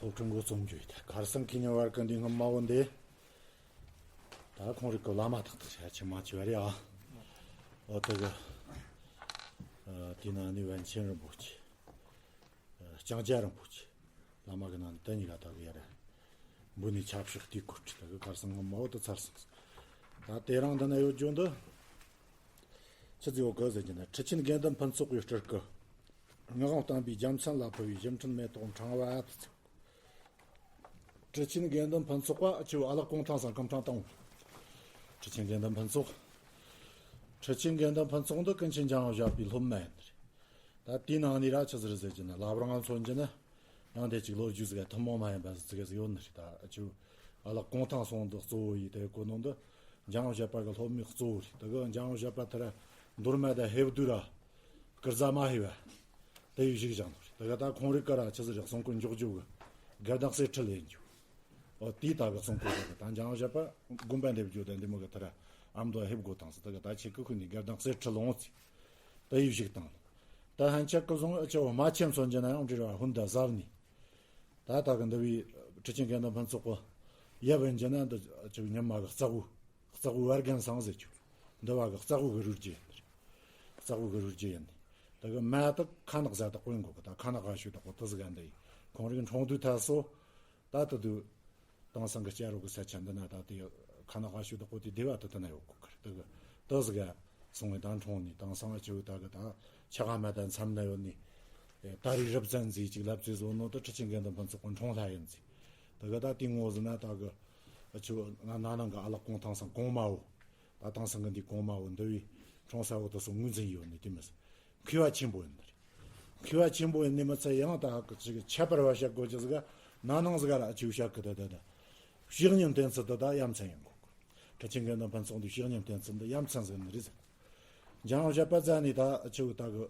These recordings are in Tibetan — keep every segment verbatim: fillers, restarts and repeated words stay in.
སློབ་ཕྲུག་འགོ་རྩོམ་རྒྱུ་ཡིན། ད་ཁར་སང་ཁེ་ཉིན་བར་གི་འདི་སྔོན་མ་བོ་འདི། ད་ཁོང་རིག་གི་བླ་མ་ཐག་ཐག་ཆ་ཆེ་མ་ཆེ་བ་རེད་ཨ། འོ་དེ་གི། ཨ། དེའི་ནང་ནས་པཎ་ཆེན་རིན་པོ་ཆེ། ཨ། ལྕང་སྐྱ་རིན་པོ་ཆེ། བླ་མ་གི་ནང་ནས་དེ་གཉིས་ཀ་ད་གི་ཡ་ར། འབུ་ནས་ཆབ་ཤོག་དེའི་སྐོར་ད་གི་ཁར་སང་སྔོན་མ་བོ་དེ་ཚར་སོང་། ད་དེ་རིང་འདི་ན་ཡོད་རྒྱུ་འདི། ཆི་ཟིག་ཡོད་གི་ཟེར་གྱི་ན། ཁྲི་ཆེན་དགེ་འདུན་ཕུན་ཚོགས་ཀྱི་སྤྲུལ་སྐུ། ངག་དབང་བསྟན་པའི་རྒྱལ་མཚན་ལ་ཕུལ་བའི་བཞེད་འཕྲིན་མེ་ཏོག་ཕྲེང་བ་དེ་ཚོ། ཁྲི་ཆེན་དགེ་འདུན་ཕུན་ཚོགས་པ་ཆེ་བོ་ཨ་ལགས་གུང་ཐང་སང་སྐུ་ཕྲེང་དང་པོ། ཁྲི་ཆེན་དགེ་འདུན་ཕུན་ཚོགས། ཁྲི་ཆེན་དགེ་འདུན་ཕུན་ཚོགས་འདི་ཀུན་མཁྱེན་འཇམ་དབྱངས་བཞད་པའི་སློབ་མ་ཡིན། ད་དེའི་ནང་ནས་ར་ཆི་ཟིག་རེད་ཟེར་གྱི་ན། བླ་བྲང་ང་མཚོན་གྱི་ན། ཡང་དེ་གཅིག་ལོ་རྒྱུས་ཟིག་ཐུན་མོང་མ་ཡིན་པ་ཟིག་ཟིག་ཡོད་ནི་རེད། ད་ཆེ་བོ་ཨ་ལགས་གུང་ཐང་སོང་འདི་གཙོ་བོ་ཡིན། དེ་གོ་ནོ་འདི་འཇམ་དབྱངས་བཞད་པ་གི་སློབ་མའི་གཙོ་བོ་རེད། ད་གི་འཇམ་དབྱངས་བཞད་པ་དེ་ར་མདོ་སྨད་ད་ཧེབ་དུ་ར། ཀིར་ཟ་མ་ཧེ་བ། དེ་ཡི་ཞིག་བཞག་ནོ་རེད། ད་ག་ད་ཁོང་རིག་ག་ར་ཆི་ཟིག་རེད། གསུང་སྐུ་འཇོག་རྒྱུ་གི་སྒེར་དང་གསེར་ཁྲི་ལེན་རྒྱུ། འོ་དེའི་ད་གི་གསུང་སྐུ་རེད། ད་འཇམ་དབྱངས་བཞད་པ་དགོན་པ་འདེབས་རྒྱུ་དང་འདི་མོ་གི་དེ་ར་ཨ་མདོ་ཧེབ་དགོ་དང་ཟེར། ད་ག་ད་ཆེ་གི་ཁུ་ནི་སྒེར་དང་གསེར་ཁྲི་ལོངས་ཚེ། དེ་ཡི་ཞིག་དང་། ད་ཧན་ཆད་གི་བཟུང་ཨ་ཆེ་བོ་མ་ཆེན་མཚོན་གྱི་ན་ཡང་འབྲེལ་བ་ཧུན་ད་ཟབ་ནི། ད་ད་གི་འདི་བའི་ཁྲི་ཆེན་དགེ་འདུན་ཕུན་ཚོགས་པོ་ཡབ་ཡིན་གྱི་ན་འདི་ཆེ་བོ་ཉི་མ་གི་གཙག་བུ། གཙག་བུ་བར་རྒན་སང་ཟེར་ཆུ། འདི་བ་གི་གཙག་བུ་གི་རུས་རྒྱུད་ཡིན། གཙག་བུ་གི་རུས་རྒྱུད་ཡིན། ད་གི་མ་ད་ཁ་ནག་ཟ་དག་པོ་ཡིན་གོ་གི། ད་ཁ་ནག་ག་ཤུ་དག་པོ་དུ་ཟི་ག་འདི་ཡིན། ཁོང་རིག་འཁྲུངས་དུས་ཐ་སོ། ད་ད་དུ་དེང་སང་གི་སྐྱ་རོ་གི་ས་ཆ་འདི་ན་ད་དེ་ཁ་ནག་ག་ཤུ་དག་པོ་དེ་སྡེ་བ་དུ་དུ་ན་ཡོད་གོ་གི། ད་གི་དུ་ཟི་ག་སོང་བའི་ད་འཁྲུངས་ནས་དེང་སང་ཨ་ཆེ་བོ་ད་གི་ད་ཆ་ག་མ་ད་མཚམས་ན་ཡོད་ནི། ད་རེས་རབ་བཙན་ཟིག་ཅིག་ལབ་ཙེ་བཟོ་ནོ་ད་ཁྲི་ཆེན་དགེ་འདུན་ཕུན་ཚོགས་པོ་འཁྲུངས་ལྷ་ཡིན་ཟིག། ད་གི་ད་དེ་ངོ་ཟི་ན་ད་གི་ཨ་ཆེ་བོ་ང་ན་ནང་གི་ཨ་ལགས་གུང་ཐང་སང་གོང་མ་བོ། ད་དེང་སང་གི་འདི་གོང་མ་བོ་འདི་བའི་འཁྲུངས་ས་བོ་དེ་སོ་ངོས་འཛིན་ཡོད་ནི་དེ་མི་ཟིག། མཁས་པ་ཆེན་པོ་ཡིན་ནི་རེད། མཁས་པ་ཆེན་པོ་ཡིན་ནི་མི་ཚད་ཡང་ད་གི་ཅིག་ཁྱད་པར་བ་བཤད་དགོས་ཀྱི་ཟིག། ན་ནང་ཟིག་ལ་ཨ་ཆེ་བོ་བཤད་གི་ད་ད་ད། བཤེས་གཉེན་བསྟེན་ཚུལ་དེ་ད་ཡ་མཚན་ཡིན་གོ། ཁྲི་ཆེན་དགེ་འདུན་ཕུན་ཚོགས་འདི་བཤེས་གཉེན་བསྟེན་ཚུལ་འདི་ཡ་མཚན་ཟིག་ནི་རེད་ཟེར། འཇམ་དབྱངས་བཞད་པ་རྩ་ནས་ད་ཨ་ཆེ་བོ་ད་གི་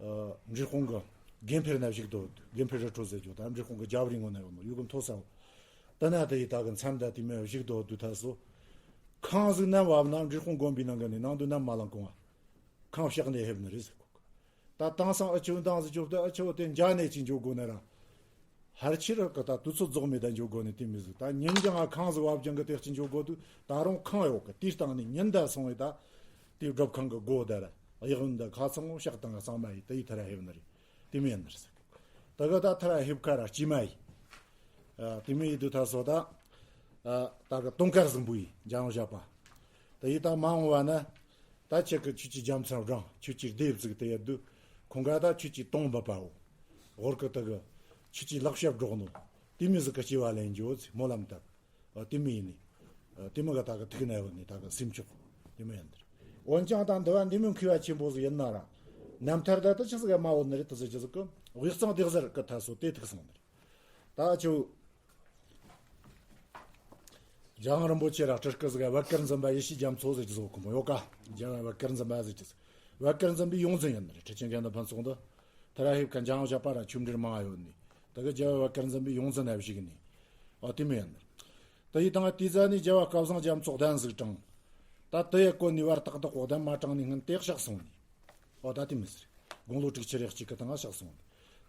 ཨ་འབྲས་སྤུངས་གི་དགེ་འཕེལ་ན་བཞུགས་དོ། དགེ་འཕེལ་རི་ཁྲོད་ཟེར་རྒྱུ་ད་འབྲས་སྤུངས་གི་རྒྱབ་རི་ངོ་ན་ཡོད་ནོ་ཡུལ་གི་མཐོ་ས་བོ། ད་ན་དེ་ཡི་ད་གི་མཚམས་ད་དེ་མོ་བཞུགས་དོ་དུས་ཐ་སོ། ཁང་ཟིག་ནམ་བབས་ན་འབྲས་སྤུངས་དགོན་པའི་ནང་གི་ནི་ནང་དུ་ནམ་མ་ལངས་གོང་ང་། ཁང་ཕྱག་ནས་ཕེབས་ནི་རེད་ཟེར་གོ། ད་དེང་སང་ཨ་ཆེ་བོ་འདང་ཟིག་རྒྱོབ་ད་ཨ་ཆེ་བོ་དེ་འཇའ་ནས་ཅིག་འཇོག་དགོ་ནི་ར། ཕལ་ཆེར་གི་ད་དུས་ཚོད་རྫོགས་མེད་ད་འཇོག་དགོ་ནི་དེ་མི་ཟིག། ད་ཉིན་རྒྱང་ང་ཁང་ཟིག་བབ་ཀྱང་གི་དེ་ཅིག་འཇོག་དགོ་དུས་ད་རུང་ཁང་ཡོད་གི། དེའི་སྟེང་ནས་ཉིན་ད་སོང་བས་ད་དེ་སྒྲུབ་ཁང་གི་སྒོ་ད་ར་གཡག་ཡོན་ད་ཁ་ཚང་ངོ་ཕྱག་དང་གཙང་མ་ཡིས་དེ་ཡི་ཐ་ར་ཕེབས་ནི་རེད། དེ་མི་ཡིན་ནི་རེད་ཟེར་གི། ད་གི་ད་ཐ་ར་ཕེབས་ཁ་ར་སྐྱིད་མ་ཡིས། ཨ། དེ་མི་ཡི་དུས་ཐ་སོ་ད། ཨ། ད་གི་དུང་དཀར་གཟིམ་བུ་ཡིས་འཇམ་དབྱངས་བཞད་པ། དེ་ཡི་ད་མ་འོངས་བ་ན། ད་ཁྱེད་ཀྱི་ཁྱོད་ཀྱི་རྒྱལ་མཚན་བསྒྲེངས། ཁྱོད་ཀྱི་སྡེ་བཙུགས་ཏེ་ཡོད་དུས། ཁོང་ག་ད་ཁྱོད་ཀྱི་དུང་འབབ་པའོ། ཧོར་གི་ད་གི་ཁྱོད་ཀྱི་ལག་ཞབས་སྒྲོག་ནོ། དེ་མི་ཟིག་གི་སྐྱེ་བ་ལེན་རྒྱུ་ཟིག་སྨོན་ལམ་བཏབ། ཨ། དེ་མི་ཡིན་ནི། ཨ། དེ་མི་ག་ད་གི་ཐུག་ན་ཡོད་ནི་ད་གི་སེམས་ཆོག་དེ་མི་ཡིན་ནི། འོན་ཀྱང་ད་འདི་བ་འདི་མི་མཁས་པ་ཆེན་པོ་ཟིག་ཡིན་ན་ར། རྣམ་ཐར་ད་ད་ཆི་ཟིག་ག་མ་བོ་ནི་རེད། ད་ཟེར་ཅི་ཟིག་གི་དབུས་གཙང་སྡེ་གཟར་གི་ཐ་སོ་དེ་ཐུག་སོང་ནི་རེད། ད་ཆུ། རྒྱལ་དབང་རིན་པོ་ཆེ་ར་སྤྲུལ་སྐུ་ཟིག་བད་དཀར་འཛིན་པ་ཡེ་ཤེས་རྒྱ་མཚོ་ཟེར་གྱི་ཟོ་ཁོ་མོ་ཡོད་ཀ། རྒྱལ་བ་བད་དཀར་འཛིན་པ་ཟེར་གྱི་ཟིག། བད་དཀར་འཛིན་པའི་ཡོངས་འཛིན་ཡིན་ནི་རེད། ཁྲི་ཆེན་དགེ་འདུན་ཕུན་ཚོགས་འདི། ཐ་ར་ཧིབ་ཀ་འཇམ་དབྱངས་བཞད་པ་ར་ཆོས་འབྲེལ་མང་ཡོད་ནི། ད་གི་རྒྱལ་བ་བད་དཀར་འཛིན་པའི་ཡོངས་འཛིན་ན་བཞུགས་ནི། ཨོ་དེ་མོ་ཡིན་ནི། ད་ཡི་དང་དེ་ཟ་ནི་རྒྱལ་བ་སྐལ་བཟང་རྒྱ་མཚོ་གདན་ཟིག་དྲངས། ད་དེ་ཡི་གོ་ནི་བར་ཏག་ཏག་གོ་གདན་མ་དྲངས་ནི་སྔོན་དེ་གཤེགས་སོང་ནི། ཨོ་ད་དེ་མི་ཟེར། དགུང་ལོ་དྲུག་ཅུ་རེ་གཅིག་གི་སྟེང་ང་གཤེགས་སོང་།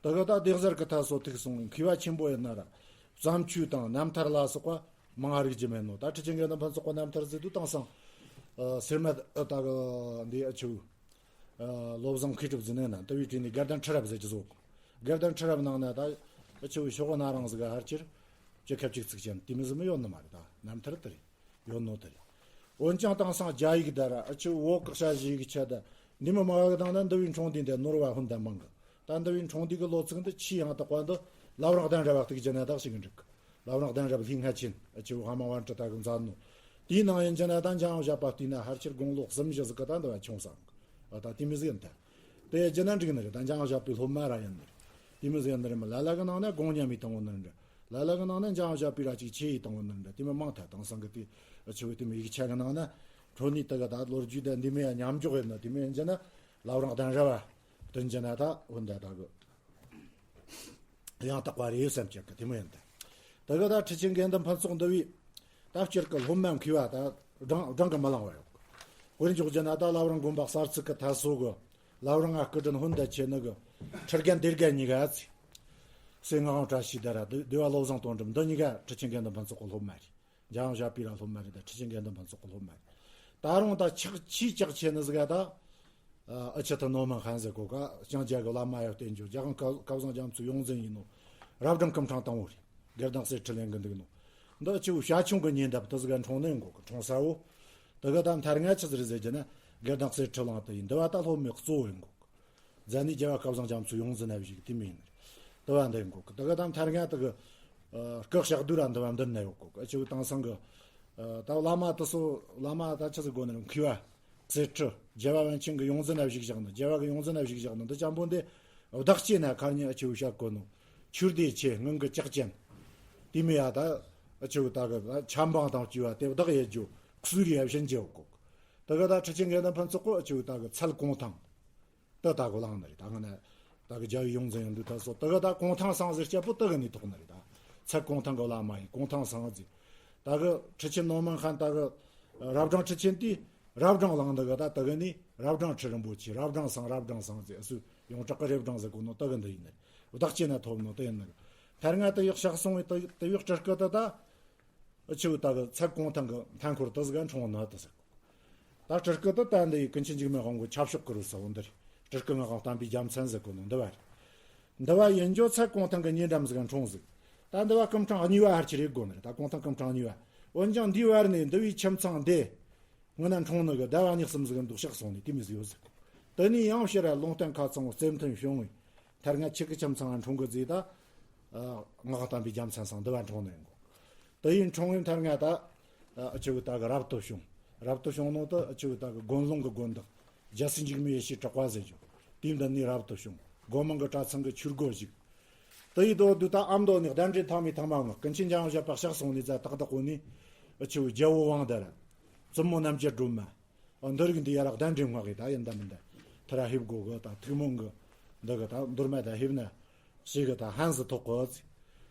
དེ་གི་ད་སྡེ་གཟར་གི་ཐ་སོ་ཐུག་སོང་། མཁས་པ་ཆེན་པོ་ཡིན་ན་ར། བརྩམས་ཆོས་དང་རྣམ་ཐར་ལ་སོགས་པ་མང་ང་རིག་རྒྱུ་མེད་ནོ། ད་ཁྲི་ཆེན་དགེ་འདུན་ཕུན་ཚོགས་པ་རྣམ་ཐར་ཟེར་དུས་དེང་སང་། ཨ། སེར་མ་ད་གི་འདི་ཨ་ཆུ། ཨ། བློ་བཟང་མཁས་གྲུབ་ཟེར་ནས་ན་དེ་བའི་གྲས་ནས་དགའ་ལྡན་ཁྲི་རབས་ཟེར་གྱི་བཟོ། དགའ་ལྡན་ཁྲི་རབས་ནང་ན་ད་ཨ་ཆུ་ཤོག་ན་རང་ཟིག་ཧར་ཆེར་བཅུ་ཁ་གཅིག་ཚིག་ཅན་དེ་མི་ཟིག་མི་ཡོད་ནི་མ་རེད། ད་རྣམ་ཐར་དེ་རེད། ཡོད་ནོ་དེ་རེད། འོན་ཀྱང་དེང་སང་རྒྱ་ཡིག་དར་ཨ་ཆུ་བོད་གི་ཞ་ཞི་ཡིག་ཆ་ད་འདི་མི་མང་གི་དང་ན་འདི་བའི་འཁྲུངས་འདུས་འདི་ནོར་བ་ཧུན་ད་མང་གི། ད་འདི་བའི་འཁྲུངས་འདུས་གི་ལོ་ཚིགས་འདི་ཆེས་ཡང་དག་པ་འདི་བླ་བྲང་གདན་རབས་བ་ཏིག་ཅན་ན་དག་ཞིག་གི་འགྲིག། བླ་བྲང་གདན་རབས་ལྷའི་ལྷ་ཆེན་ཨ་ཆུ་ཧ་མ་ཝན་ཏྲི་ད་གི་མཛད་ནོ། དེའི་ནང་ཡིན་ཅན་ན་ད་འཇམ་དབྱངས་བཞད་པ་བལྟས་ན་ཧར་ཆེར་དགུང་ལོ་གསུམ་བཞི་ཟིག་གི་ད་འདི་བ་ཆུང་སང་། ཨ་ད་དེ་མི་ཟིག་ཡིན་ད། དེ་རྒྱུ་ན་འགྲིག་ནི་རེད། ད་འཇམ་དབྱངས་བཞད་པའི་སློབ་མ་ར་ཡིན་ནི་རེད། དེ་མི་ཟིག་ཡིན་ནི་རེད་མ། ལ་ལ་གི་ནང་ན་དགོངས་མཉམ་མི་བཏང་བོ་ནི་འདྲ། ལ་ལ་གི་ནང་ན་འཇམ་དབྱངས་བཞད་པའི་ར་ཅིག་ཆེ་ཡི་བཏང་བོ་ནི་འདྲ། དེ་མི་མང་ཐལ། དེང་སང་གི་དེ་ཆེ་བོ་དེ་མི་ཡིག་ཆ་གི་ནང་ན་ཁྲོ་ནི་དེ་གི་ད་ལོ་རྒྱུས་དེ་འདི་མི་ཡ་མཉམ་འཇོག་ཡིན་ནི། དེ་མི་ཡིན་རྒྱུ་ན་བླ་བྲང་གདན་རབས་བ་སྟོན་རྒྱུ་ན་ད་བོ་འདྲ་ད་གི། ཡང་དག་པ་རེད་བསམ་གྱི་གི་དེ་མོ་ཡིན་ཏེ། དེ་གི་ད་ཁྲི་ཆེན་དགེ་འདུན་ཕུན་ཚོགས་འདི་བས། ད་སྤྱིར་གི་སློབ་མ་མཁས་པ་ད་བགྲང་བགྲང་གི་མི་ལང་བ་ཡོད། དཔེར་འཇོག་རྒྱུ་ན་ད་བླ་བྲང་དགོན་པ་གསར་ཚུགས་གི་ཐ་སོ་གི། བླ་བྲང་ང་སྐུ་དྲིན་ཧུན་ད་ཆེ་ནི་གི། ཁྲི་རྒན་སྡེ་རྒན་གཉིས་ཀ་ཚེ། སྲས་ངག་དབང་བཀྲ་ཤིས་དར་ར་བདེ་བ་བློ་བཟང་དོན་གྲུབ་འདི་གཉིས་ཀ་ཁྲི་ཆེན་དགེ་འདུན་ཕུན་ཚོགས་ཀྱི་སློབ་མ་རེད། འཇམ་དབྱངས་ཞབས་པུས་ར་སློབ་མ་རེད། ད་ཁྲི་ཆེན་དགེ་འདུན་ཕུན་ཚོགས་ཀྱི་སློབ་མ་རེད། ད་རུང་ད་ཆག་ཆེས་ཆག་ཆེ་ནི་ཟིག་ག་ད། ཨ་ཨ་ཆི་ཐི་ནོ་མན་ཧན་ཟེར་གོ་ག་ཞང་རྒྱ་གི་བླ་མ་ཡ་བསྟེན་རྒྱུ་རྒྱ་གང་བཀའ་བཀའ་བཟང་རྒྱ་མཚོའི་ཡོངས་འཛིན་ཡིན་ནོ། རབ་འབྲིང་སྐུ་ཕྲེང་དང་བོ་རེད། དགེ་ལྡན་གསེར་ཁྲི་ལེན་གི་འདུག་ནོ། འདི་ཨ་ཆི་བོ་བྱ་ཁྱུང་གི་ཉེ་འདབས་དུ་ཟིག་ག་འཁྲུངས་ནི་ཡིན་གོ་གི་འཁྲུངས་ས་བོ། དེ་ག་ད་མཐར་ང་ཆི་ཟིག་རེད་ཟེར་རྒྱུ་ན་དགེ་ལྡན་གསེར་ཁྲི་གླིང་དུ་ཡིན། འདི་བ་ད་སློབ་མའི་གཙོ་བོ་ཡིན་གོ་གི་རྫ་ནས་རྒྱལ་བ་བཀའ་བཟང་རྒྱ་མཚོའི་ཡོངས་འཛིན་ན་བཞུགས་དེ་མིན་ནི་རེད། དུ་བ་འདི་གོ་དུ་ག་དང་ཐར་ང་དུ་གི་སྐུ་གཤེགས་དུས་ར་འདུ་བ་འདི་ན་ཡོད་གོ་གི་ཨ་ཆི་བོ་དེང་སང་གི་ད་བླ་མ་དུ་སོ་བླ་མ་ད་ཆི་ཟིག་གོ་ནི་རུ་མཁས་པ་གསེར་ཁྲི་རྒྱལ་བ་པཎ་ཆེན་གི་ཡོངས་འཛིན་ན་བཞུགས་བཞག་ནི་རྒྱལ་བ་གི་ཡོངས་འཛིན་ན་བཞུགས་བཞག་ནི་འདི་ཅམ་པོ་འདི་བདག་སྐྱེ་ན་ཁར་ཉིན་ཨ་ཆི་བོ་བཤད་གོ་ནོ་ཆུར་དེ་ཆེ་ངང་གི་ལྕགས་ཅན་དེ་མི་ཡ་ད་ཨ་ཆི་བོ་ད་གི་ཆམ་པང་དང་བཅས་པ་དེ་བདག་ཡེ་རྒྱུ་ཁུ་སུ་རི་ཡ་བཞིན་རྒྱལ་གོ་གི་དུ་ག་ད་ཁྲི་ཆེན་དགེ་འདུན་ཕུན་ཚོགས་གོ་ཨ་ཆི་བོ་ད་གི་ཚལ་གུང་ཐང་། ད་ད་གོ་ལངས་ནི་རེད། ད་ང་ན་ད་གི་རྒྱལ་བའི་ཡོངས་འཛིན་ཡོང་དུས་ད་སོ་ད་གི་ད་གུང་ཐང་སང་ཟེར་སྐྱ་པོ་ད་གི་ནི་ཐོག་ནི་རེད། ད་ཚལ་གུང་ཐང་གི་བླ་མ་ཡིན་གུང་ཐང་སང་ཟེར། ད་གི་ཁྲི་ཆེན་ནོ་མན་ཧན་ད་གི་རབ་འབྲིང་ཁྲི་ཆེན་དེ་རབ་འབྲིང་ལངས་ད་གི་ད་ད་གི་ནི་རབ་འབྲིང་ཁྲི་རིན་པོ་ཆེ་རབ་འབྲིང་སང་རབ་འབྲིང་སང་ཟེར་ཨ་སུ་ཡོངས་གྲགས་གི་རབ་འབྲིང་ཟེར་གོ་ནོ་ད་གི་འདི་ཡིན་ནི་རེད། བདག་སྐྱེ་ན་ཐོབ་ནོ་ད་ཡིན་ནི་རེད། མཐར་ང་ད་ཡག་ཤག་སོང་བའི་ད་ད་ཡག་སྤྲུལ་སྐུ་ད་ད། ཨ་ཆི་བོ་ད་གི་ཚལ་གུང་ཐང་གི་མཐའ་འཁོར་དུ་ཟིག་ག་འཁྲུངས་ནི་དུ་ཟེར་གོ་ད་སྤྲུལ་སྐུ་དུ་ད་འདི་ཡི་ཀུན་མཁྱེན་འཇིགས་མེད་དབང་པོ་ཆབ་ཤོག་གི་རུ་ས་བོ་འདི་རེད། སྤྲུལ་སྐུ་ངག་དབང་བསྟན་པའི་རྒྱལ་མཚན་ཟེར་གོ་ནོ་འདི་བ་རེད། འདི་བ་ཡིན་རྒྱུ་ཚལ་གུང་ཐང་གི་ཉེ་འགྲམ་ཟིག་ག་འཁྲུངས་ཟིག་ད་འདི་བ་སྐུ་ཕྲེང་གཉིས་པ་ཧར་ཆི་རེད་གོ་ནི་རེད། ད་གུང་ཐང་སྐུ་ཕྲེང་གཉིས་པ། འོན་ཀྱང་འདིའི་བར་ནས་འདི་བའི་ཁྱིམ་ཚང་འདི་ངི་ན་འཁྲུངས་ནི་གི་ཟླ་བ་གཉིས་གསུམ་ཟིག་ག་འདུག་ཤག་སོང་ནས་དེ་མི་ཟིག་ཡོད་ཟིག་དེ་ནས་ཡང་ཕྱིར་ར་ལུང་བསྟན་ཁ་ཚང་བོ་རྩེ་མཐུན་བྱུང་བས། མཐར་ང་ཁྱེད་ཀྱི་ཁྱིམ་ཚང་ང་འཁྲུངས་གི་ཟིག་ད། ངག་དབང་བསྟན་པའི་རྒྱལ་མཚན་སང་འདི་བ་འཁྲུངས་ནས་ཡིན་གོ་དེ་ཡིན་འཁྲུངས་ཡིན་མཐར་ང་ད། ཨ་ཆི་བོ་ད་གི་རབ་ཏུ་བྱུང་། རབ་ཏུ་བྱུང་ནོ་ད་ཨ་ཆི་བོ་ད་གི་དགོན་ལུང་གི་དགོན་བདག་རྒྱལ་སྲས་འཇིགས་མེད་ཡེ་ཤེས་གྲགས་པ་ཟེར་རྒྱུ། དེའི་མདུན་ནས་རབ་ཏུ་བྱུང་། སྒོ་མང་གི་གྲྭ་ཚང་གི་ཆོས་སྒོ་བཞུགས། དེ་ཡི་དོ་དུ་ད་ཨ་མདོ་ནས་གདན་འདྲེན་ཐང་མི་ཐང་མ་ངག་ཀུན་མཁྱེན་འཇམ་དབྱངས་བཞད་པ་ཕྱག་སོང་ནས་ཛ་ཏག་ཏག་གོ་ནས། ཨ་ཆི་བོ་རྒྱལ་པོ་དབང་དར། བཙུན་མོ་རྣམ་རྒྱལ་སྒྲོལ་མ། འདི་རིགས་འདི་ཡ་ར་གདན་འདྲེན་མངགས་ཡི་ད་ཡིན་ད་མིན་ད། ཐི་ར་ཧེབ་གོ་གི་ད་ཐུགས་སྨོན་གི་འདི་གི་ད་མདོར་མ་ད་ཧེབ་ན་ཞིག་གི་ད་ཧན་ཟི་ཐོག་གི་ཟི།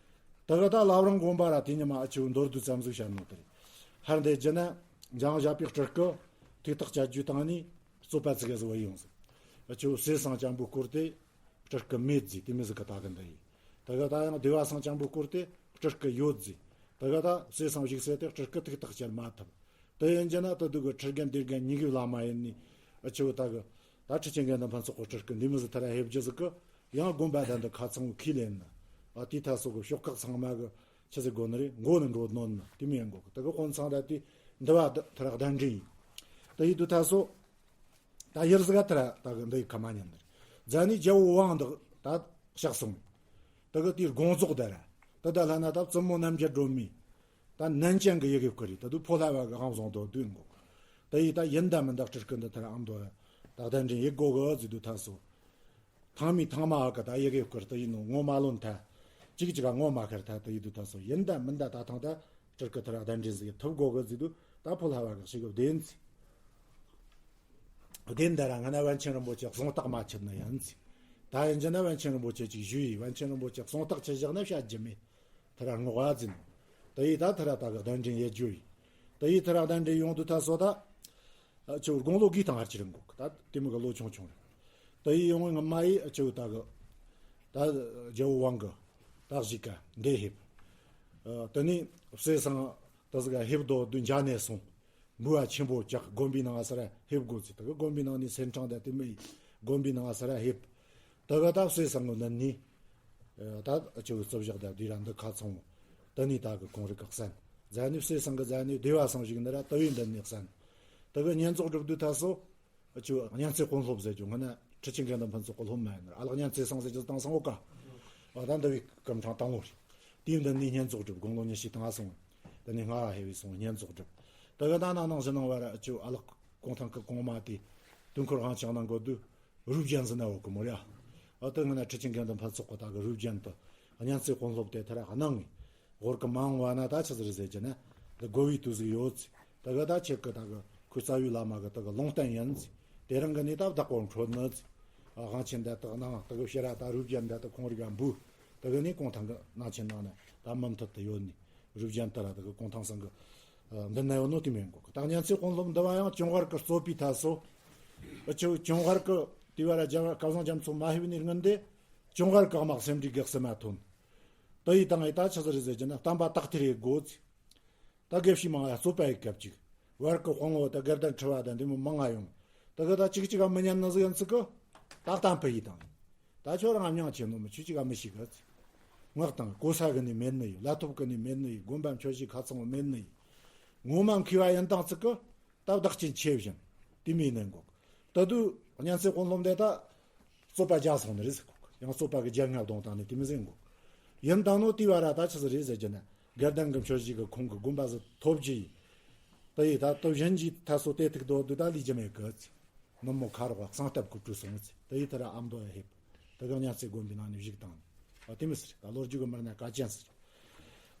ད་གི་ད་བླ་བྲང་དགོན་པ་ར་དེ་ཉི་མ་ཨ་ཆི་བོ་མདོར་བསྡུས་ཙམ་ཟིག་བཤད་ནོ་དེ་རེད། ཧར་འདི་རྒྱུ་ན་འཇང་ཞབས་པའི་སྤྲུལ་སྐུ་ཐུགས་ཐག་བཅད་རྒྱུ་བཏང་ནི་རྩོད་པ་ཙི་གེ་ཟིག་བ་ཡོང་ཟིག་ཨ་ཆི་བོ་ཟས་སང་སྤྱང་པོ་སྐོར་ཏེ་སྤྲུལ་སྐུ་མེད་ཟིག་དེ་མི་ཟིག་གི་ད་གི་འདི་ཡིན། ད་གི་ད་ཡང་སྡེ་བ་སང་སྤྱང་པོ་སྐོར་ཏེ་སྤྲུལ་སྐུ་ཡོད་ཟིག་ད་གི་ད་ཟས་སང་བཞུགས་སེ་དེ་སྤྲུལ་སྐུ་ཐུགས་ཐག་བཅད་མ་ཐུབ། དེ་ཡིན་རྒྱུ་ན་དེ་དུས་ཀྱི་ཁྲི་རྒན་སྡེ་རྒན་གཉིས་ཀའི་བླ་མ་ཡིན་ནི། ཨ་ཆི་བོ་ད་གི་ད་ཁྲི་ཆེན་དགེ་འདུན་ཕུན་ཚོགས་ཀྱི་སྤྲུལ་སྐུ་འདི་མི་ཟིག་ཐི་ར་ཧེབ་རྒྱུ་ཟིག་གི་ཡང་དགོན་པ་དང་འདི་ཁ་ཚང་ཁས་ལེན་ནི། ཨ་དེ་ཐ་སོ་གི་ཤོག་ཁག་ཚང་མ་གི་ཆི་ཟིག་དགོ་ནི་རེད། མགོ་ནི་འགྲོ་ནོ་ནི་དེ་མི་ཡང་གོ་གི་ད་གི་དཔོན་ཚང་ད་དེ་འདི་བ་ཐི་ར་གདན་འདྲེན་ཡིན། དེ་ཡི་དུས་ཐ་སོ། ད་ཡུལ་ཟིག་ག་ཐི་ར་ད་གི་འདི་ཡི་ཁ་མ་ཉན་ནི་རེད། རྫ་ནས་རྒྱལ་པོ་དབང་འདི་ད་གཤེགས་སོང་། ད་གི་དེའི་དགོངས་རྫོགས་ད་ར་ད་ད་ལྷ་ན་ད་བཙུན་མོ་རྣམ་རྒྱལ་སྒྲོལ་མའི། ད་ནན་ཅན་གི་ཡི་གེ་བསྐུར་རེད། ད་དུ་ཕོ་ལྷ་བ་གི་དབང་བཟང་དོ་བདུན་གོ་ད་ཡི་ད་ཡིན་ད་མིན་ད་སྤྲུལ་སྐུ་འདི་ཐི་ར་ཨ་མདོ་ད་གདན་འདྲེན་ཡི་གོ་གི་ཟིག་དུས་ཐ་སོ། ཐང་མི་ཐང་མ་ཨ་ཀ་ད་ཡི་གེ་བསྐུར་དུ་ཡིན་ནོ་ངོ་མ་ལོན་ཐ། གཅིག་གཅིག་ག་ངོ་མ་ཁར་ཐ་དུ་ཡི་དུ་ཐ་སོ་ཡིན་ད་མིན་ད་ད་ཐང་ད་སྤྲུལ་སྐུ་ཐི་ར་གདན་འདྲེན་ཟིག་ཐུབ་གོ་གི་ཟིག་དུ་ད་ཕོ་ལྷ་བ་གི་ཞིག་གི་བདེན་ཟིག་བདེན་ད་ར་ང་ན་པཎ་ཆེན་རིན་པོ་ཆེ་གསུང་རྟགས་མ་ཆད་ན་ཡིན་ཟིག་ད་ཡིན་རྒྱུ་ན་པཎ་ཆེན་རིན་པོ་ཆེ་ཅིག་ཞུས་ཡི་པཎ་ཆེན་རིན་པོ་ཆེ་གསུང་རྟགས་ཆད་བཞག་ན་བཤད་རྒྱུ་མེད། ཐི་ར་ངོ་བ་ཟིན། དེ་ཡི་ད་ཐི་ར་ད་གི་གདན་འདྲེན་ཡེ་རྒྱུ་ཡི། དེ་ཡི་ཐི་ར་གདན་འདྲེན་ཡོང་དུ་ད་སོ་ད། ཨ་ཆི་བོ་དགུང་ལོ་དགུའི་སྟེང་ཧར་ཅི་རིང་གོ་ད་དེ་མི་གི་ལོ་ཆུང་ཆུང་རེད། དེ་ཡི་ཡོང་བའི་ངི་མ་ཡི་ཨ་ཆི་བོ་ད་གི། ད་རྒྱལ་པོ་དབང་གི། ད་གཞིས་ཀ་འདི་ཧེབ། ཨ་དེ་ནས་བསེ་སང་ད་ཟིག་ག་ཧེབ་དོ་དུ་འཇའ་ནས་སོང་། འབུལ་བ་ཆེན་པོ་བཅག་དགོན་པའི་ནང་ས་ར་ཧེབ་དགོ་ཚེ་ད་གི་དགོན་པའི་ནང་ནས་སེམས་ཁྲང་ད་དེ་མི་ཡི་དགོན་པའི་ནང་ས་ར་ཧེབ། ད་ག་ད་བསེ་སང་གི་ནི་ནི། ད་ཨ་ཆི་བོ་རྩིབ་བཞག་ད་དུས་ར་འདི་ཁ་ཚང་བོ། ད་ནི་ད་གི་གོང་རི་གི་གསན། རྫ་ནི་བསེ་སང་གི་རྫ་ནི་སྡེ་བ་སང་ཞིག་ནི་ར་ད་བའི་འདི་ནི་གསན། ད་གི་བསྙེན་རྫོགས་སྒྲུབ་དུས་ད་སོ། ཨ་ཆི་བོ་གཉན་ཚད་དཔོན་སློབ་ཟེར་རྒྱུ་ང་ན་ཁྲི་ཆེན་དགེ་འདུན་ཕུན་ཚོགས་ཀྱི་སློབ་མ་ཡིན་ནི་ར་ཨ་ལགས་གཉན་ཚད་སང་ཟེར་རྒྱུ་དང་སང་འོ་ཀ་ཨ་ད་འདི་བའི་སྐུ་ཕྲེང་དང་བོ་རེད། དུས་འདི་ནི་བསྙེན་རྫོགས་སྒྲུབ་དགུང་ལོ་ཉི་ཤུ་དང་སོང་། ད་ནི་སྔ་བ་ཧེ་བའི་སོང་བསྙེན་རྫོགས་སྒྲུབ། ད་གི་ད་ན་ནང་ཞིག་ནང་བ་ར་ཨ་ཆི་བོ་ཨ་ལགས་གུང་ཐང་གི་གོང་མ་དེ། དུས་འཁོར་དབང་ཆེན་ནང་གོ་དུས། རུས་རྒྱན་ཟིན་ན་འོ་ཀི་མོ་ར། ཨ་ཏི་ང་ན་ཁྲི་ཆེན་དགེ་འདུན་ཕུན་ཚོགས་ཀྱི་ད་གི་རུས་རྒྱན་དུ། གཉན་ཚད་དཔོན་སློབ་དེ་ཐི་ར་གནང་ངི། ཧོར་གི་མ་འོངས་བ་ན་ད་ཆི་ཟིག་རེད་ཟེར་གྱི་ན། འདི་དགོ་བའི་དུས་ཟིག་ཡོད་ཟིག་ད་གི་ད་ཁྱེད་ཀྱི་ད་གི་ཁུ་རྩ་བའི་བླ་མ་གི་ད་གི་ལུང་བསྟན་ཡིན་ཟིག་དེ་རིང་གི་ནི་ད་བདག་པོ་འཕྲོད་ནི་ཟིག་དབང་ཆེན་འདི་དག་ནང་ད་གི་ཕྱི་ར་ད་རུས་རྒྱན་འདི་ད་ཁོང་རིག་ག་འབུ། ད་གི་ནི་གུང་ཐང་གི་ནང་ཆེན་ནང་ནས་ད་མུ་མཐུད་དུ་ཡོད་ནི། རུས་རྒྱན་ད་ར་ད་གི་གུང་ཐང་སང་གི། ཨ་འདི་ན་ཡོད་ནོ་དེ་མིན་གོ་གི་ད་གཉན་ཚད་དཔོན་སློབ་འདི་བ་ཡང་ཅུང་ཧར་གི་རྩོད་པའི་ཐ་སོ། ཨ་ཆི་བོ་ཅུང་ཧར་གི་དེ་བ་ར་རྒྱལ་བ་སྐལ་བཟང་རྒྱ་མཚོ་མ་ཧེ་བའི་ནི་སྔོན་དེ། ཅུང་ཧར་གི་དམག་སེམས་འདྲི་གེགས་སུ་མ་ཐོན། དེ་ཡི་སྟེང་ངས་ད་ཆི་ཟིག་རེད་ཟེར་གྱི་ན་བསྟན་པ་དག་ཐེར་ཡེད་དགོས་ཟེར། ད་དགེ་བཤེས་མང་ང་རྩོད་པ་ཡི་སྐབས་ཅིག་བར་གི་དཔང་བོ་ད་དགེ་ལྡན་ཁྲི་བ་དང་འདི་མོ་མང་ང་ཡོང་། ད་གི་ད་ཅིག་ཅིག་ག་མི་ཉན་ནི་ཟིག་ཡིན་ཚིག་གི། ད་གཏམ་ཕུ་ཡི་དང་། ད་ཁྱོད་རང་མྱང་ཆེ་ནོ་མི་ཆུ་ཅིག་ག་མི་ཤིག་གི། ངག་དང་གོ་ས་གི་ནི་མེད་ནི་ཡི། ལ་ཐོབ་གི་ནི་མེད་ནི་ཡི། དགོན་པ་མཆོད་གཞི་ཁ་ཚང་བོ་མེད་ནི་ཡི། ངོ་མ་མཁས་པ་ཡིན་དང་ཚིག་གི། ད་བདག་རྐྱེན་ཆེ་བཞིན། དེ་མི་ནན་གོ། ད་དུ་གཉན་ཚད་དཔོན་སློབ་འདི་ད་རྩོད་པ་རྒྱག་སོང་ནི་རེད་ཟེར་གོ། ཡང་རྩོད་པ་གི་རྒྱལ་ངག་གདོང་དང་ནི་དེ་མི་ཟིན་གོ། ཡིན་དང་ནོ་དེ་བ་ར་ད་ཆི་ཟིག་རེད་ཟེར་གྱི་ན། དགེ་ལྡན་གྱི་མཆོད་གཞི་གི་ཁོང་གི་དགོན་པ་ཟིག་ཐོབ་ཀྱི་ཡིན། དེ་ཡི་ད་སྟོབས་གཞན་གྱིས་ད་སོ་དེ་ཐུག་དོ་དུ་ད་ལས་རྒྱུ་མེད་གི། ནུབ་མོ་ཁ་རོག་གསང་སྟབས་ཀུ་བཀྲུ་སོང་ཚེ་དེ་ཡི་ཐ་ར་ཨ་མདོ་ཡ་ཧེབ། དེ་ག་གཉན་ཚད་དགོན་པའི་ནང་ནས་བཞུགས་དང་། ཨ་དེ་མི་ཟེར་ད་ལོ་རྒྱུས་གི་མི་སྣ་གལ་ཆེན་ཟེར།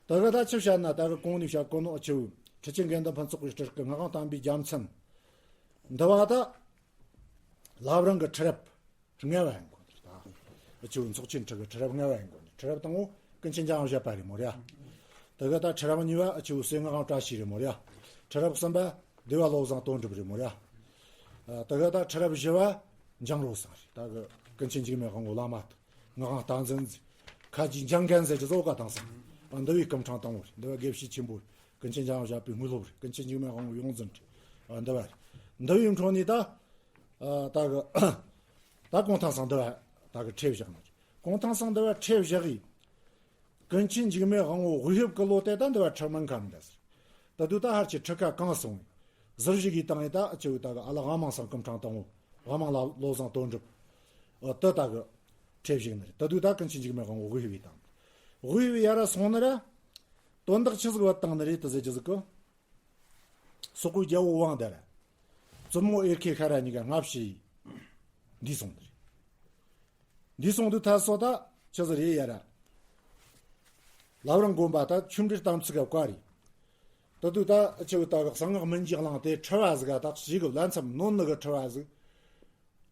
དེ་ག་ད་ཆི་བཤད་ན་ད་གི་གོང་ནས་བཤད་གོ་ནོ་ཨ་ཆེ་བོ། ཁྲི་ཆེན་དགེ་འདུན་ཕུན་ཚོགས་ཀྱི་སྤྲུལ་སྐུ་ངག་དབང་བསྟན་པའི་རྒྱལ་མཚན། འདི་བ་ད་བླ་བྲང་གི་ཁྲི་རབས་ལྔ་བ་ཡིན་གོ་ནི་རེད་ད། ཨ་ཆེ་བོ་ཚོགས་ཆེན་ཁྲི་གི་ཁྲི་རབས་ལྔ་བ་ཡིན་གོ་ནི། ཁྲི་རབས་དང་བོ་ཀུན་མཁྱེན་འཇམ་དབྱངས་བཞད་པ་རེད་མོ་ར། དེ་ག་ད་ཁྲི་རབས་གཉིས་པ་ཨ་ཆེ་བོ་སྲས་ངག་དབང་བཀྲ་ཤིས་རེད་མོ་ར། ཁྲི་རབས་གསུམ་པ་འདུས་པ་བློ་བཟང་དོན་གྲུབ་རེད་མོ་ར། ཨ་དེ་ག་ད་ཁྲི་རབས་བཞི་བ་འཇང་རོ་ཚང་རེད། ད་གི་ཀུན་མཁྱེན་འཇིགས་མེད་དབང་པོ་བླ་མ་དང་། ངག་དབང་བསྟན་འཛིན་ཟེར། ཁ་ཅིག་འཇང་རྒན་ཟེར་གྱི་བཟོ་བཀའ་བཏང་སོང་། ཨ་འདི་བའི་སྐུ་ཕྲེང་དང་བོ་རེད། འདི་བ་དགེ་བཤེས་ཆེན་པོ་རེད། ཀུན་མཁྱེན་འཇམ་དབྱངས་བཞད་པའི་དངོས་སློབ་རེད། ཀུན་མཁྱེན་འཇིགས་མེད་དབང་པོ་ཡོངས་འཛིན་རེད། ཨ་འདི་བ་རེད། འདི་བའི་འཕྲོ་ནས་ད། ཨ་ད་གི་ད་གུང་ཐང་སང་འདི་བ་ད་གི་ཁྲིད་བཞག་ནི་རེད། གུང་ཐང་སང་འདི་བ་ཁྲིད་བཞག་གི། ཀུན་མཁྱེན་འཇིགས་མེད་དབང་པོ་དབུས་ཕེབས་ཀྱི་ལོ་དེ་ད་འདི་བ་ཁྲི་མན་ཁ་མི་འདའ་ཟེར། ད་དུ་ད་ཧར་གྱི་ཁྲི་ཁ་གང་སོང་བས། ཟུར་བཞུགས་ཀྱི་སྟེང་ནས་ད་ཨ་ཆེ་བོ་ད་གི་ཨ་ལ་དབང་མང་སང་སྐུ་ཕྲེང་དང་བོ། དབང་མང་ལ་བློ་བཟང་དོན་གྲུབ། ཨོ་དེ་ད་གི་ཁྲིད་བཞུགས་ནི་རེད། ད་དུ་ད་ཀུན་མཁྱེན་འཇིགས་མེད་དབང་པོ་དབུས་ཕེབས་ཡི་དང་། དབུས་ཕེབས་ཡི་ཡ་ར་སོང་ནི་ར། དོན་དག་ཆི་ཟིག་བ་བཏང་ནི་རེད་དེ་ཟེར་གྱི་ཟིག་གི། སོག་པོའི་རྒྱལ་པོ་ཝང་དེ་ར། བཙུན་མོ་ཨེར་ཁེ་ཁ་ར་གཉིས་ཀ་སྔ་ཕྱི་ཡི། འདི་སོང་དེ་རེད། འདི་སོང་དུས་ཐ་སོ་ད་ཆི་ཟིག་རེད་ཡ་ར། བླ་བྲང་དགོན་པ་ད་ཆུ་འབྲེལ་གཏམ་ཚིག་ག་བཀའ་རེད། ད་དུས་ད་ཆི་བོ་ད་གི་གསང་སྔགས་སྨིན་གྱི་གླིང་དེ་ཁྲི་བ་ཟིག་ག་ད་ཞིག་གི་བླ་མཚམས་ནོན་ནི་གི་ཁྲི་བ་ཟིག་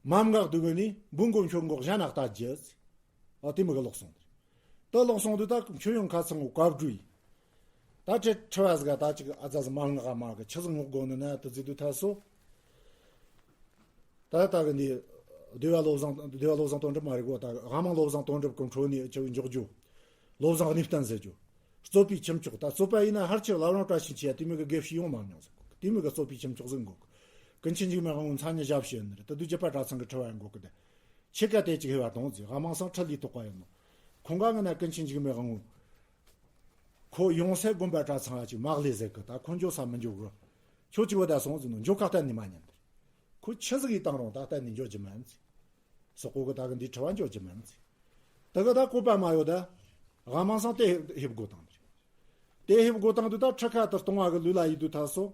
མ་མངགས་དུས་གི་ནི་འབུ་མགོ་མཆོད་མགོ་གཞན་ན་ལྟ་རྒྱུ། ཨ་དེ་མི་གི་ལོག་སོང་དེ་རེད། ད་ལོག་སོང་དུས་ད་མཆོད་ཡོང་ཁ་ཚང་བཀའ་བྲོས་ཡིན། ད་ཁྲི་ཁྲི་བ་ཟིག་ག་ད་ཅིག་ཨ་ཙ་ཟིག་མ་མངགས་མ་གི་ཆི་ཟིག་མངགས་དགོ་ནི་ན་དེ་ཟེར་དུས་ཐ་སོ། ད་ད་གི་འདི། འདུས་པ་བློ་བཟང་འདུས་པ་བློ་བཟང་དོན་གྲུབ་མ་རེད་གོ། ད་དབང་མང་བློ་བཟང་དོན་གྲུབ་ཀྱི་འཕྲོ་ནས་ཆི་བོ་འཇོག་རྒྱུ། བློ་བཟང་གནས་བརྟན་ཟེར་རྒྱུ། རྩོད་པའི་ཁྱུ་མཆོག་ད་རྩོད་པ་ཡིན་ན་ཧར་ཆེ་བླ་བྲང་བཀྲ་ཤིས་འཁྱིལ་ཡ་དེ་མོ་གི་དགེ་བཤེས་ཡོང་མ་མྱོང་ཟེར་གོ། དེ་མོ་གི་རྩོད་པའི་ཁྱུ་མཆོག་ཟིག་གོ། ཀུན་མཁྱེན་འཇིགས་མེད་དབང་པོ་མཚན་ཉིད་ཞབས་ཕྱི་ཡིན་ནི་རེད། ད་དུས་རྒྱུད་པ་གྲྭ་ཚང་གི་ཁྲི་བ་ཡིན་གོ་གི་དེ། ཁྱེད་ཀ་དེ་ཅིག་ཧེ་བ་དང་ཟིག་དབང་མང་སང་ཁྲི་ལས་ཐོག་པ་ཡིན་ནོ། ཁོང་ག་ངི་ན་ཀུན་མཁྱེན་འཇིགས་མེད་དབང་པོ། ཁོ་ཡོང་སའི་དགོན་པ་གྲྭ་ཚང་ང་ཅིག་མ་ལས་ཟེར་གི། ད་ཁོ་འགྱོ་ས་མི་འགྱོ་གི། ཁྱོད་ཅིག་བུད་ད་སོང་ཟེར་ནོ། འགྱོ་ཁ་གཏན་ནས་མ་ཉན་དེ། ཁོ་ཆི་ཟིག་ཡིས་བཏང་རུང་ད་གཏན་ནས་འགྱོ་རྒྱུ་མིན་ཟེར། སོག་པོ་གི་ད་གི་འདི་ཁྲི་བ་འགྱོ་རྒྱུ་མིན་ཟེར། ད་གི་ད་བཀོད་པ་མ་ཡོད་ད། དབང་མང་སང་དེ་ཧེབ་དགོ་བཏང་དེ། དེ་ཧེབ་དགོ་བཏང་དུས་ད་ཁྲི་ཁ་དུ་གཏོང་བ་གི་ལུས་ལ་ཡིད་དུ་ཐ་སོ།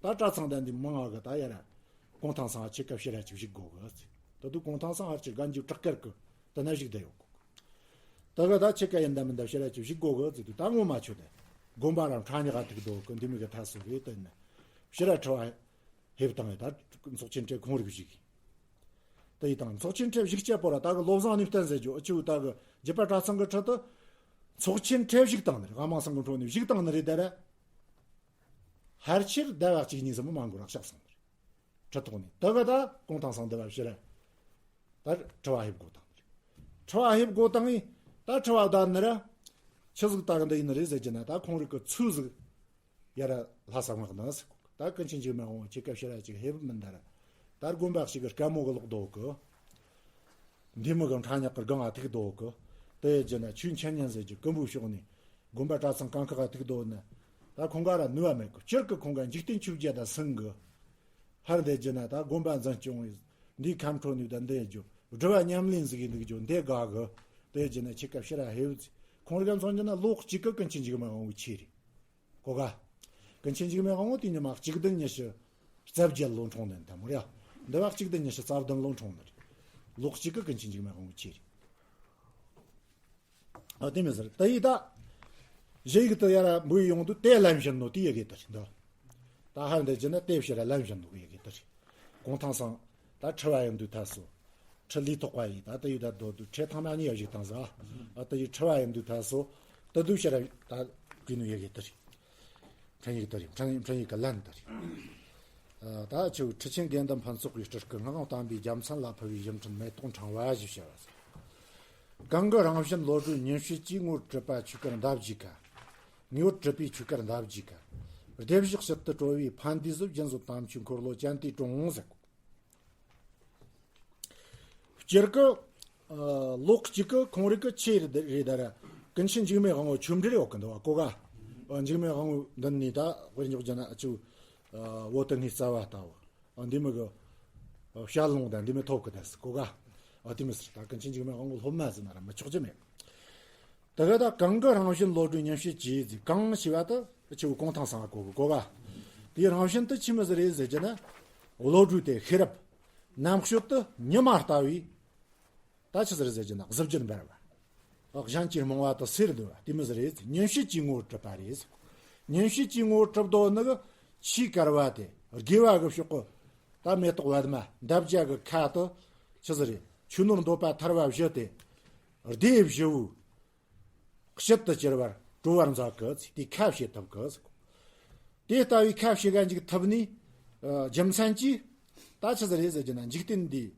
ད་གྲྭ་ཚང་དང་འདི་མང་བ་གི་ད་ཡ་ར། གུང་ཐང་སང་ཁྱེད་ཀ་ཕྱིར་ར་ཅིག་བཞུགས་དགོ་གི་ཟེར། ད་དུ་གུང་ཐང་སང་ཧར་ཅིག་རྒན་རྒྱུ་བྲག་དཀར་གི་ད་ན་བཞུགས་བསྡད་ཡོད་གོ། ད་ག་ད་ཁྱེད་ཀ་ཡིན་ད་མིན་ད་ཕྱིར་ར་ཅིག་བཞུགས་དགོ་གི་ཟེར་དུས་ད་ངོ་མ་ཆོད་དེ། དགོན་པ་ར་ཕྲ་ཉག་ག་ཐུག་དོ་གི་འདི་མི་གི་ཐ་སོ་རེད་དེ་ན། ཕྱིར་ར་ཁྲི་བ་ཧེབ་བཏང་ཡོད་ད་ཚོགས་ཆེན་ཁྲི་ཁོང་རིག་བཞུགས། དེ་ཡི་དང་ཚོགས་ཆེན་ཁྲི་བཞུགས་བྱས་པོ་ར་ད་གི་བློ་བཟང་གནས་བརྟན་ཟེར་རྒྱུ་ཨ་ཆུ་ད་གི་རྒྱུད་པ་གྲྭ་ཚང་གི་ཁྲི་ད། ཚོགས་ཆེན་ཁྲི་བཞུགས་བཏང་ནི་རེད། དབང་མང་སང་གི་འཕྲོ་ནས་བཞུགས་བཏང་ནི་རེད་དེ་ར། ཧར་ཆེར་ཟླ་བ་གཅིག་གཉིས་ཙམ་མ་འགོར་ར་གཤེགས་སོང་ནི་རེད། ཁྲི་ཐོག་ནས་ད་གི་ད་གུང་ཐང་སང་ཟླ་བ་ཕྱི་ར། ད་ཁྲི་བ་ཧེབ་དགོ་བཏང་ནི་རེད། ཁྲི་བ་ཧེབ་དགོ་བཏང་ངས་ད་ཁྲི་བ་བདམས་ནི་ར། ཆི་ཟིག་ད་གི་འདི་ཡིན་ནི་རེད་ཟེར་གྱི་ན་ད་ཁོང་རིག་གི་ཚུལ་ཟིག་ཡ་ར་ལྷ་ས་མངགས་ན་ཟེར་གོ། ད་ཀུན་མཁྱེན་འཇིགས་མེད་དབང་པོ་ཁྱེད་ཀ་ཕྱིར་ར་ཅིག་ཧེ་བུ་མིན་ད་ར། ད་དགོན་པ་ཞིག་གི་དཀའ་མོ་གི་ལོག་དོ་གི། འདི་མི་གི་ཕྲ་ཉག་གི་སྒང་ང་ཐུག་དོ་གི། དེ་ཡི་རྗེས་ན་ཆོས་འཆད་ཉན་ཟེར་གྱི་ཀུན་པོའི་ཕྱོགས་ནས་དགོན་པ་གྲྭ་ཚང་གང་ཁག་ག་ཐུག་དོ་ན། ད་ཁོང་ག་ར་ནུས་པ་མེད་གི། སྤྱིར་གི་ཁོང་ག་འཇིག་རྟེན་ཆོས་བརྒྱད་དང་ཟུང་གི། ཧར་འདི་རྗེས་ན་ད་དགོན་པ་འཛིན་སྐྱོང་བའི་འདིའི་ཁམས་ཁྲོད་ནས་ད་འདི་རྒྱུ་སྒྲུབ་པ་ཉམས་ལེན་ཟིག་གི་འདུག་རྒྱུ་འདི་དགའ་གི། དེ་ཡི་རྗེས་ན་ཁྱེད་ཀ་ཕྱིར་ར་ཧེ་བུ་ཟེར། ཁོང་རིག་ག་མཚོན་རྒྱུ་ན་ལོ་གཅིག་གི་ཀུན་མཁྱེན་འཇིགས་མེད་དབང་པོའི་ཆེད་རེད། གོ་ག། ཀུན་མཁྱེན་འཇིགས་མེད་དབང་པོ་དེ་ཉི་མ་གཅིག་བདུན་ཉི་ཤུ་རྩ་བརྒྱད་ལོ་འཁྲུངས་ནས་ད་མོ་ར། འདི་བ་གཅིག་བདུན་ཉི་ཤུ་རྩ་བདུན་ལོ་འཁྲུངས་ནི་རེད། ལོ་གཅིག་གི་ཀུན་མཁྱེན་འཇིགས་མེད་དབང་པོའི་ཆེད་རེད། ཨ་དེ་མི་ཟེར་དེ་ཡི་ད། གཞི་ཡིག་དུ་ཡ་ར་འབུ་ཡོང་དུས་དེ་ལམ་བཞིན་ནོ་དེ་ཡི་གེ་དེ་རེད་འདི། ད་ཧར་འདི་རྗེས་ན་དེ་ཕྱིར་ར་ལམ་བཞིན་ནོ་གི་ཡི་གེ་དེ་རེད། གུང་ཐང་སང་ད་ཁྲི་བ་ཡིན་དུས་ཐ་སོ། ཁྲི་ལས་ཐོག་པ་ཡིས་ད་ལྟ་ཡུལ་ད་རྡོ་དུ་ཁྲི་ཐང་མ་གཉིས་ཡ་བཞུགས་བཏང་ཟ། ཨ་ལྟ་ཡུལ་ཁྲི་བ་ཡིན་དུས་ཐ་སོ། ད་དུ་ཕྱིར་ད་གུས་ནུ་ཡི་གེ་དེ་རེད། འཕྲིན་ཡིག་དེ་རེད། འཕྲིན་འཕྲིན་ཡིག་གི་ལན་དེ་རེད། ཨ་ད་ཆུ་ཁྲི་ཆེན་དགེ་འདུན་ཕུན་ཚོགས་ཀྱི་སྤྲུལ་སྐུ་ངག་དབང་བསྟན་པའི་རྒྱལ་མཚན་ལ་ཕུལ་བའི་བཞུ་འཕྲིན་མེ་ཏོག་ཕྲེང་བ་ཞེས་བྱ་བ་ཟེར། གང་གི་རང་བཞིན་བློ་གྲོས་ཉིན་བྱེད་ཀྱིས། ངོ་བོར་གྲུབ་པ་ཆོས་སྐུར་འདའ་བགྱིས་ཀ་ངོ་བོར་གྲུབ་པའི་ཆོས་སྐུར་འདའ་བགྱིས་ཀ་སྡེབ་བཞག་ཕྱིར་དུ་གྲོལ་བའི་ཕན་བདེའི་གཟུགས། རྒྱུན་བཟོད་དམ་ཆོས་འཁོར་ལོ་ཅན་དེའི་དྲུང་ཟེར། སྤྱིར་གི། ཨ། ལོ་གཅིག་གི་ཁོང་རིགས་ཀྱི་ཆེ་རེད་ད་ར། ཀུན་མཁྱེན་འཇིགས་མེད་དབང་པོ་ཆོས་འབྲེལ་ཡོད་གི་འདུག་བ་གོ་ག་ཨ། འཇིགས་མེད་དབང་པོ་འདི་ནས་ད་དཔེར་འཇོག་རྒྱུ་ན་ཨ་ཅུ། ཨ། བོ་དེ་ངའི་རྩ་བ་ལྟ་བུ། ཨ། འདི་མི་གི། ཨ། བཤད་ལུང་དང་འདི་མི་ཐོབ་གི་ད་གོ་ག་ཨ། དེ་མི་ཟེར་ད་ཀུན་མཁྱེན་འཇིགས་མེད་དབང་པོ་སློབ་མ་ཟེར་ན་ར་མི་ཆོག་རྒྱུ་མེད། དེ་ག་ད་གང་གི་རང་བཞིན་བློ་གྲོས་ཉིན་བྱེད་ཀྱིས་ཟེར། གང་ཞེས་པ་དེ་ཆུ་བོ་གུང་ཐང་སང་གོ་གི་གོ་ག་དེའི་རང་བཞིན་དེ་ཆི་མོ་ཟིག་རེད་ཟེར་རྒྱུ་ན། བློ་གྲོས་དེ་ཤེས་རབ། རྣམ་དཔྱོད་དེ་ཉི་མ་ལྟ་བུའི། ད་ཆི་ཟིག་རེད་ཟེར་རྒྱུ་ན་གཟི་བརྗིད་འབར་བ། གཞན་གྱི་རྨོངས་པ་དེ་སེལ་འདོད་པ་དེ་མོ་ཟིག་རེད། ཉིན་བྱེད་ཀྱིས་ངོ་བོར་གྲུབ་པ་རེད། ཉིན་བྱེད་ཀྱིས་ངོ་བོར་གྲུབ་འདོད་ནི་གི་ཆེས་དཀར་བ་དེ་དགེ་བ་གི་ཕྱོགས་གི། ད་མེ་ཏོག་པདྨ་འདབ་བརྒྱ་གི་ཁ་དེ་ཆི་ཟིག་རེད། ཆོས་ནོར་འདོད་པ་ཐར་བ་བཞི་དེ་སྡེ་བཞི་བོའི་དཔྱིད་དུ་གྱུར་པར་གྲོལ་བར་མཛད་གི་ཟེར། དེའི་ཁ་བྱེད་ཐུབ་གི་ཟེར། དེ་ལྟ་བུའི་ཁ་བྱེད་ག་འཇུག་ཐུབ་ནས། ཨ། རྒྱུ་མཚན་གྱིས་ད་ཆི་ཟིག་རེད་ཟེར་རྒྱུ་ན་འཇིག་རྟེན་འདིའི།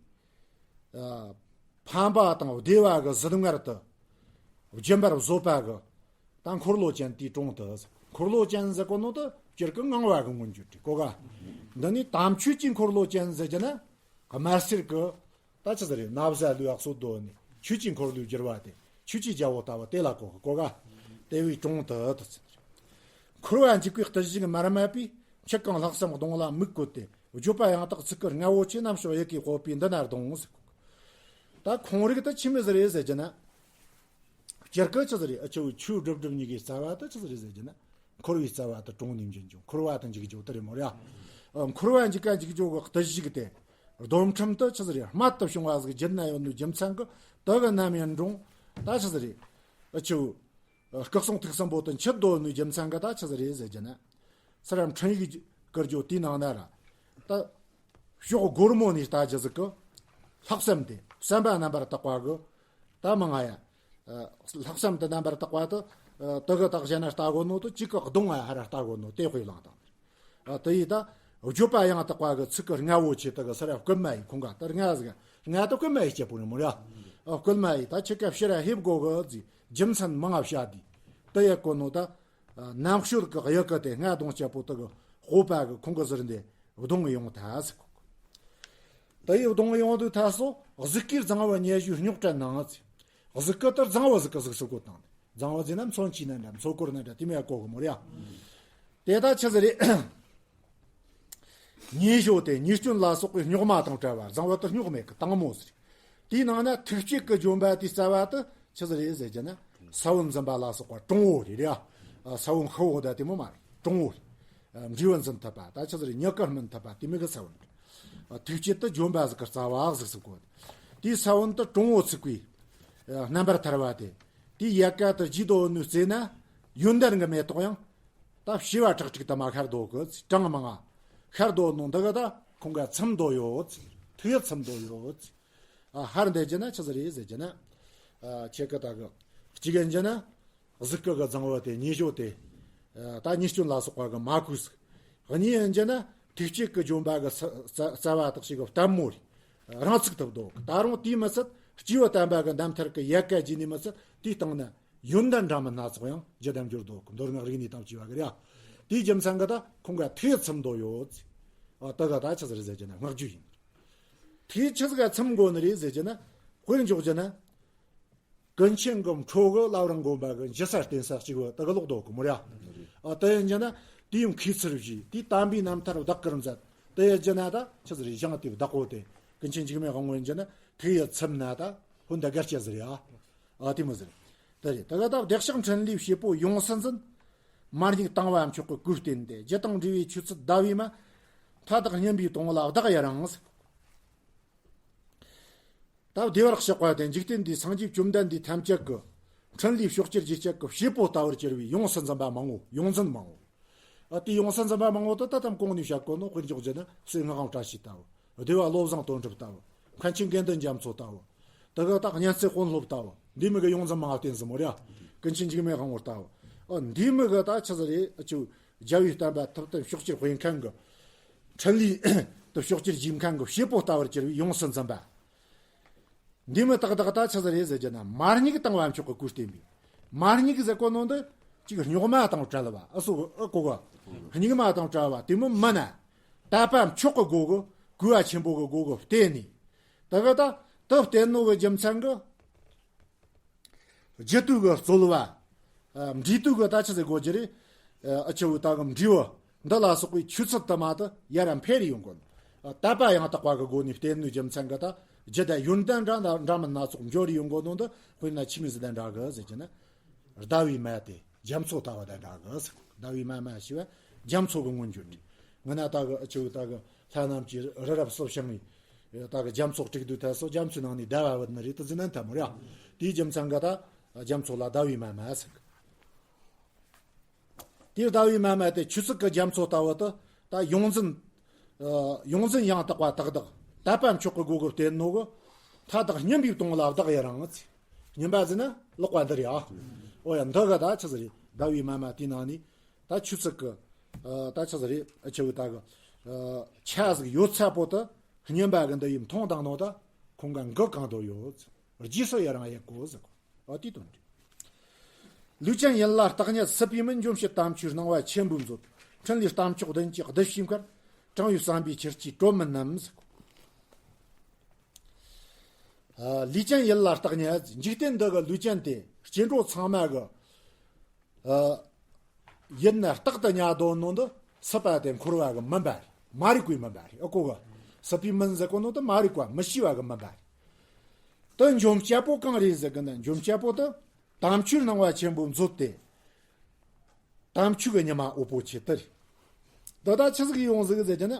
ཨ། ཕན་པ་དང་བདེ་བ་གི་གཟི་མངལ་དུ་སྦྱིན་པར་བཟོད་པ་གི། ད་འཁོར་ལོ་ཅན་དེའི་དྲུང་དུ་ཟེར། འཁོར་ལོ་ཅན་ཟེར་གོ་ནོ་དེ་སྤྱིར་གི་ངང་བ་གི་མངོན་བརྗོད་རེད་གོ་ག་འདི་ནི་དམ་ཆོས་ཀྱི་འཁོར་ལོ་ཅན་ཟེར་རྒྱུ་ན། དམར་སེར་གི། ད་ཆི་ཟིག་རེད། ན་བཟའ་ལུས་ཨག་སོ་དོ་ནི་ཆོས་ཀྱི་འཁོར་ལོས་སྒྱུར་བ་དེ། ཆོས་ཀྱི་རྒྱལ་པོ་ལྟ་བུ་དེ་ལ་གོ་གི་གོ་ག་དེ་བའི་དྲུང་དུ་དུ་ཚུད། འཁོར་བ་འཇིག་པའི་བརྟུལ་ཞུགས་མར་མེད་པའི། འཆི་ཀུན་ལྷག་བསམ་གདུང་ལ་མི་བཀོད་དེ། སྤྱོད་པ་ཡང་དག་ཚིག་གི་རྔ་བོ་ཆེ། རྣམ་གཞག་ཡི་གེ་བཀོད་པའི་འདི་ན་གདུང་ཟེར་གོ་གི་ད་ཁོང་རིགས་དེ་ཆི་མོ་ཟིག་རེད་ཟེར་རྒྱུ་ན། སྤྱིར་གི་ཆི་ཟིག་རེད། ཨ་ཆུ་བོ་ཆུ་སྒྲིབ་སྒྲིབ་གཉིས་ཀའི་རྩ་བ་དེ་ཆི་ཟིག་རེད་ཟེར་རྒྱུ་ན། འཁོར་བའི་རྩ་བ་དེ་དྲུང་ནས་འབྱིན་རྒྱུ། འཁོར་བ་དང་འཇིག་རྒྱུ་དེ་རེད་མོ་ར། ཨ། འཁོར་བ་འཇིག་ག་འཇིག་རྒྱུ་གི་བརྟུལ་ཞུགས་དེ། སྡོམ་ཁྲིམས་དེ་ཆི་ཟིག་རེད། རྨད་དུ་བྱུང་བ་ཟིག་བརྒྱུད་ནས་ཡོད་ནོ་རྒྱུ་མཚན་གི་དེ་གི་རྣམ་ཡན་དྲུང་། ད་ཆི་ཟིག་རེད། ཨ་ཆུ་བོ། སྐུ་གསུང་ཐུགས་གསུམ་པོ་དེ་འཆད་འདོད་ནོ་རྒྱུ་མཚན་གི་ད་ཆི་ཟིག་རེད་ཟེར་རྒྱུ་ན། སེར་བ་འཕྲིན་ཡིག་བསྐུར་རྒྱུ་དེའི་ནང་ན་ར། ད། ཕྱོགས་སྒོར་མོ་ནས་ལྟ་རྒྱུ་ཟིག་གི། ལྷག་བསམ་དེ་བསམ་པ་རྣམ་པར་དག་པ་གི། ད་མང་ང་ཡ། ཨ། ལྷག་བསམ་དེ་རྣམ་པར་དག་པ་དེ། ཨ། དེ་གི་དག་གཞན་ན་ལྟ་གོ་ནོ་དེ་གཅིག་གི་གདུང་ང་ཧ་ར་ལྟ་གོ་ནོ་དེ་དཔེ་བླངས་དང་། ཨ། དེ་ཡིས་ད། བརྗོད་པ་ཡང་དག་པ་གི་ཚིག་གི་རྔ་བོ་ཆེ་དེ་གི་སེར་བ་བསྐུལ་མ་ཡིས་ཁོང་ག་དེ་རྔ་ཟིག་རྔ་དེ་བསྐུལ་མ་ཡིས་སྐྱེ་པོ་ནི་མོ་ར། ཨ། བསྐུལ་མ་ཡིས་ད་ཁྱེད་ཀ་ཕྱིར་ར་ཧེབ་དགོ་གི་ཟེར་རྒྱུ་མཚན་མང་ང་བཤད་དེ། དེ་ཡི་གོ་ནོ་ད། ཨ། རྣམ་དཔྱོད་ཀྱི་གཡུ་གུ་དེ་རྔ་གདུང་སྐྱེ་པོ་དེ་གི་སྤོབས་པ་གི་ཁོང་གི་ཟུར་འདི་གདུང་ཡོང་ཐལ་ཟེར་གོ། དེ་ཡི་གདུང་ཡོང་དུས་ཐལ་སོ། གཟུགས་ཀྱི་རྫིང་བུ་ཉེ་ཞུའི་རྙོག་དྲ་ནང་ཟེར། གཟུགས་ཀྱི་དེ་རྫིང་བུ་ཟིག་གི་གཟུགས་སུ་བཀོད་བཏང་ནས། རྫིང་བུ་ཟེར་ན་མཚོན་ཆ་ན་འདྲ་མཚོ་གུར་ན་འདྲ་དེ་མོ་ཡ་གོ་གི་མོ་ར། དེ་ད་ཆི་ཟིག་རེད། ཉེ་ཞོ་དེ་ཉེས་སྐྱོན་ལ་སོགས་པའི་རྙོག་མ་དང་བྲལ་བ། རྫིང་བུ་དེ་རྙོག་མེད་གི་དྭངས་མོ་ཟེར། དེའི་ནང་ན་ཐིགས་བཅད་ཀྱི་ལྗོན་པ་དེའི་རྩ་བ་དེ་ཆི་ཟིག་རེད་ཟེར་རྒྱུ་ན། ས་བོན་འཛིན་པ་ལ་སོགས་པ་གྲུང་བོ་རེད་ར། ཨ། ས་བོན་ཤི་བོ་ད་དེ་མོ་མ་རེད། གྲུང་བོ་རེད། ཨ། འབྲས་བུ་འཛིན་ཐུབ་པ་ད་ཆི་ཟིག་རེད། མྱུ་གུ་སྨིན་ཐུབ་པ་དེ་མོ་གི་ས་བོན་རེད། ཨ། ཐིགས་བཅད་དེ་ལྗོན་པ་ཟིག་གི་རྩ་བ་ཟིག་ཟིག་གོ། དེའི་ས་བོན་དེ་གྲུང་བོ་ཚིག་པའི། ཨ། རྣམ་པར་ཐར་བ་དེ། དེའི་ཡལ་ག་དེ་རྒྱས་དོ་ནུས་རྩེ་ན། ཡོན་ཏན་གྱི་མེ་ཏོག་ཡང་། ད་བྱེ་བ་ཁྲག་ཁྲིག་དུ་མ་ཤར་འདུག་གི་གྲངས་མང་ང་ཤར་འདུག་ནོ་འདི་གི་ད་ཁོང་ག་ཚིམ་འདུག་ཡོད། ཐིག་ཚིམ་འདུག་ཡོད། ཨ། ཧར་འདེད་རྒྱུ་ན་ཆི་ཟིག་རེད་ཟེར་རྒྱུ་ན། ཨ། ཁྱེད་ཀྱི་ད་གི་གཅིག་ཡིན་རྒྱུ་ན། གཟུགས་སྐུ་གི་རྫིང་བུ་དེ་ཉེ་ཞོ་དེ། ཨ། ད་ཉེས་སྐྱོན་ལ་སོགས་པ་གི་མ་གོས་ཟིག་གཉིས་ཡིན་རྒྱུ་ན་ཐིགས་བཅད་ཀྱི་ལྗོན་པ་གི་རྩ་རྩ་བ་དག་ཅིག་གི་ལྟད་མོ་རེད། རང་ཚུགས་ཐུབ་འདུག་ད་རུང་དེས་མི་ཚད་སྐྱེས་བུ་དམ་པ་གི་རྣམ་ཐར་གི་ཡལ་ག་རྒྱས་ནས་མི་ཚད་དེའི་སྟེང་ན། ཡོན་ཏན་འདྲ་མིན་སྣ་ཚོགས་ཡང་རྒྱུད་དམ་འབྱོར་འདུག་མདོ་སྔགས་རིག་གནས་དང་བཅས་པ་གི་རེད། དེའི་རྒྱུ་མཚན་གི་ད་ཁོང་ག་ཐིགས་ཚིམ་འདུག་ཡོད། ཨ། དེ་ག་ད་ཆི་ཟིག་རེད་ཟེར་རྒྱུ་ན་བསྔགས་བརྗོད་ཡིན། ཐིགས་ཆི་ཟིག་ག་ཚིམ་དགོ་ནི་རེད་ཟེར་རྒྱུ་ན། དཔེར་འཇོག་རྒྱུ་ན། ཀུན་མཁྱེན་གི་འཕྲོ་གི་བླ་བྲང་དགོན་པ་གི་འཇུ་ས་བརྟེན་ས་གཅིག་བུ་དེ་གི་ལོག་འདུག་གི་མོ་ར། ཨ། དེ་ཡིན་རྒྱུ་ན་དེ་ཡང་མཁས་ཚུལ་བཞི་དེའི་དམ་པའི་རྣམ་ཐར་བདག་གིར་མཛད། དེ་ཡིན་རྒྱུ་ན་ད་ཆི་ཟིག་རེད། ཞིང་དེའི་བདག་པོ་དེ་ཀུན་མཁྱེན་འཇིགས་མེད་དབང་པོ་ཡིན་རྒྱུ་ན་ཐིགས་ཡི་ཚིམ་ན་ད་ཧོན་ད་སྒར་སྐྱ་ཟིག་རེད། ཨ། ཨ། དེ་མོ་ཟིག་རེད། དེ་རེད། དེ་ག་ད་བདེ་གཤེགས་འཕྲིན་ལས་བྱེད་པོ་ཡོངས་སུ་འཛིན། མ་སྙིགས་དང་བ་མཆོག་གི་སྐུའི་རྟེན་དེ། རྒྱུ་དང་འབྲས་བུའི་ཆོས་ཚུལ་ཟླ་བའི་མ། མཐའ་དག་སྙོམས་པའི་དོན་ལ་བདག་ཡི་རང་། ད་བདེ་བར་གཤེགས་པ་དེ་འཇིག་རྟེན་འདིའི་སངས་རྒྱས་བཅོམ་ལྡན་འདས་ཐམས་ཅད་ཀྱི་འཕྲིན་ལས་ཕྱོགས་བཅུར་རྒྱས་བསྐྱེད་ཀྱི་བྱེད་པོ་ལྟ་བུར་གྱུར་པའི་ཡོངས་སུ་འཛིན་པ་མང་བོ། ཡོངས་འཛིན་མང་བོ། ཨ། དེ་ཡོངས་སུ་འཛིན་པ་མང་བོ་དེ་ད་ལྟ་གོང་ནས་བཤད་གོ་ནོ། དཔེར་འཇོག་རྒྱུ་ན་གསེར་མངའ་དབང་བཀྲ་ཤིས་ལྟ་བུ། བདེ་བ་བློ་བཟང་དོན་གྲུབ་ལྟ་བུ། མཁན་ཆེན་དགེ་འདུན་རྒྱ་མཚོ་ལྟ་བུ། དེ་ག་ད་གཉན་ཚད་དཔོན་སློབ་ལྟ་བུ། འདི་མི་གི་ཡོངས་འཛིན་མང་བ་བསྟེན་ཟིན་མོ་ར། ཀུན་མཁྱེན་འཇིགས་མེད་དབང་པོ་ལྟ་བུ། ཨ། འདི་མི་གི་ད་ཆི་ཟིག་རེད། ཨ། ཆུ་རྒྱལ་བའི་བསྟན་པ་ཐུབ་བསྟན་ཕྱོགས་བཅུར་སྤེལ་མཁན་གི། འཕྲིན་ལས་དེ་ཕྱོགས་བཅུར་རྒྱས་མཁན་གི་བྱེད་པོ་ལྟ་བུར་གྱུར་པའི་ཡོངས་སུ་འཛིན་པ། འདི་མི་ཏག་ཏག་ད་ཆི་ཟིག་རེད་ཟེར་རྒྱུ་ན། མར་སྙིགས་བཏང་བ་མཆོག་གི་གོས་བསྟན་པའི། མར་སྙིགས་ཟེར་གོ་ནོ་འདི་ཅིག་རྙོག་མ་དང་བྲལ་བ། ཨ་སོ་ཨ་གོ་ག་སྙིགས་མ་དང་བྲལ་བ་དེ་མོ་མིན་ན། དད་པ་མཆོག་གི་སྒོ་གི་གུས་པ་ཆེན་པོ་གི་སྒོ་གི་བསྟེན་ནས། དེ་གི་ད་དེ་བསྟེན་ནོ་གི་རྒྱུ་མཚན་གི། རྒྱུད་དུ་གི་རྩོལ་བ། ཨ་འབྲས་དུ་གི་ད་ཆི་ཟེར་གོ་རྒྱུ་རེད། ཨ་ཆུ་བོ་ད་གི་འབྲས་བུ་འདི་ལ་སོགས་པའི་ཆོས་ཚུལ་དུ་མ་དུ་ཡར་འཕེལ་ཡོང་གོ་ནོ། ཨ་དད་པ་ཡང་དག་པ་གི་སྒོ་ནས་བསྟེན་ནོ་རྒྱུ་མཚན་གི་ད་རྒྱུད་ད་ཡོན་ཏན་འདྲ་འདྲ་མིན་སྣ་ཚོགས་འབྱོར་ཡོང་གོ་ནོ་འདི། དཔེར་ན་ཆི་མོ་ཟིག་དང་འདྲ་གི་ཟེར་རྒྱུ་ན། ཟླ་བའི་མ་དེ་རྒྱ་མཚོ་ལྟ་བུ་དང་འདྲ་གི་ཟེར། ཟླ་བའི་མ་མ་ཞེས་པ་རྒྱ་མཚོ་གི་མངོན་བརྗོད་རེད། ང་ན་ད་གི་ཨ་ཆུ་ད་གི་ལྷ་རྣམས་ཀྱིས་རི་རབ་སྲིབ་ཞིང་ངི། ད་གི་རྒྱ་མཚོ་དཀྲུག་དུས་ཐད་སོ་རྒྱ་མཚོའི་ནང་ནས་ཟླ་བ་བུད་ནི་རེད་དུ་ཟིན་ན་འཐད་མོ་ར། དེའི་རྒྱུ་མཚན་གི་ད་རྒྱ་མཚོ་ལ་ཟླ་བའི་མ་མ་ཟེར་གི། དེའི་ཟླ་བའི་མ་མ་དེ་ཆུ་ཚིགས་ཀྱི་རྒྱ་མཚོ་ལྟ་བུ་དུ་ད་ཡོངས་འཛིན། ཨ་ཡོངས་འཛིན་ཡང་དག་པ་དག་དག་དད་པ་མཆོག་གི་སྒོ་གི་བསྟེན་ནོ་གི། མཐའ་དག་སྙོམས་པའི་དོན་ལ་བདག་ཡི་རང་ངི། སྙོམས་པ་ཟེར་ན་ལོག་པ་འདི་རེད་ཨ། ཨོ་ཡ་འདི་གི་ད་ཆི་ཟིག་རེད། ཟླ་བའི་མ་མ་དེའི་ནང་ནས་ད་ཆུ་ཚིགས་ཀྱི། ཨ་ད་ཆི་ཟིག་རེད། ཨ་ཆུ་བོ་ད་གི། ཨ་ཆ་ཟིག་ཡོད་ཚད་པོ་དུ་སྙོམས་པ་གི་འདི་ཡི་མཐོང་དང་ནོ་ད་ཁོང་ག་འགུ་གང་དོ་ཡོད། རྗེས་སུ་ཡི་རང་ཡི་གོ་ཟེར་གོ། ཨ་དེའི་དོན་རེད། ལུས་ཅན་ཡིད་ལ་བརྟག་ཉལ་སྲིད་པའི་མི། འཇོམས་བྱེད་དམ་ཆོས་སྣང་བ་ཆེན་པོའི་མཛོད། འཕྲིན་ལས་རྟ་མཆོག་བདུན་གྱི་གདུལ་བྱའི་མཁར། དྲང་བའི་བསམ་པའི་ཁྱེར་གྱིས་གྲོལ་མི་ནུས་ཟེར་གོ། ཨ་ལུས་ཅན་ཡིད་ལ་བརྟག་ཉལ། འཇིག་རྟེན་འདི་གི་ལུས་ཅན་དེ་སྐྱེ་འགྲོ་ཚང་མ་གི། ཨ་ཡིད་ནི་རྟག་ཏུ་ཉལ་དོ་ནོ་འདི་སྲིད་པ་དེ་འཁོར་བ་གི་མུན་པ་རེད། མ་རིག་པའི་མུན་པ་རེད། ཨ་གོ་ག་སྲིད་པའི་མུན་ཟེར་གོ་ནོ་འདི་མ་རིག་པ་མི་ཤེས་པ་གི་མུན་པ་རེད། དེ་འཇོམས་བྱེད་པོ་གང་རེད་ཟེར་གི་ན། འཇོམས་བྱེད་པོ་དེ་དམ་ཆོས་སྣང་བ་ཆེན་པོའི་མཛོད་དེ། དམ་ཆོས་ཀྱི་ཉི་མ་འོད་པོ་ཆེ་དེ་རེད། འདི་ད་ཆི་ཟིག་ཡོང་ཟིག་ཟེར་གྱི་ན།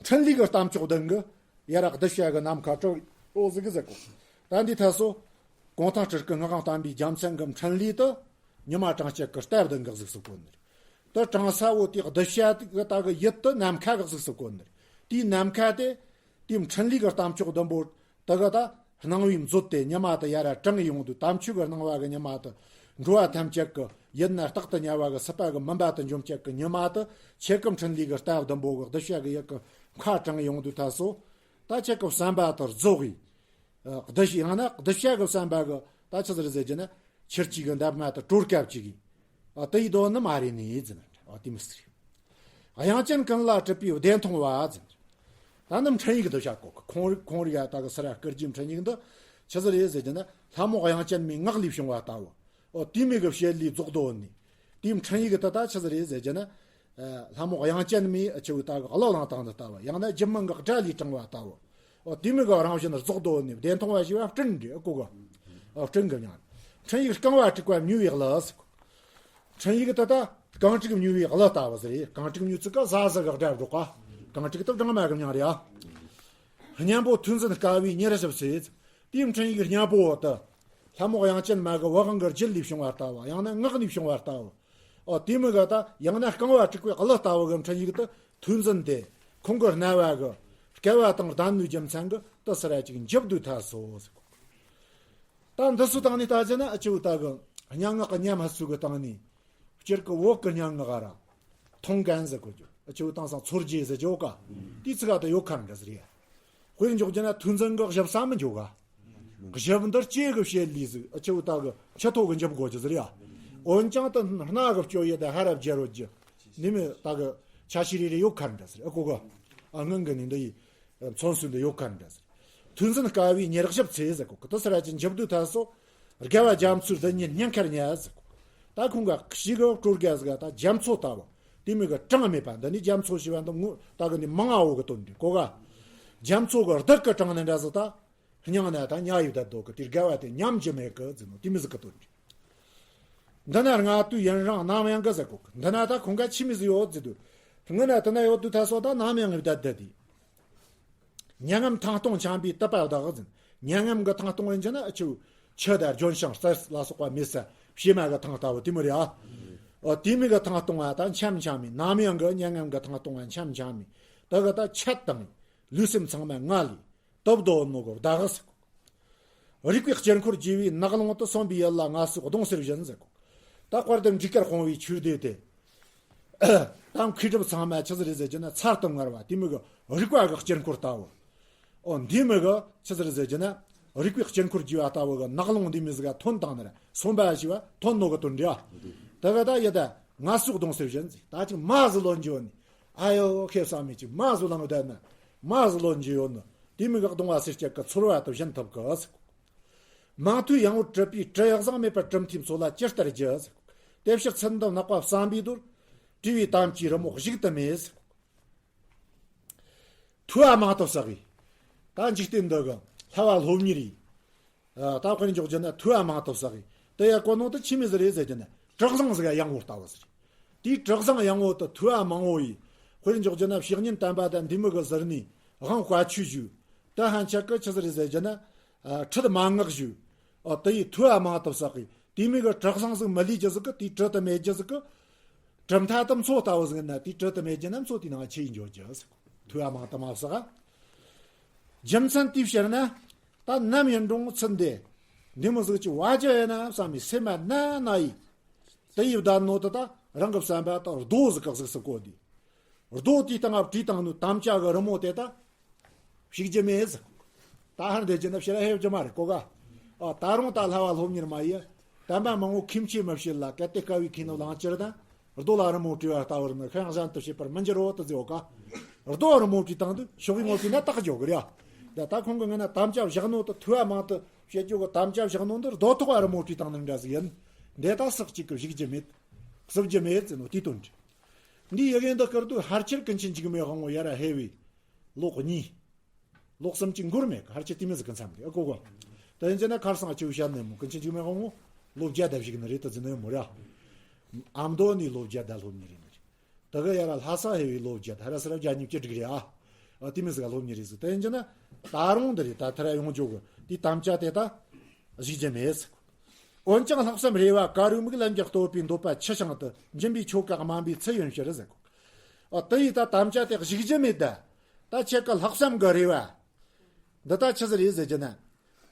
འཕྲིན་ལས་ཀྱི་རྟ་མཆོག་བདུན་གྱིས་ཡར་གདུལ་བྱ་གི་ནམ་མཁའ་སྤྲོ་འོ་ཟིག་ཟེར་གོ། ད་འདི་ཐད་སོ། གུང་ཐང་སྤྲུལ་སྐུ་སྔགས་དང་བསྟན་པའི་རྒྱལ་མཚན་གྱི་འཕྲིན་ལས་དེ་ཉི་མ་དྲངས་བྱེད་ཀྱི་རྟ་བདུན་གྱིས་གཟིགས་སུ་བཀོད་ནི་རེད། དེ་དྲངས་ས་བོ་དེ་གདུལ་བྱ་གི་ད་གི་ཡིད་དེ་ནམ་མཁའ་གིས་གཟིགས་སུ་བཀོད་ནི་རེད། དེའི་ནམ་མཁའ་དེ། དེའི་འཕྲིན་ལས་ཀྱི་རྟ་མཆོག་བདུན་པོ། དེ་གི་ད་སྣང་བའི་མཛོད་དེ་ཉི་མ་དེ་ཡར་ར་དྲངས་ཡོང་དུས། དམ་ཆོས་ཀྱི་སྣང་བ་གི་ཉི་མ་དེ་འགྲོ་བ་ཐམས་ཅད་ཀྱི་ཡིད་ནི་རྟག་ཏུ་ཉལ་བ་གི་སྲིད་པ་གི་མུན་པ་དེ་འཇོམས་བྱེད་ཀྱི་ཉི་མ་དེ། ཁྱེད་ཀྱི་འཕྲིན་ལས་ཀྱི་རྟ་བདུན་པོ་གིས་གདུལ་བྱ་གི་ཡིད་ཀྱི་མཁའ་དྲངས་ཡོང་དུས་ཐད་སོ། ད་ཁྱེད་ཀྱི་བསམ་པ་དེ་རྫོགས་ཡི། ཨ་གདུལ་བྱ་ཡང་ན་གདུལ་བྱ་གི་བསམ་པ་གི་ད་ཆི་ཟིག་རེད་ཟེར་གྱི་ན། ཁྱེར་གྱིས་གི་འདབ་མ་དེ་གྲོལ་སྐབས་ཅིག་གི། ཨ་དེ་ཡི་དོན་ནི་མ་རེད་ནི་ཟེར་ན། ཨ་དེ་མི་སྲིད། དབྱངས་ཅན་ཀུན་ལ་གྲུབ་པའི་བདེན་མཐོང་བ་ཟེར། ད་ནི་འཕྲིན་ཡིག་འདི་བྱ་གོ། ཁོང་ཁོང་རིག་ཡ་ད་གི་སི་ར་སྐུ་རྒྱུའི་འཕྲིན་ཡིག་འདི་ཆི་ཟིག་རེད་ཟེར་གྱི་ན། ལྷ་མོ་དབྱངས་ཅན་མའི་ངག་ལས་བྱུང་བ་ལྟ་བུ། ཨོ་དེ་མོ་གི་བྱེད་ལས་རྫོགས་དོ་ནི། དེའི་འཕྲིན་ཡིག་དེ་ད་ཆི་ཟིག་རེད་ཟེར་གྱི་ན། ཨ་ལྷ་མོ་དབྱངས་ཅན་མའི་ཨ་ཆུ་བོ་ད་གི་གླུ་བླངས་སྟངས་འདི་ལྟ་བུ། ཡང་ན་རྒྱུད་མང་གི་སྒྲ་ལས་དྲངས་པ་ལྟ་བུ། ཨོ་དེ་མོ་གི་རང་བཞིན་རྫོགས་དོ་ནི། བདེན་མཐོང་བ་ཞེས་པ་སྤྲིན་རེད། ཨ་གོ་ག་ཨོ་སྤྲིན་གི་མྱིང་། འཕྲིན་ཡིག་རྐང་པ་དཀྲུགས་པ་མྱོས་པའི་གླུ་ཟེར་གོ། འཕྲིན་ཡིག་དེ་ད་རྐང་དཀྲུགས་མྱོས་པའི་གླུ་ལྟ་བུ་ཟིག་རེད། རྐང་དཀྲུགས་མྱོས་ཚིག་ག་ཟ་ཟི་གི་སྒྲ་སྒྲོག་ག་རྐང་དཀྲུགས་དེ་སྦྲང་མ་གི་མྱིང་རེད་ཨ། སྙན་པོ་ཐོས་འཛིན་དཀའ་བས་ཉེར་ཞིབ་ཚེ། དེའི་འཕྲིན་ཡིག་སྙན་པོ་བོ་དེ། ལྷ་མོ་དབྱངས་ཅན་མ་གི་བ་གང་གི་རྒྱུད་ལས་བྱུང་བ་ལྟ་བུ། ཡང་ན་ངག་ནས་བྱུང་བ་ལྟ་བུ། ཨོ་དེ་མོ་གི་ད་ཡང་ན་རྐང་པ་དཀྲུགས་པའི་གླུ་ལྟ་བུ་གི་འཕྲིན་ཡིག་དེ་ཐོས་འཛིན་དེ་ཁོང་གི་རྣ་བ་གི་སྐལ་བ་དང་ལྡན་ནོའི་རྒྱུ་མཚན་གི་དེ་སི་ར་ཅིག་འཇིབ་དུས་ཐད་སོ་ཟེར་གོ། ད་འདི་ཚོ་སྟེང་ནས་ལྟ་ཅི་ན་ཨ་ཆུ་བོ་ད་གི་སྙན་ངག་གི་ཉམས་ཧ་སུ་གི་སྟེང་ནས། སྤྱིར་གི་བོད་གི་སྙན་ངག་ག་ར་མཐོང་མཁན་ཟེར་གོ་རྒྱུ། ཨ་ཆུ་བོ་དེང་སང་མཚོ་རྒྱལ་ཟེར་རྒྱུ་ག་དེའི་ཚིག་ག་དེ་ཡོད་ཁ་འདྲ་ཟེར་ཡ། དཔེར་འཇོག་རྒྱུ་ན་ཐོས་འཛིན་གི་ཞིབ་ས་མི་འཇོག་ག་ཞིབ་འདིར་ཅེ་གི་བཤད་ལས་ཟིག་ཨ་ཆུ་བོ་ད་གི་ཆུ་ཐོག་གི་འཇིབ་དགོས་རྒྱུ་ཟེར་ཡ། འོན་ཀྱང་དེ་སྣ་གི་སྤྱོད་ཡུལ་དེ་ཧ་ར་བརྗེ་རོ་རྒྱུ། ནི་མི་ད་གི་ཆ་ཤས་རེ་རེ་ཡོད་ཁ་འདྲ་ཟེར། ཨ་གོ་ག་ཨ་སྔོན་གི་ནི་འདི་ཡི། མཚོན་སུ་འདི་ཡོད་ཁ་འདྲ་ཟེར། ཐོས་འཛིན་དཀའ་བས་ཉེར་ཞིབ་ཚེ་ཟེར་གོ། དེ་སི་ར་ཅིག་འཇིབ་དུས་ཐད་སོ། དགའ་བ་རྒྱ་མཚོའི་རྡུལ་སྙེད་སྙིང་ཁར་ཉལ་ཟེར་གོ། ད་ཁོང་ག་ཞིག་གི་སྤྲོ་དགའ་ཟིག་ད་རྒྱ་མཚོ་ལྟ་བུ། དེ་མོ་གི་གྲངས་མེད་པ་འདི་ནི་རྒྱ་མཚོ་ཞེས་པ་འདི་ངོ་ད་གི་ནི་མང་ང་བོ་གི་དོན་འདི་གོ་ག་རྒྱ་མཚོ་གི་རྡུལ་གི་གྲངས་ནི་འདྲ་ཟིག་ད། སྙིང་ནས་ད་ཉལ་ཡོད་ད་དོ་གི་དེ་དགའ་བ་དེ་ཉམས་ཀྱི་མེད་གི་ཟེར་ནོ་དེ་མོ་ཟིག་གི་དོན་འདི། འདི་ན་ལྔ་བསྡུས་ཡུན་རིང་ནམ་ཡང་གི་ཟེར་གོ། འདི་ན་ད་ཁོང་ག་ཆི་མོ་ཟིག་ཡོད་ཟེར་དུས། སྔོན་ན་དེ་ན་ཡོད་དུས་ཐད་སོ་ད་ནམ་ཡང་གི་བསྡད་བསྡད་དེ། མྱ་ངམ་ཐང་སྟོང་འཁྱམས་པའི་དུད་པ་བདག་ཟེར། མྱ་ངམ་གི་ཐང་སྟོང་ཡིན་གྱི་ན་ཨ་ཆུ། ཆུ་དང་ལྗོན་ཤིང་རྩི་ལ་སོགས་པ་མེད་ས་བྱེ་མ་གི་ཐང་ལྟ་བུ་དེ་མོ་རེད་ཨ། འོ་དེ་མོ་གི་ཐང་སྟོང་བ་ད་འཁྱམས་འཁྱམས་མི་ནམ་ཡང་གི་མྱ་ངམ་གི་ཐང་སྟོང་བ་འཁྱམས་འཁྱམས་མི། དེ་གི་ད་ཆད་དང་། ལུས་སེམས་ཚང་མ་ང་ལས། དུད་འགྲོ་ནོ་གི་བདག་ཟེར་གོ། རིག་པའི་དཀྱིལ་འཁོར་རྒྱས་པའི་ནགས་ཀློང་དུ། སོན་པའི་ཡུལ་ལ་ང་སོགས་གདོང་ཟེར་བཞིན་ཟེར་གོ། ད་དཔལ་ལྡན་འབྲས་དཀར་སྤུངས་པའི་ཆོས་སྡེ་དེ། ད་མཁས་གྲུབ་ཚང་མ་ཆི་ཟིག་རེད་ཟེར་གྱི་ན་ཚར་དུ་དངར་བ་དེ་མོ་གི་རིག་པ་གི་དཀྱིལ་འཁོར་ལྟ་བུ། ཨོ་འདི་མི་གི་ཆི་ཟིག་རེད་ཟེར་གྱི་ན། རིག་པའི་དཀྱིལ་འཁོར་རྒྱས་པ་ལྟ་བུ་གི་ནག་རླུང་འདི་མི་ཟིག་ག་ཐོན་བཏང་ནི་རེད། སོང་པ་ཞིག་བ་ཐོན་ནོ་གི་དོན་འདྲ། དེ་གི་ད་ཡི་ད་ང་སོགས་གདོང་སེར་བཞིན་ཟིག་ད་ཅིག་མ་ཟི་ལོན་གྱི་ཡོད་ནི། ཨ་ཡོ་ཁེ་བསམ་མེད་ཅིག་མ་ཟི་ལོན་གི་བསྡད་ན། མ་ཟི་ལོན་གྱི་ཡོད་ནི། དེ་མི་གི་གདོང་བ་སེར་སྐྱ་གི་ཚོར་བ་དུ་བཞིན་ཐུབ་གི་ཟིག་མང་ཐོས་ཡང་བོ་གྲུབ་པའི་གྲུ་ཡག་བཟང་མེད་པར་གྲུབ་མཐའི་མཚོ་ལ་ཇི་ལྟར་རྒྱུ་ཟིག་དེ་ཕྱིར་ཚུལ་འདི་ནག་པ་བསམ་པའི་དོར། བྲིས་པའི་དམ་གྱི་རི་མོ་གཞུག་ཏུ་མེད་ཟིག་ཐོས་པ་མང་དུ་བསགས་ཡིས། ད་འཇིག་རྟེན་འདི་གི་ལྷ་བ་སློབ་གཉེར་ཡིས། ད་དཔེར་འཇོག་རྒྱུ་ན་ཐོས་པ་མང་དུ་བསགས་ཡིས། དེ་ཡ་གོ་ནོ་དུ་ཆི་མི་ཟིག་རེད་ཟེར་རྒྱུ་ན་གྲུ་གཟིངས་ཟིག་ཡང་བོ་ལྟ་བུ་ཟིག་དེའི་གྲུ་གཟིངས་ཡང་བོ་དུ་ཐོས་པ་མང་བོ་ཡིས། དཔེར་འཇོག་རྒྱུ་ན་བཤེས་གཉེན་དམ་པ་དང་འདི་མི་གི་ཟུར་ནས་དབང་བཀའ་ཆོས་ཞུས། ད་ཧན་ཆད་གི་ཆི་ཟིག་རེད་ཟེར་རྒྱུ་ན། ཁྲིད་མན་ངག་ཞུས། ཨ་དེ་ཡི་ཐོས་པ་མང་དུ་བསགས་ཀྱི་དེ་མིན་གྱི་གྲུ་གཟིངས་ཟིག་མི་ལུས་རྒྱུ་ཟིག་གི་དེའི་གྲུ་དུ་མེད་རྒྱུ་ཟིག་གི་གྲུབ་མཐའ་དུ་མཚོ་ལྟ་བུ་ཟིག་ན་དེའི་གྲུ་དུ་མེད་རྒྱུ་ན་མཚོ་དེའི་ནང་ཆེ་ཡིན་འཇོག་རྒྱུ་ཟིག་ཐོས་པ་མང་དུ་མ་བསགས། རྒྱུ་མཚན་དེའི་ཕྱིར་ན་ད་ནམ་ཡིན་རུང་ཚུལ་འདི་འདི་མོ་ཟིག་ཅིག་བ་རྒྱུ་ཡིན་ན་བསམ་མི་སེམས་མ་ན་ན་ཡིས། དེ་ཡི་བདག་ནོ་དེ་ད་རང་གི་བསམ་པ་དང་རྡོ་ཟིག་གི་གཟུགས་སུ་བཀོད་དེ། རྡོ་དེའི་སྟེང་ང་བྲིས་བཏང་ནོ་དམ་བཅའ་གི་རི་མོ་དེ་ད། ཞིག་རྒྱུ་མེད་ཟེར། ད་ཧར་འདེད་རྒྱུ་ན་ཕྱིར་ཧེ་རྒྱུ་མ་རེད་གོ་ག་ཨ་ད་རུང་ད་ལྷ་བ་སློབ་གཉེར་མ་ཡི། དམ་པ་མང་བོ་ཁྱིམ་ཆས་མི་བྱེད་ལ་གལ་ཏེ་དཀའ་བའི་ཁྱིམ་ནོ་ལང་ཅིར་དང་། རྡོ་ལ་རི་མོ་བྲིས་པ་ལྟ་བུར་ནི་ཤིང་གཞན་དུ་བྱེད་པར་མི་འགྱུར་རོ་དུ་ཟེར་གོ་ག་རྡོ་རི་མོ་བྲིས་སྟངས་དུ་ཤོག་གི་ངོ་བྲིས་ན་རྟགས་འཇོག་གི་རེད་ཨ། ད་ད་ཁོང་གི་ངོས་ན་དམ་བཅའ་བཞག་ནོ་དུ་ཐོས་པ་མང་དུ་བྱེད་རྒྱུ་གི་དམ་བཅའ་བཞག་ནོ་འདི་རྡོ་ཐོག་བ་རི་མོ་བྲིས་སྟངས་ནི་འདྲ་ཟིག་ཡིན། འདི་ད་སག་ཅིག་གི་ཞིག་རྒྱུ་མེད། གསུབ་རྒྱུ་མེད་ཟེར་ནོ་དེའི་དོན་འདྲ། འདི་ཡི་གེ་འདི་བསྐུར་དུས་ཕལ་ཆེར་ཀུན་མཁྱེན་འཇིགས་མེད་དབང་པོ་ཡར་ཧེ་བའི་ལོ་གཉིས། ལོ་གསུམ་གྱི་འགོར་མེད་ཀ་ཕལ་ཆེར་དེ་མི་ཟིག་གི་མཚམས་རེད་ཨ་གོ་གོ། དེ་ཡིན་ན་ཁར་སང་ཨ་ཆེ་བོ་བཤད་ནས་མོ་ཀུན་མཁྱེན་འཇིགས་མེད་དབང་པོ་ལོ་བརྒྱ་དང་བཞི་གི་ནི་རེད་དུ་འཛིན་ནོ་ཡོད་མོ་ར། ཨ་མདོ་ནས་ལོ་བརྒྱ་དང་སློབ་གཉེར་རེད་ནི་རེད། དེ་ག་ཡར་ལྷ་ས་ཧེ་བའི་ལོ་བརྒྱ་དང་ར་སར་བརྒྱ་ཉིས་བཅུ་དྲུག་རེད་ཨ། ཨ་དེ་མི་ཟིག་ག་སློབ་གཉེར་རེད་ཟིག་དེ་ཡིན་ན་ད་རུང་འདི་རེད་ད་ཐར་ཡོང་འཇོག་གི་དེ་དམ་བཅའ་དེ་ད་ཞིག་རྒྱུ་མེད་ཟིག་འོན་ཀྱང་ལྷག་བསམ་རེ་བ་དཀར་རོའི་མིག་ལམ་གྱི་རྟོགས་པའི་འདོད་པ་ཆུ་བྱང་དུ་འབྱིན་པའི་ཆོ་ག་དམན་པའི་ཚུལ་ཡིན་ཕྱིར་ཟེར་གོ། ཨ་དེ་ཡི་ད་དམ་བཅའ་དེ་གཞིག་རྒྱུ་མེད་ད། ད་ཁྱེད་ཀྱི་ལྷག་བསམ་གི་རེ་བ། འདི་ད་ཆི་ཟིག་རེད་ཟེར་རྒྱུ་ན།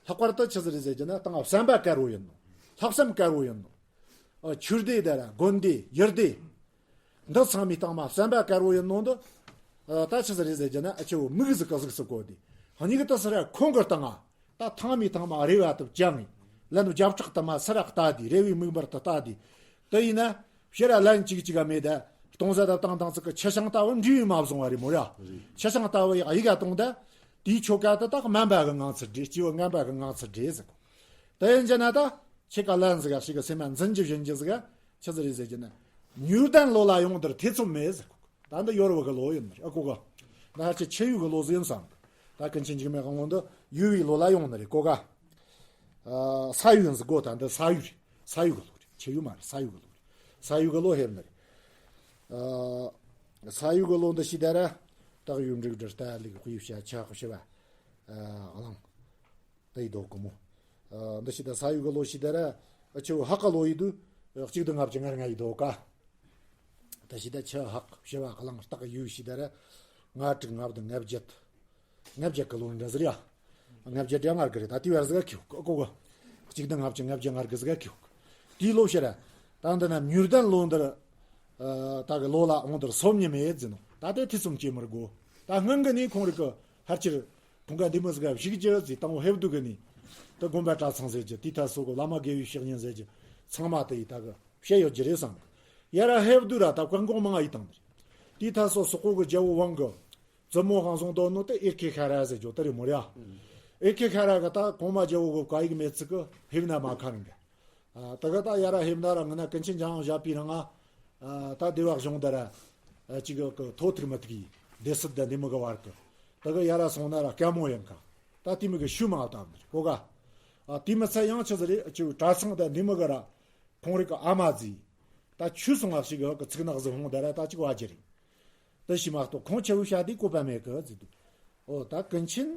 ལྷག་པར་དུ་ཆི་ཟིག་རེད་ཟེར་རྒྱུ་ན་དང་བསམ་པ་དཀར་བོ་ཡིན་ནོ། ལྷག་བསམ་དཀར་བོ་ཡིན་ནོ། ཨ་ཆོས་སྡེ་ད་ར་དགོན་སྡེ་ཡུལ་སྡེ། འདི་ཚང་མའི་སྟེང་མ་བསམ་པ་དཀར་བོ་ཡིན་ནོ་འདི། ཨ་ད་ཆི་ཟིག་རེད་ཟེར་རྒྱུ་ན་ཨ་ཆེ་བོ་མིག་ཟིག་གི་གཟུགས་སུ་བཀོད་དེ། སྙིགས་དུ་སི་ར་ཁོང་གི་སྟེང་ང་། ད་ཐང་མའི་ཐང་མ་རེ་བ་དུ་བཅངས་ངེ། ལན་རྒྱབ་ཕྲག་དུ་མ་སི་ར་ལྟ་དེ་རེ་བའི་མིག་འབར་དུ་ལྟ་དེ། དེ་ཡིན་ན། ཕྱིར་ར་ལན་གཅིག་གཅིག་ག་མེད་ད། སྟོང་ཟད་ད་བཏང་བཏང་ཚིག་གི་ཆུ་བྱང་ལྟ་བུ་འབྲས་བུ་མ་བཟུང་བ་རེད་མོ་ར། ཆུ་བྱང་ལྟ་བུ་ཡག་ཡིག་ག་གཏོང་ད། དེའི་ཆོ་ག་དུ་དག་དམན་པ་གི་ངང་ཚུལ་འདྲེ་སྐྱེས་བུ་ངན་པ་གི་ངང་ཚུལ་འདྲེ་ཟེར་གོ། དེ་ཡིན་རྒྱུ་ན་ད། ཁྱེད་ཀ་ལན་ཟིག་ག་ཞིག་གི་སེམས་མ་འཛིན་རྒྱུ་བཞིན་རྒྱུ་ཟིག་ག་ཆི་ཟིག་རེད་ཟེར་རྒྱུ་ན། མྱུར་ལྡན་ལོ་ལ་ཡོང་དུར་ཐེ་ཚོམ་མེད་ཟེར་གོ། ད་འདི་ཡོར་བུ་གི་ལོ་ཡིན་ནི་ཨ་ཀོ་ག་ད་ཧ་ཅི་ཆེ་ཡུ་གི་ལོ་ཟིག་ཡིན་བསམ་གི། ད་ཀུན་མཁྱེན་འཇིགས་མེད་དབང་པོ་འདི་ཡུ་བའི་ལོ་ལ་ཡོང་ནི་རེད་ཀོ་ག་ས་ཡུ་ཡིན་ཟིག་གོ་ད་འདི་ས་ཡུ་རེད། ས་ཡུ་གི་ལོ་རེད། ཆེ་ཡུ་མ་རེད། ས་ཡུ་གི་ལོ་རེད། ས་ཡུ་གི་ལོ་ཧེབ་ནི་རེད། ས་ཡུ་གི་ལོ་འདི་ཤི་ད་ར་སྟག་ཡུ་འབྲུག་སྦྲུལ་རྟ་ལུག་དཔེ་ཡུ་བྱ་ཆ་ཤི་བ་གླང་། དེ་ཡི་དོག་གི་མོ། འདི་ཤི་ད་ས་ཡུ་གི་ལོ་ཤི་ད་ར་ཨ་ཆུ་ཧག་གི་ལོ་ཡི་དུ་གཅིག་དུ་ལྔ་བཅུ་ང་ལྔ་ཡི་དོ་ག་ད་ཤི་ད་ཆུ་ཧག་ཤི་བ་གླང་སྟག་ཡུ་ཤི་ད་ར་ལྔ་དྲུག་ལྔ་བདུན་ལྔ་བརྒྱད། ལྔ་བརྒྱད་གི་ལོ་འདྲ་ཟིག་ཡ། ལྔ་བརྒྱད་དྲུག་ལྔ་གི་རེད་ད་དེ་བར་ཟིག་ག་ཁྱུག་ཀོ་གོ། གཅིག་དུ་ལྔ་བཅུ་ལྔ་བརྒྱད་ལྔ་གི་ཟིག་ག་ཁྱུག་དེའི་ལོ་ཤི་ར། ད་འདི་ན་མྱུར་ལྡན་ལོ་འདིར། ད་གི་ལོ་ལ་འོང་དུར་སོམ་ཉི་མེད་ཟིན་ནོ། ད་དེ་ཐེ་ཚོམ་སྐྱེ་མི་དགོ། ད་སྔོན་གི་ནི་ཁོང་རིག་གི་ཕལ་ཆེར། ཁོང་ག་འདི་མི་ཟིག་ག་བཞུགས་རྒྱུ་ཟིག་དང་བོ་ཧེབ་དུ་གི་ནི། ད་དགོན་པ་གྲྭ་ཚང་ཟེར་རྒྱུ་དེ་ཐ་སོ་གི་བླ་མ་དགེ་བའི་བཤེས་གཉེན་ཟེར་རྒྱུ། ཚང་མ་དེ་ཡི་ད་གི་བཤད་ཡོད་རྒྱུ་རེད་བསམ་གི། ཡ་ར་ཧེབ་དུ་ར་ད་བཀག་འགོག་མང་ང་ཡི་དང་། དེ་ཐ་སོ་སོག་པོ་གི་རྒྱལ་བོ་ཝང་གི་བཙུན་མོ་ཧང་སོང་དོ་ནོ་དེ་ཨེར་ཁེ་ཁ་ར་ཟེར་རྒྱུ་དེ་རེད་མོ་ར། ཨེར་ཁེ་ཁ་ར་གི་ད་གོང་མ་རྒྱལ་བོ་གི་བཀའ་ཡིག་མེད་ཚིག་གི་ཧེབ་ན་མ་ཁ་རིང་གི། ད་ག་ད་ཡ་ར་ཧེབ་ན་ར་ང་ན་ཀུན་མཁྱེན་འཇམ་དབྱངས་བཞད་པའི་རང་ང་། ད་སྡེ་བ་གཞུང་དར། གཅིག་གི་ཐོ་ཐིག་མ་ཐིག་ཡིན་སྡེ་སྲིད་དང་འདི་མི་གི་བར་གི། ད་ག་ཡ་ར་སོང་ན་ར་སྐྱ་མོ་ཡིན་ག་ད་དེ་མི་གི་ཤུ་མ་བཏང་ནི་གོ་ག་དེ་མི་ཚད་ཡང་ཆི་ཟིག་རེད་ཅིག་གྲྭ་ཚང་དང་འདི་མི་གི་ར། ཁོང་རིག་གི་ཨ་མ་ཟིག་ད་ཆུ་སོང་བ་ཞིག་གི་གི་ཚིག་ནག་ཟིག་ཧོང་ད་ར་ད་ཅིག་བ་རྒྱུ་རེད། ད་ཤི་མ་གཏོགས་ཁོང་ཆེ་བོ་བཤད་དེ་བཀོད་པ་མེད་གི་ཟིག་འདུག་ཨོ་ད་ཀུན་མཁྱེན།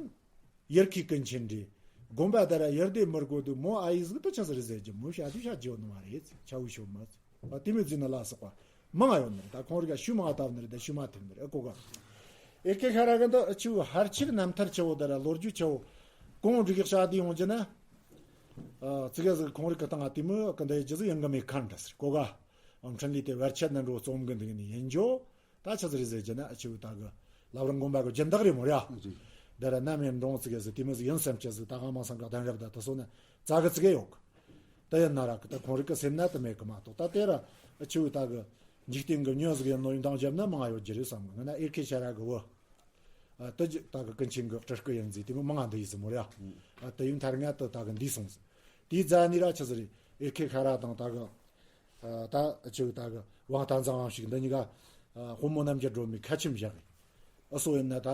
ཡར་ཁའི་ཀུན་མཁྱེན་རེད། དགོན་པ་དེ་ར་ཡར་དེ་མི་དགོས་འདུག་མོ་ཨ་ཡིག་ཟིག་ད་ཆ་ཟིག་རེད་ཟེར་གྱི་མོ་བཤད་དུས་བཤད་རྒྱུ་ནི་མ་རེད་ཆ་བོ་ཤོ་མ་ཟིག་ཨ་དེ་མོ་ཟིག་ནི་ལ་སོགས་པ་མང་ཡོད་ནི་རེད། ད་ཁོང་རིག་ག་ཤུ་མ་བཏབ་ནི་རེད་ད་ཤུ་མ་ཐེབས་ནི་རེད་ཨ་གོ་ག་ཨེ་ཀེ་ཁ་ར་གི་འདི་ཨ་ཆུ་ཧར་ཆེར་རྣམ་ཐར་ཆེ་བོ་དེ་ར་ལོ་རྒྱུས་ཆེ་བོ་གོང་འགྲིག་གི་བཤད་དེ་ཡོང་རྒྱུ་ན། ཨ་ཙི་ག་ཟིག་ཁོང་རིག་གི་སྟེང་ང་དེ་མོ་གི་འདི་རྒྱུ་ཟིག་ཡོང་གི་མེད་ཁ་འདྲ་ཟེར་གོ་ག་ཨ་འཕྲིན་ལས་དེ་བར་ཆད་ནི་འགྲོ་རྩོམ་གི་འདུག་ནི་ཡིན་རྒྱུ། ད་ཆི་ཟིག་རེད་ཟེར་རྒྱུ་ན་ཨ་ཆུ་ད་གི་ལབ་རིང་དགོན་པ་གི་སྦྱིན་བདག་རེད་མོ་ར། རེད། འདི་ར་ནམ་ཡང་འགྲོ་ཟིག་གི་ཟིག་དེ་མོ་ཟིག་ཡིན་བསམ་གྱི་ཟིག་ད་གང་མང་སང་ག་གདན་རབས་ད་དུ་སོང་ན་རྩ་གི་ཙི་གེ་ཡོད་གི། ད་ཡིན་ན་ར་གི་ད་ཁོང་རིག་གི་སེམས་ན་དུ་མེད་གི་མ་གཏོགས། ད་དེ་ར་ཆུ་བོ་ད་གི་འཇིག་རྟེན་གི་མྱི་ཟིག་ཡིན་ནོ་ཡིན་དང་བརྒྱབ་ན་མང་ཡོད་རྒྱུ་རེད་བསམ་གི། ང་ན་ཨེར་ཁེ་ཤ་ར་གི་བུ། ཨ་དེ་ད་གི་ཀུན་མཁྱེན་གི་སྤྲུལ་སྐུ་ཡིན་ཟིག་དེ་མོ་མང་འདི་ཡིན་ཟིག་མོ་ར། ཨ་དེ་ཡིན་ཐར་ང་དུ་ད་གི་འདི་སོང་ཟིག་དེའི་རྫ་ནི་ར་ཆི་ཟིག་རེད། ཨེར་ཁེ་ཤ་ར་དང་ད་གི་ད་ཆུ་ད་གི་ཝང་ཏན་ཚང་ཝང་ཞིག་འདི་གཉིས་ཀ་དཔོན་མོ་རྣམ་རྒྱལ་སྒྲོལ་མའི་ཁ་ཆེམས་བཞག་གི། ཨ་སོ་ཡིན་ན་ད་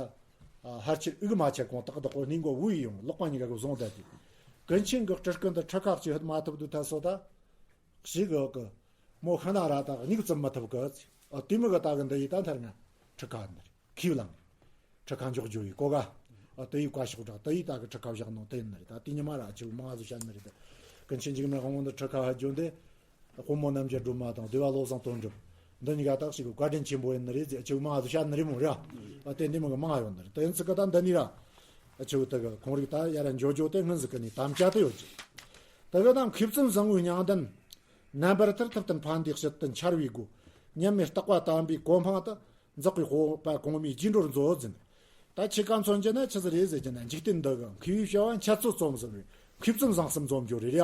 ཧར་ཆེར་ཨི་གི་མ་ཆེ་གོང་ཏག་ཏག་གོ་སྣིང་གོ་བུ་ཡི་ཡོང་ལོག་པ་གཉིས་ཀ་གི་བཟུང་བསྡད་དེ། ཀུན་མཁྱེན་གི་སྤྲུལ་སྐུ་འདི་ཁྲི་ཁ་གཅིག་ཧད་མ་ཐུབ་དུ་ཐལ་སོ་ད། ཞིག་གི་གི་མོ་ཤ་ན་ར་ད་གཉིས་ཙམ་མ་ཐུབ་གི། ཨ་དེ་མི་གི་ད་གི་འདི་ཡི་ད་མཐར་ང་ཁྲི་ཁ་ནི་རེད། ཁིའུ་ལང་། ཁྲི་ཁ་འཇོག་རྒྱུ་ཡི་གོ་ག་ཨ་དེ་ཡི་བཀའ་ཤོག་དྲ་དེ་ཡི་ད་གི་ཁྲི་ཁ་བཞག་ནོ་དེ་ཡིན་ནི་རེད། ད་དེ་ཉི་མ་ར་ཆུ་མང་ཟིག་བཤད་ནི་རེད། ད་ཀུན་མཁྱེན་འཇིགས་མེད་དབང་པོ་འདི་ཁྲི་ཁ་ཧ་རྒྱུ་འདི། དཔོན་མོ་རྣམ་རྒྱལ་སྒྲོལ་མ་དང་སྡེ་བ་བློ་བཟང་དོན་གྲུབ། འདི་གཉིས་ཀ་ད་ཞིག་གི་བཀའ་དྲིན་ཆེན་པོ་ཡིན་ནི་རེད་ཟེར་ཆུ་མང་ཟིག་བཤད་ནི་རེད་མོ་ར། ཨ་དེ་འདི་མི་གི་མང་ཡོད་ནི་རེད། དེ་ཡིན་ཚིག་གི་ད་འདི་ནི་ར། ཨ་ཆུ་ད་གི་ཁོང་རིག་ད་ཡ་ར་འཇོ་འཇོ་དེ་སྔོན་ཟིག་གི་ནི་དམ་བཅའ་དེ་ཡོད་ཀྱི། ད་གི་ད་མཁས་བཙུན་བཟང་བོའི་མྱང་འདན། རྣམ་པར་ཐར་ཐུབ་བསྟན་ཕན་བདེའི་དཔྱིད་དུ་འཆར་བའི་སྒོ། མཉམ་མེད་རྟག་པ་དམ་པའི་གོ་འཕང་དུ། འཛག་པའི་སྤོབས་པ་གོང་མའི་རྗེས་འགྲོར་མཛོད་ཟིན། ད་ཆི་ཀ་མཚོན་གྱི་ན་ཆི་ཟིག་རེད་ཟེར་གྱི་ན་འཇིག་རྟེན་འདི་གི་མཁས་པའི་བྱ་བ་འཆད་རྩོད་རྩོམ་ཟིན་པའི་མཁས་བཙུན་བཟང་གསུམ་འཛོམས་འཇོག་རེད་ཡ།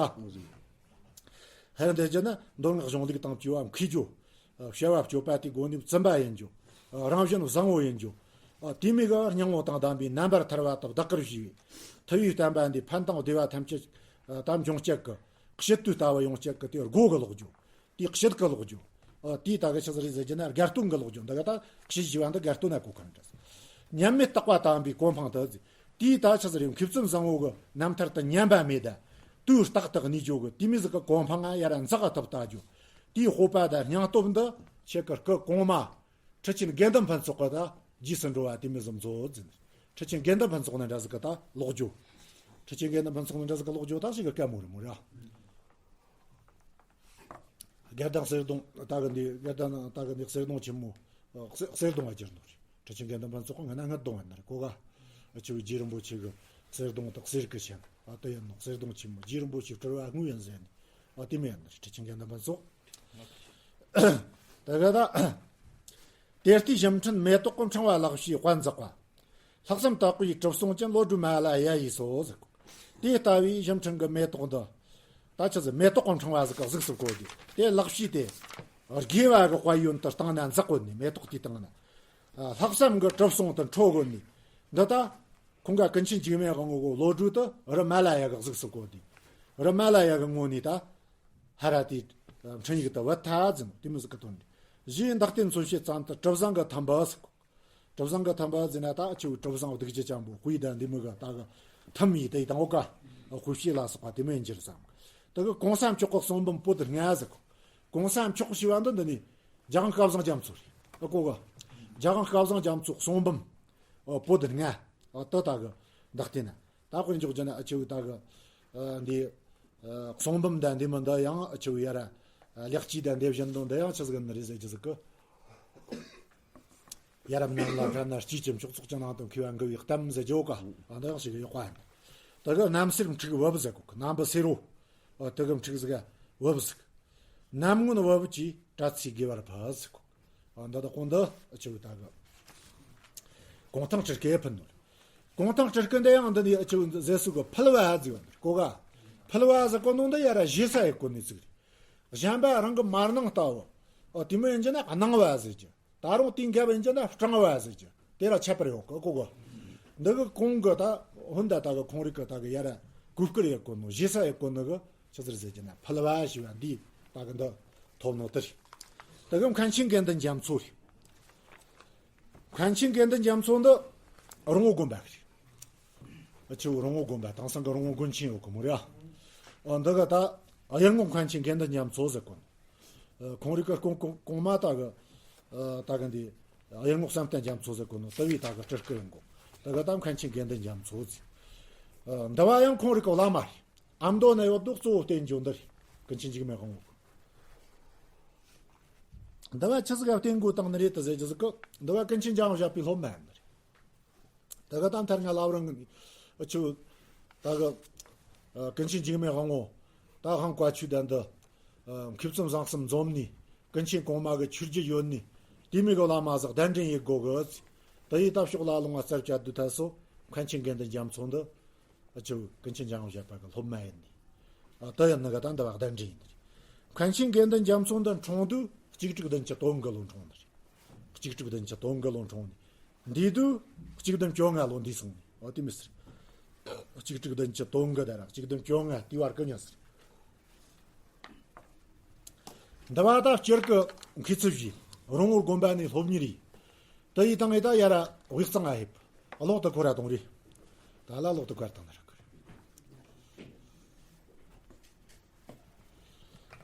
ཧེ་འདི་གྱི་ན་མདོ་སྔགས་གཞུང་ལུགས་དང་བཅས་པ་མཁས་རྒྱུ། བྱ་བ་སྤྱོད་པ་དེ་སྒོ་ནས་བཙུན་པ་ཡིན་རྒྱུ། རང་བཞིན་བཟང་བོ་ཡིན་རྒྱུ། དེ་མིན་གི་སྙིང་པོ་དང་ལྡན་པའི་རྣམ་པར་ཐར་བ་དང་བདག་གིར་བཞེས་པའི་ཐུབ་པའི་བསྟན་པ་འདི་ཕན་དང་བདེ་བ་ཐམས་ཅད་དམ་འབྱུང་བྱེད་ཀྱི་ཕྱིར་དུ་ལྟ་བུ་ཡོང་བྱེད་ཀྱི་དེ་སྒོ་གི་ལོག་རྒྱུ། དེའི་དཔྱིད་ཀྱི་ལོག་རྒྱུ། ཨ་དེའི་ད་གི་ཆི་ཟིག་རེད་ཟེར་གྱི་ན་དགའ་སྟོན་གྱི་ལོག་རྒྱུ། འདི་ག་ད་དཔྱིད་ཞི་བ་འདི་དགའ་སྟོན་ན་གོ་གང་འདྲ། མཉམ་མེད་རྟག་པ་དམ་པའི་གོ་འཕང་དུ་ཟེར། དེའི་ད་ཆི་ཟིག་རེད། མཁས་བཙུན་བཟང་བོ་གི་རྣམ་ཐར་དུ་ཉམས་པ་མེད་ད། དུས་རྟག་ཏུ་གནས་རྒྱུ་གི་དེ་མོ་ཟིག་གི་གོ་འཕང་ང་ཡ་ར་འཛག་གི་ཐུབ་ལྟ་རྒྱུ། དེའི་སྤོབས་པ་དང་སྙིང་སྟོབས་འདི་ཆེ་ཀི་སྐུ་གོང་མ། ཁྲི་ཆེན་དགེ་འདུན་ཕུན་ཚོགས་ཀྱི་ད་རྗེས་སུ་འགྲོ་བ་དེ་མོ་ཟིག་མཛོད་ཟེར། ཁྲི་ཆེན་དགེ་འདུན་ཕུན་ཚོགས་ནི་འདྲ་ཟིག་གི་ད་ལོག་རྒྱུ། ཁྲི་ཆེན་དགེ་འདུན་ཕུན་ཚོགས་ནི་འདྲ་ཟིག་གི་ལོག་རྒྱུ་ད་ཞིག་གི་སྐད་མོ་རེད་མོ་ར། དགེ་ལྡན་གསེར་གདུང་ད་གི་འདི་དགེ་ལྡན་ད་གི་འདི་གསེར་གདུང་ཆེན་མོ། གསེར་གསེར་གདུང་ང་གྱུར་ནོ་རེད། ཁྲི་ཆེན་དགེ་འདུན་ཕུན་ཚོགས་ང་ན་ངར་གདུང་ཡིན་ནི་རེད་གོ་ག་ཨ་ཆུ་བོའི་རྗེ་རིན་པོ་ཆེ་གི་གསེར་གདུང་དང་གསེར་གི་ཆེན་ཨ་དེ་ཡིན་ནོ། གསེར་གདུང་ཆེན་མོ་རྗེ་རིན་པོ་ཆེ་སྤྲུལ་བ་དངོས་ཡིན་ཟེར་ནི་ཨ་དེ་མོ་ཡིན་ནི་རེད། ཁྲི་ཆེན་དགེ་འདུན་ཕུན་ཚོགས། ད་ག་ད། དེ་ལྟའི་ཞིམ་ཕྲན་མེ་ཏོག་གི་ཕྲེང་བ་ལག་ཕྱིས་དཔལ་འཛག་པ། ལྷག་བསམ་དག་པའི་གྲུབ་སོང་ཅན་བློ་གྲོས་མ་ལ་ཡ་ཡིས་སོ་ཟེར། དེ་ལྟ་བུའི་ཞིམ་ཕྲན་གྱི་མེ་ཏོག་འདི། ད་ཆི་ཟིག་མེ་ཏོག་གི་ཕྲེང་བ་ཟིག་གི་གཟུགས་སུ་བཀོད་དེ་དེ་ལག་ཕྱིས་ཏེ། དགེ་བ་གི་དཔལ་ཡོན་དུ་བཏང་ན་འཛག་གོ་ནི་མེ་ཏོག་དེའི་སྟེང་ན། ལྷག་བསམ་གྱི་གྲུབ་སོང་དུ་འཕྲོ་གོ་ནི། འདི་ལྟ། ཁོང་ག་ཀུན་མཁྱེན་འཇིགས་མེད་དབང་པོ་གི་བློ་གྲོས་དུ་རི་མ་ལ་ཡ་གི་གཟུགས་སུ་བཀོད་དེ། རི་མ་ལ་ཡ་གི་ངོས་ནས་ད། ཧ་ར་ཏི། འཕྲིན་ཡིག་ཏུ་བུད་ཐལ་ཟིན་དེ་མོ་ཟིག་གི་དོན་རེད། གཞི་བདག་བསྟན་མཚོན་བྱེད་ཙམ་དུ་གྲུབ་བཟང་གི་ཐུམ་པ་ཟེར། གྲུབ་བཟང་གི་ཐུམ་པ་ཟེར་ན་ད་ཆུ་བོ་གྲུབ་བཟང་གདུགས་བརྒྱད་ཅན་པོ་དཔེ་དང་འདི་མོ་གི་ད་གི་ཐུམ་ཡིས་དེ་དང་འོ་ཀ་དཔེ་བྱད་ལ་སོགས་པ་དེ་མོ་ཡིན་གྱི་རེད་བསམ། དེ་གི་གོང་ས་མཆོག་གི་གསུང་འབུམ་པོད་ལྔ་ཟེར། གོང་ས་མཆོག་ཞེས་པ་འདི་འདི་ནི་རྒྱལ་དབང་སྐལ་བཟང་རྒྱ་མཚོ་རེད་ཨ་གོ་གི། རྒྱལ་དབང་སྐལ་བཟང་རྒྱ་མཚོ་གསུང་འབུམ། པོད་ལྔ། དེ་ད་གི་བདག་བསྟན་ན། ད་དཔེ་འཇོག་རྒྱུ་ན་ཨ་ཆུ་བོ་ད་གི། འདི། གསུང་འབུམ་དང་འདི་མོ་འདི་ཡང་ཨ་ཆུ་བོ་ཡ་ར། ལེགས་བཅོས་དང་འདི་བཞིན་དུ་འདི་ཡང་ཆི་ཟིག་ནི་རེད་ཟེར་གྱི་ཟིག་གི། ཡ་རབས་རྣམས་ལ་དྲན་ན་སྐྱེས་ཀྱི་མཆོག་ཚོགས་ཀྱི་ནང་དུ་མཁས་པ་འགུལ་བའི་གཏམ་ཟེར་རྒྱུ་ག་ཨ་འདི་ཡང་ཞིག་ཡག་པ་ཡིན། ད་གི་རྣམ་སེར་འཁྲིགས་བུབ་ཟེར་གོ་གི་རྣམ་པ་སེར་བོ། ཨ་དེ་གི་འཁྲིགས་ཟིག་བུབ་ཟིག་རྣམ་སྔོན་བུབ་ཀྱིས་དྲ་ཚིགས་དགེ་བར་ཕབ་ཟེར་གོ། ཨ་འདི་དག་གོང་འདི་ཨ་ཆུ་བོ་ད་གི། གུང་ཐང་སྤྲུལ་སྐུ་ཕུལ་ནོ། གུང་ཐང་སྤྲུལ་སྐུ་འདི་ཡང་འདི་ནི་ཨ་ཆུ་བོ་ཟེར་སུ་གི་ཕུལ་བ་ཟེར་བ་འདི་གོ་ག་ཕུལ་བ་ཟེར་གོ་ནོ་འདི་ཡ་ར་ཞེ་ས་ཡི་གོ་ནི་ཚིག་རེད། གཞན་པ་རང་གི་མར་སྣང་ལྟ་བུ། ཨ་དེ་མོ་ཡིན་གྱི་ན་སྣང་བ་ཟེར་གྱི། ད་རུང་དེའི་འགལ་བ་ཡིན་གྱི་ན་སྤྲང་བ་ཟེར་གྱི། དེ་ལ་ཁྱད་པར་ཡོད་གི་གོ་གི། འདི་གི་གོང་གི་ད་ཧུན་ད་ད་གི་ཁོང་རིག་གི་ད་གི་ཡ་ར་གུས་བཀུར་ཡེད་གོ་ནོ་ཞེ་ས་ཡེད་གོ་ནོ་གི་ཆི་ཟིག་ཟེར་གྱི་ན་ཕུལ་བ་ཞེས་པ་འདི་ད་གི་འདི་ཐོབ་ནོ་དེ་རེད། ད་གི་མཁན་ཆེན་དགེ་འདུན་རྒྱ་མཚོ་རེད། མཁན་ཆེན་དགེ་འདུན་རྒྱ་མཚོ་འདི་རོང་བོ་དགོན་པ་རེད། ཨ་ཆུ་བོ་རོང་བོ་དགོན་པ་དེང་སང་གི་རོང་བོ་དགོན་ཆེན་ཡོད་གི་མོ་རེད་ཨ། འདི་གི་ད་གཡུལ་ངོ་མཁན་ཆེན་དགེ་འདུན་རྒྱ་མཚོ་ཟེར་གོ་ནོ། ཁོང་རིག་གི་གོང་གོང་མ་ད་གི། ད་གི་འདི། གཡུལ་ངོ་བསམ་གཏན་རྒྱ་མཚོ་ཟེར་གོ་ནོ་དེ་བས་ད་གི་སྤྲུལ་སྐུ་ཡིན་གོ། ད་གི་ད་མཁན་ཆེན་དགེ་འདུན་རྒྱ་མཚོ་ཟེར། འདི་བ་ཡང་ཁོང་རིག་གི་བླ་མ་རེད། ཨ་མདོ་ན་ཡོད་དུ་གཙོ་བོ་བསྟེན་རྒྱུ་འདི་རེད། ཀུན་མཁྱེན་འཇིགས་མེད་དབང་པོ། འདི་བ་ཆི་ཟིག་ག་བསྟེན་དགོས་བཏང་ནི་རེད་དུ་ཟེར་རྒྱུ་ཟིག་གི། འདི་བ་ཀུན་མཁྱེན་འཇམ་དབྱངས་བཞད་པའི་སློབ་མ་ཡིན་ནི་རེད། ད་ག་ད་མཐར་ང་ལབ་རང་གི་ཨ་ཆུ། ད་ག་ཀུན་མཁྱེན་འཇིགས་མེད་དབང་པོ། ད་ཧང་བཀའ་ཆོས་ལྡན་འདི། མཁས་བཙུན་བཟང་གསུམ་འཛོམས་ནས། ཀུན་མཁྱེན་གོང་མ་གི་ཆོས་བརྒྱུད་ཡོད་ནས། དེ་མོ་གི་བླ་མ་ཟིག་གདན་འདྲེན་ཡེད་དགོ་གི། དེ་ཡི་ད་ཕྱོགས་ལ་ལུང་བ་རྩད་བཅད་དུས་ཐད་སོ། མཁན་ཆེན་དགེ་འདུན་རྒྱ་མཚོ་འདི་ཨ་ཅོ་ཀུན་མཁྱེན་འཇམ་དབྱངས་བཞད་པ་གི་སློབ་མ་ཡིན་ནི། ཨ་ད་ཡིན་ནི་ག་ད་འདི་བ་གདན་འདྲེན་ཡིན་ནི། མཁན་ཆེན་དགེ་འདུན་རྒྱ་མཚོ་འདི་འཁྲུངས་དུས་གཅིག་དྲུག་བདུན་ཅུ་དོན་དགུ་ལོ་འཁྲུངས་ནི་རེད། གཅིག་དྲུག་བདུན་ཅུ་དོན་དགུ་ལོ་འཁྲུངས་ནི། འདས་དུས་གཅིག་བདུན་བཅོ་ལྔ་ལོ་འདས་སོང་ནི། ཨོ་དེ་མི་ཟེར། གཅིག་དྲུག་བདུན་ཅུ་དོན་དགུ་དེ་ར་གཅིག་བདུན་བཅོ་ལྔ་དེ་བར་གི་ཉིན་ཟེར། འདི་བ་ད་སྤྱིར་གི་མཁས་ཚུལ་བཞི། རོང་བོ་དགོན་པ་ནས་སློབ་གཉེར་ཡིན། དེ་ཡི་སྟེང་ངེ་ད་ཡ་ར་དབུས་གཙང་ང་ཧེབ། གློག་ཏུ་འཁོར་ར་གཏོང་རེ། ད་ལ་གློག་ཏུ་འཁོར་བཏང་ན་ར་ཁུར།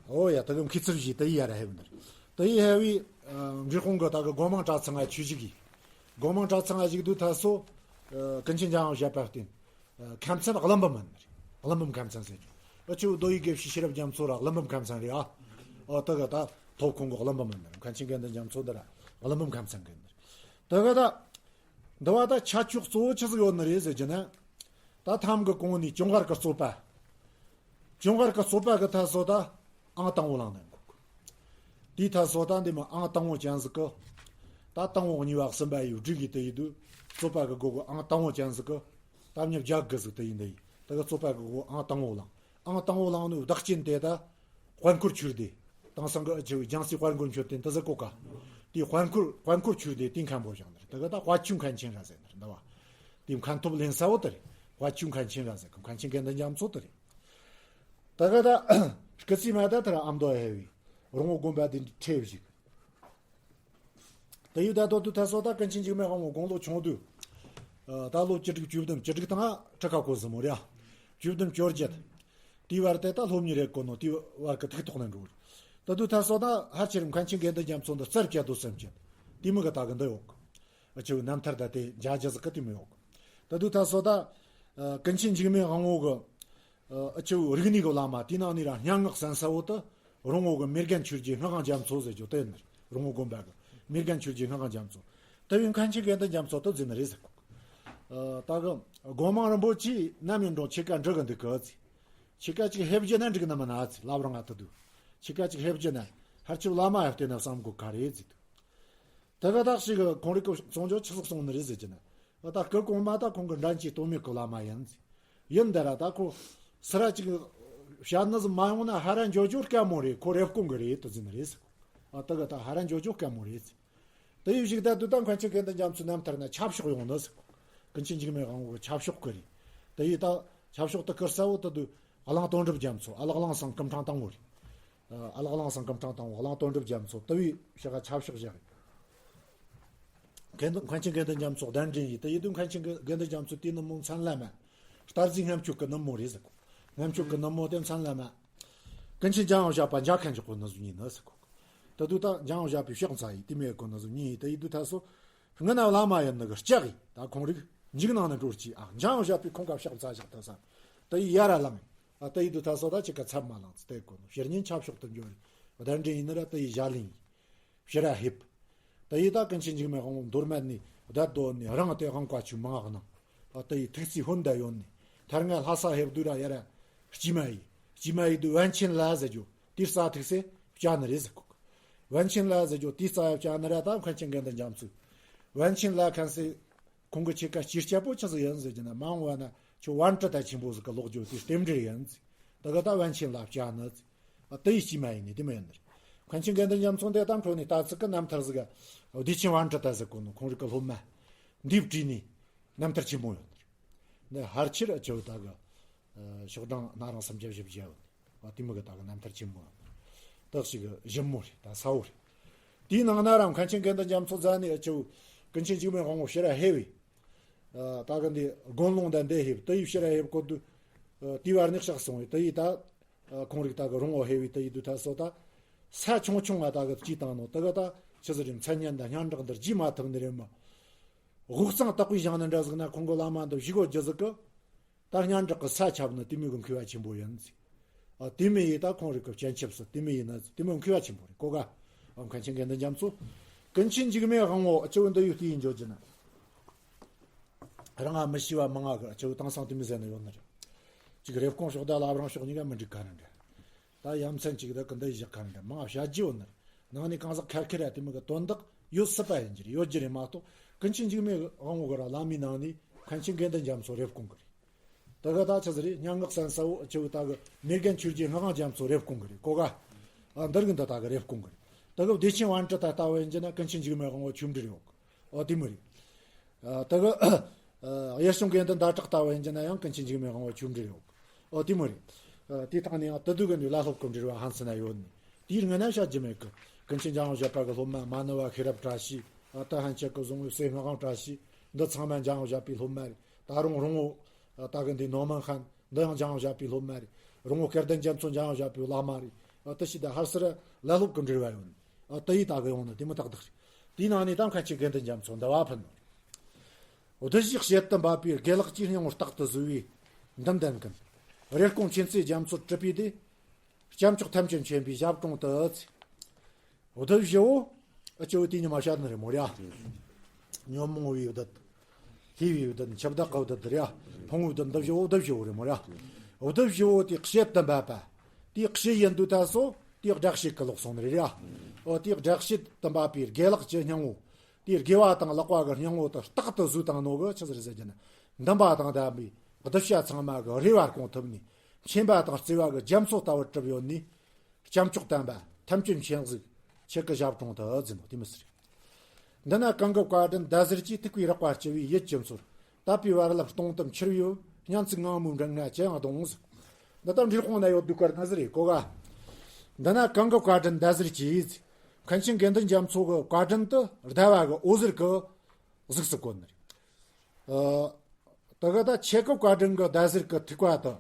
ཨོ་ཡ་ད་གི་མཁས་ཚུལ་བཞི་དེ་ཡི་ཡ་ར་ཧེབ་ནི། དེ་ཡི་ཧེ་བའི་འབྲི་གུང་གི་ད་གི་སྒོ་མང་གྲྭ་ཚང་ང་ཆོས་ཞུགས་ཡིན། སྒོ་མང་གྲྭ་ཚང་ང་ཞུགས་དུས་ད་སོ་ཀུན་མཁྱེན་འཇམ་དབྱངས་བཞད་པ་བསྟེན། ཁམས་ཚན་གླིང་བུ་མིན་ནི་རེད། གླིང་བུ་ཁམས་ཚན་ཟེར་རྒྱུ། ཨ་ཆུ་རྡོ་ཡི་དགེ་བཤེས་ཤེས་རབ་རྒྱ་མཚོ་ར་གླིང་བུ་ཁམས་ཚན་རེད་ཨ། ཨོ་ད་ག་ད་ཐོབ་ཁོང་གི་གླིང་བུ་མིན་ནི་རེད། མཁན་ཆེན་དགེ་འདུན་རྒྱ་མཚོ་འདི་ར་གླིང་བུ་ཁམས་ཚན་གི་ནི་རེད། ད་ག་ད་འདི་བ་ད་ཁྱད་ཆོས་གཙོ་བོ་ཆི་ཟིག་ཡོད་ནི་རེད་ཟེར་རྒྱུ་ན། ད་ཐམ་གི་གོང་ནས་ཅུང་གར་གི་རྩོད་པ། ཅུང་གར་གི་རྩོད་པ་གི་ཐ་སོ་ད་ཨང་དང་བོ་བླངས་ནས་འགོ་གི། དེའི་ཐ་སོ་ད་འདི་མ་ཨང་དང་བོ་ཅན་ཟིག་གི། ད་དང་བོ་གཉིས་པ་གསུམ་པ་ཡོད་སྒྲིག་གི་དེ་ཡིན་དུས། རྩོད་པ་གི་སྒོ་གི་ཨང་དང་བོ་ཅན་ཟིག་གི། ད་མྱི་བརྒྱ་གི་ཟིག་དེ་ཡིན་དེ་ཡིན། ད་གི་རྩོད་པ་གི་སྒོ་ཨང་དང་བོ་བླངས། ཨང་དང་བོ་བླངས་ནི་བདག་རྐྱེན་དེ་ད། དཔལ་འཁོར་ཆོས་སྡེ། དེང་སང་གི་ཨ་ཆེ་བའི་རྒྱལ་སྲས་དཔལ་འཁོར་མཆོད་རྟེན་དེ་ཟིག་གོ་ག། དེའི་དཔལ་འཁོར་དཔལ་འཁོར་ཆོས་སྡེ་དེའི་མཁན་པོ་བཞག་ནི་རེད། ད་གི་ད་དཔལ་ཆོས་མཁན་ཆེན་ར་ཟེར་ནི་རེད་འདི་བ། དེའི་མཁན་ཐོབ་ལེན་ས་བོ་དེ་རེད། དཔལ་ཆོས་མཁན་ཆེན་ར་ཟེར་གི་མཁན་ཆེན་དགེ་འདུན་རྒྱ་མཚོ་དེ་རེད། ད་ག་ད། སྐུ་ཚེ་མ་ད་དེར་ཨ་མདོ་ཧེ་བའི། རོང་བོ་དགོན་པ་དེ་འདྲའི་ཁྲེ་བཞུགས། དེ་ཡུལ་ད་དོ་དུ་ཐ་སོ་ད་ཀུན་མཁྱེན་འཇིགས་མེད་དབང་བོ་དགུང་ལོ་ཆུང་དུས། ད་ལོ་བཅུ་དྲུག་བཅུ་བདུན་བཅུ་དྲུག་དང་ཁྲི་ཁ་ཁོ་ཟི་མོ་རེད། བཅུ་བདུན་བཅོ་བརྒྱད། དེའི་བར་དེ་ད་སློབ་གཉེར་རེད་གོ་ནོ་དེའི་བར་གི་ཐུགས་ཐོག་ནས་འགྲོ། ད་དུ་ཐ་སོ་ད་ཧ་ཆེར་མཁན་ཆེན་དགེ་འདུན་རྒྱ་མཚོ་འདི་རྩར་བཅད་དོ་སེམས་བཅད། དེ་མི་གི་ད་གི་འདི་ཡོད་གི། ཨ་ཆེ་བའི་རྣམ་ཐར་ད་དེ་འཇའ་ཇ་ཟིག་གི་དེ་མི་ཡོང་གི། ད་དུ་ད་སོ་ད། ཀུན་མཁྱེན་འཇིགས་མེད་དབང་བོ་གི། ཨ་ཆེ་བའི་རིག་གནས་གི་བླ་མ་དེ་ནང་ནས་ར་སྙན་ངག་གསན་ས་བོ་དུ། རོང་བོ་གི་མེ་རྒན་ཆོས་རྗེ་སྔགས་དབང་རྒྱ་མཚོ་ཟེར་རྒྱུ་དེ་ནི་རོང་བོ་དགོན་པ་གི་མེ་རྒན་ཆོས་རྗེ་སྔགས་དབང་རྒྱ་མཚོ། དེ་བས་མཁན་ཆེན་དགེ་འདུན་རྒྱ་མཚོ་དུ་འཛིན་ནི་རེད་ཟེར་གོ། ད་གི་སྒོ་མང་རིན་པོ་ཆེ་ནམ་ཡིན་འགྲོ་ཆེ་ཀ་འགྲིག་གི་འདུག་གི་ཟེར། ཆེ་ཀ་ཅིག་ཧེབ་རྒྱུ་ན་འགྲིག་ན་མིན་ན་ཟེར་ལབ་རང་ང་ཐུ་དུ། ཆེ་ཀ་ཅིག་ཧེབ་རྒྱུ་ན་ཧར་ཆུ་བླ་མ་ཡ་བལྟས་ན་བསམ་གོ་ག་རེད་ཟེར་དུ། དེ་ག་དག་ཞིག་གི་ཁོང་རིག་གི་གཙོ་འཇོག་ཆི་ཟིག་སོང་ནི་རེད་ཟེར་གྱི་ན། ད་སྐུ་གོང་མ་ད་ཁོང་གི་འགྲན་གྱི་སྟོད་སྨད་གི་བླ་མ་ཡིན་ཟེར། ཡིན་ད་ར་ད་ཁོ་སི་ར་ཅིག་བཤད་ནི་ཟིག་མ་ཡོང་ན་ཧ་ར་འཇོ་འཇོ་དཀའ་མོ་རེད། ཁོ་རེབ་ཀོང་གི་རེད་དུ་ཟིན་རེད་ཟེར། ཨ་ད་ག་ད་ཧ་ར་འཇོ་འཇོ་དཀའ་མོ་རེད་ཟེར། དེ་ཡི་གཞུག་ད་དུ་ད་མཁན་ཆེན་དགེ་འདུན་རྒྱ་མཚོའི་རྣམ་ཐར་ན་ཆབ་ཤོག་ཡོང་ནི་ཟེར། ཀུན་མཁྱེན་འཇིགས་མེད་དབང་བོ་གི་ཆབ་ཤོག་གི་རེད། དེ་ཡི་ད་ཆབ་ཤོག་ད་ཁུར་ས་བོ་ད་དུ་གླང་དོན་གྲུབ་རྒྱ་མཚོ་ཨ་ལགས་གླང་སེང་སྐུ་ཕྲེང་དང་བོ་རེད། ཨ་ལགས་གླང་སེང་སྐུ་ཕྲེང་དང་བོ་གླང་དོན་གྲུབ་རྒྱ་མཚོ་དེ་བས་ཕྱི་ག་ཆབ་ཤོག་བཞག་ཡིན། དགེ་འདུན་མཁན་ཆེན་དགེ་འདུན་རྒྱ་མཚོ་གདན་འདྲེན་ཡིན། དེ་ཡི་དུས་མཁན་ཆེན་དགེ་འདུན་རྒྱ་མཚོ་དེ་ནི་མོ་མཚན་ལ་མ། རྟ་རྫི་ལྔ་མཆོད་ཀྱི་ནུབ་མོ་རེད་ཟེར་གོ། ལྔ་མཆོད་ཀྱི་ནུབ་མོ་དེ་མཚན་ལ་མ། ཀུན་མཁྱེན་འཇམ་དབྱངས་བཞད་པ་འཇའ་ཁ་འཇོག་གོ་ནི་ཟུ་ཉིན་ནི་ཟེར་གོ། ད་དུ་ད་འཇམ་དབྱངས་བཞད་པའི་ཕྱག་འཚལ་ཡིན་དེ་མེད་གོ་ནི་ཟུ་ཉིན་ཡིན། དེ་ཡི་དུས་ད་སོ། སྔོན་ན་བླ་མ་ཡིན་ནི་གི་ལྕག་གིས་ད་ཁོང་རིག་འཇིག་ནང་ནས་འགྲོ་ཅི་ཨ་འཇམ་དབྱངས་བཞད་པའི་ཁོང་ག་ཕྱག་འཚལ་བཞག་ད་ས། དེ་ཡི་ཡ་ར་ལངས། ཨ་དེ་ཡི་དུས་ད་སོ་ད་ཅིག་ག་ཚབ་མ་ལངས་ཚེ་དེ་གོ་ནི་ཕྱིར་ཉིན་ཆབ་ཤོག་ཏུ་འབྱོར་རེད། གདན་འདྲེན་ཡིན་ནི་ར་དེ་ཡི་ཞལ་ལིང་ཡིན། ཕྱི་ར་ཧིབ། དེ་ཡི་ད་ཀུན་མཁྱེན་འཇིགས་མེད་དབང་བོ་མདོ་སྨད་ནས་བདག་སྡོད་ནས་རང་དེ་དབང་བཀའ་ཆོས་མང་གནང་། ཨ་དེ་ཡི་ཐུགས་རྩིས་ཧོན་ད་ཡོད་ནས་ཐར་ང་ལྷ་ས་ཧེབ་དུས་ར་ཡ་ར་སྐྱིད་མ་ཡི་སྐྱིད་མ་ཡི་དུས་པཎ་ཆེན་ལ་ཟེར་རྒྱུ་དེ་རྩ་ཐུག་སེ་བཅའ་ནི་རེད་ཟེར་གོ། པཎ་ཆེན་ལ་ཟེར་རྒྱུ་དེ་རྩ་ཡ་བཅའ་ནི་ར་ད་མཁན་ཆེན་དགེ་འདུན་རྒྱ་མཚོས། པཎ་ཆེན་ལ་ཁན་སེ། ཁོང་གི་ཆེ་ཀ་སྤྱིར་སྐྱ་པོ་ཆི་ཟིག་ཡིན་ཟེར་གྱི་ན་མ་འོངས་པ་ན་ཁྱོད་པཎ་གྲུབ་དང་ཆེན་པོ་ཟིག་གི་ལོག་རྒྱུ་དེ་རྟེན་འབྲེལ་ཡིན་ཟེར། ད་ག་ད་པཎ་ཆེན་ལ་བཅའ་ནི་ཟེར། ཨ་དེ་ཡི་སྐྱིད་མ་ཡིན་ནི་དེ་མ་ཡིན་ནི་རེད། མཁན་ཆེན་དགེ་འདུན་རྒྱ་མཚོ་འདི་ད་འཕྲོ་ནས་ད་ཚིག་གི་རྣམ་ཐར་ཟིག་ག་བདེ་ཆེན་པཎ་གྲུབ་དང་ཟེར་གོ་ནོ་ཁོང་རིག་གི་སློབ་མ་འདི་བྲིས་ནས་རྣམ་ཐར་ཆེན་མོ་ཡོད་ནི་རེད། འདི་ཧར་ཆེར་ཨ་ཅོ་ད་གི་ཤོག་གྲངས་སྣ་རིང་སུམ་བརྒྱ་བཞི་བརྒྱ་ཡོད་ནི། ཨ་དེ་མི་གི་ད་གི་རྣམ་ཐར་ཆེན་མོ་ཡོད་ནི་རེད། ད་ཞིག་གི་ཞིབ་མོ་རེད། ད་ས་བོ་རེད། དེའི་ནང་ན་རང་མཁན་ཆེན་དགེ་འདུན་རྒྱ་མཚོ་རྫ་ནས་ཨ་ཅོ་ཀུན་མཁྱེན་འཇིགས་མེད་དབང་བོ་ཕྱིར་ཧེ་བས། ད་གི་འདི་དགོན་ལུང་དང་འདི་ཧེབ་དེ་ཡི་ཕྱིར་ཧེབ་གོ་དུས། དེའི་བར་ནས་གཤེགས་སོང་བས་དེ་ཡི་ད། ཁོང་རིག་ད་གི་རོང་བོ་ཧེ་བས་དེ་ཡི་དུས་ད་སོ་ད། ས་ཆུང་ཆུང་ང་ད་གི་སྐྱིད་བཏང་ནོ་དེ་གི་ད་ཆི་ཟིག་རེད། མཚན་སྙན་དང་སྙན་གྲགས་འདི་རྒྱས་མ་ཐུབ་ནི་རེད་མ། དབུས་གཙང་དག་པའི་ཞིང་ནི་འདྲ་ཟིག་ན་ཁོང་གི་བླ་མ་འདི་བཞུགས་གོ་རྒྱུ་ཟིག་གི། ད་སྙན་གྲགས་ཀྱི་ས་ཁྱབ་ནི་དེ་མོ་གི་མཁས་པ་ཆེན་པོ་ཡིན་ཟེར། ཨ་དེ་མོ་ཡི་ད་ཁོང་རིག་གི་སྤྱན་ཆབ་སུ་དེ་མོ་ཡིན་ན་ཟེར་དེ་མོ་མཁས་པ་ཆེན་པོ་རེད་གོ་ག། ཨ་མཁན་ཆེན་དགེ་འདུན་རྒྱ་མཚོ། ཀུན་མཁྱེན་འཇིགས་མེད་དབང་བོ་ཨ་ཅོ་འདི་ཡུལ་དེ་ཡིན་འཇོག་རྒྱུ་ན། རང་ང་མི་ཤེས་པ་མང་ང་གི་ཨ་ཅོ་དེང་སང་དེ་མོ་ཟེར་ནི་ཡོད་ནི་རེད། ཅིག་རེབ་གོང་ཕྱོགས་ད་ལ་བ་རང་ཕྱོགས་གཉིས་ཀ་མི་འགྲིག་ག་ནི་འདྲ། ད་ཡ་མཚན་ཅིག་ད་གི་འདི་བཞག་ག་འདྲ་མང་བཤད་རྒྱུ་ཡོད་ནི་རེད། ནང་ནས་གང་ཟག་ཁ་ཁེར་ཡ་དེ་མོ་གི་དོན་དག་ཡོད་སྲིད་པ་ཡིན་རྒྱུ་རེད་ཡོད་རྒྱུ་རེད་མ་གཏོགས་ཀུན་མཁྱེན་འཇིགས་མེད་དབང་བོ་གི་ར་བླ་མའི་ནང་ནས་ མཁན་ཆེན་དགེ་འདུན་རྒྱ་མཚོ་རེབ་གོང་གི་རེད། དེ་གི་ད་ཆི་ཟིག་རེད། སྙན་ངག་གསན་ས་བོ་ཆི་བོ་ད་གི་མེ་རྒན་ཆོས་རྗེ་ངག་དབང་རྒྱ་མཚོ་རེབ་གོང་གི་རེད། གོ་ག་ཨ་འདིར་གི་འདི་ད་གི་རེབ་གོང་གི་རེད། དེ་གི་བདེ་ཆེན་པཎྜི་ཏ་ལྟ་བུ་ཡིན་གྱི་ན་ཀུན་མཁྱེན་འཇིགས་མེད་དབང་པོ་ཆོས་འབྲེལ་ཡོད་གི། ཨོ་དེ་མོ་རེད། ཨ་དེ་གི་ཨ་གཡུལ་བྱུང་དགེ་འདུན་ཟླ་གྲགས་ལྟ་བུ་ཡིན་གྱི་ན་ཡང་ཀུན་མཁྱེན་འཇིགས་མེད་དབང་པོ་ཆོས་འབྲེལ་ཡོད་གི། ཨོ་དེ་མོ་རེད། ཨ་དེ་སྟེང་ནས་ཡང་དེ་དུས་གི་ནས་བླ་སློབ་ཀྱི་འབྲེལ་བ་ཧན་སེ་ན་ཡོད་ནི། དེའི་སྔ་ན་བཤད་རྒྱུ་མེད་གི། ཀུན་མཁྱེན་འཇམ་དབྱངས་བཞད་པ་གི་སློབ་མ་མ་ཎི་བ་ཤེས་རབ་བཀྲ་ཤིས། ཨ་ད་ཧན་ཆད་གི་བཟུང་བའི་སྲས་ངག་དབང་བཀྲ་ཤིས། འདི་ཚང་མ་འཇམ་དབྱངས་བཞད་པའི་སློབ་མ་རེད། ད་རུང་རོང་བོ་ཨ་ད་གི་འདི་ནོ་མན་ཧན་འདི་ཡང་འཇམ་དབྱངས་བཞད་པའི་སློབ་མ་རེད། རོང་བོ་སྐལ་ལྡན་རྒྱ་མཚོ་འཇམ་དབྱངས་བཞད་པའི་བླ་མ་རེད། ཨ་དེ་ཞིག་ད་ཧར་སར་བླ་སློབ་ཀྱི་འབྲེལ་བ་ཡོད་ནི། ཨ་དེ་ཡིས་ད་གི་ཡོང་ནི་དེ་མོ་ཏག་ཏག་རེད། དེའི་ནང་ནས་ད་མཁན་ཆེན་དགེ་འདུན་རྒྱ་མཚོ་འདི་བ་ཕུལ་ནོ་རེད། འདི་ཞིག་བྱེད་དུ་འབབ་པའི་དགེ་ལེགས་ཀྱི་སྙིང་པོ་རྟག་ཏུ་བཟོ་བའི་འདུན་ལྡན་ཀུན། རེ་སྐོང་མཁྱེན་བརྩེ་རྒྱ་མཚོར་གྲུབ་པའི་དེ། སྐྱབས་མཆོག་ཐམས་ཅད་མཁྱེན་པའི་ཞབས་དྲུང་དུ། འདི་བཞི་བོ། ཨ་ཅོ་དེ་ཉི་མ་བཤད་ནི་རེད་མོ་ར། ཉོན་མོངས་པའི་བདུད། ལྷོས་པའི་བདུད། འཆི་བདག་གི་བདུད་ར། ཕུང་པོའི་བདུད། འདི་བཞི་བོ་འདི་བཞི་བོ་རེད་མོ་ར། འདི་བཞི་བོ་དེ་བྱེད་དུ་འབབ་པ། དེའི་བྱེད་ཡིན་དུས་ད་སོ་དེའི་སྒྲ་བྱེད་ཀྱི་ལོག་སོང་ནི་རེད་ར། ཨོ་དེའི་སྒྲ་བྱེད་དུ་འབབ་པའི་དགེ་ལེགས་ཀྱི་སྙིང་པོ། དེའི་དགེ་བ་དང་ལེགས་པ་གི་སྙིང་པོ་དེ་རྟག་ཏུ་བཟོས་བཏང་ནོ་གི་ཆི་ཟིག་རེད་ཟེར་རྒྱུ་ན། འདུན་པ་དང་ལྡན་པའི་གདུལ་བྱ་ཚང་མ་གི་རེ་བ་སྐོང་ཐུབ་ནི། མཁྱེན་པ་དང་བརྩེ་བ་གི་རྒྱ་མཚོ་ལྟ་བུར་གྲུབ་ཡོད་ནི། སྐྱབས་མཆོག་དམ་པ་ཐམས་ཅད་མཁྱེན་གཟིགས་ཁྱེད་ཀྱི་ཞབས་དྲུང་དུ་འཛིན་ནོ་དེ་མི་སྲིད། འདི་ན་གང་གི་བཀའ་དྲིན་ཟླ་ཟེར་གྱིས། ཐུགས་པའི་རེག་པ་བྱི་བའི་ཡིད་ཀྱི་མཚོར། དད་པའི་བར་ལམ་སྟོང་དུ་འཁྱེར་བའི་སྙན་ཚིག་ངང་མོའི་མགྲིན་ང་ཅི་ཡང་གཏོང་། འདི་ལྟར་འབྲི་དཔང་ན་ཡོད་དུས་སྐར་ན་ཟེར་རེ་གོ་ག་འདི་ན་གང་གི་བཀའ་དྲིན་ཟླ་ཟེར་གྱིས། མཁན་ཆེན་དགེ་འདུན་རྒྱ་མཚོ་གི་བཀའ་དྲིན་དུ་ཟླ་བ་གི་འོད་ཟེར་གི་གཟུགས་སུ་བཀོད་ནི་རེད། ཨ་དེ་གི་ད་ཁྱེད་ཀྱི་བཀའ་དྲིན་གི་ཟླ་ཟེར་གི་ཐིགས་པ་དུ།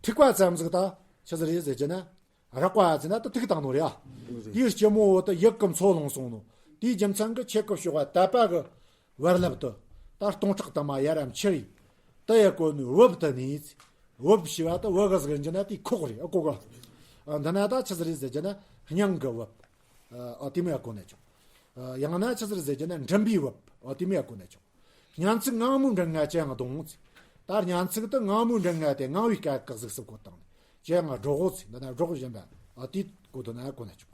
ཐིགས་པ་ཙམ་ཟིག་ད་ཆི་ཟིག་རེད་ཟེར་གྱི་ན། རེག་པ་ཟེར་ན་ད་ཐིགས་བཏང་ནོ་རེད་ཨ། དེའི་སྐྱི་མོ་བོ་དུ་ཡིད་ཀྱི་མཚོ་ལྷུང་སོང་ནོ། དེའི་རྒྱུ་མཚན་གི་ཁྱེད་ཀྱི་ཕྱོགས་བ་དད་པ་གི་བར་ལབ་དུ། ད་སྟོང་ཕྲག་དུ་མ་ཡར་རམ་ཆི་རེད། དུ་ཡ་གོ་ནི་བུབ་དུ་ནི། བུབ་ཞི་བ་དུ་བུ་གི་ཟིག་འཇི་ན་དེའི་ཁོག་རེད་ཨ་གོ་ག་འདི་ན་ད་ཆི་ཟིག་རེད་ཟེར་གྱི་ན་སྙིང་གི་བུབ། ཨ་དེ་མོ་ཡ་གོ་ན་ཆོག་ཡང་ན་ཆི་ཟིག་རེད་ཟེར་གྱི་ན་མགྲིན་པའི་བུབ། ཨ་དེ་མོ་ཡ་གོ་ན་ཆོག་སྙན་ཚིག་ངང་མོའི་མགྲིན་ང་ཅི་ཡང་གཏོང་། ད་སྙན་ཚིག་དུ་ངང་མོའི་མགྲིན་ང་དེ་ངང་བའི་སྐད་ཀྱི་གཟུགས་སུ་བཀོད་བཏང་། ཅི་ཡང་སྒྲོག་འོ་ཚིག་འདི་ན་སྒྲོག་བཞིན་པ། ཨ་དེ་གོ་དོན་ན་གོ་ན་ཆོག་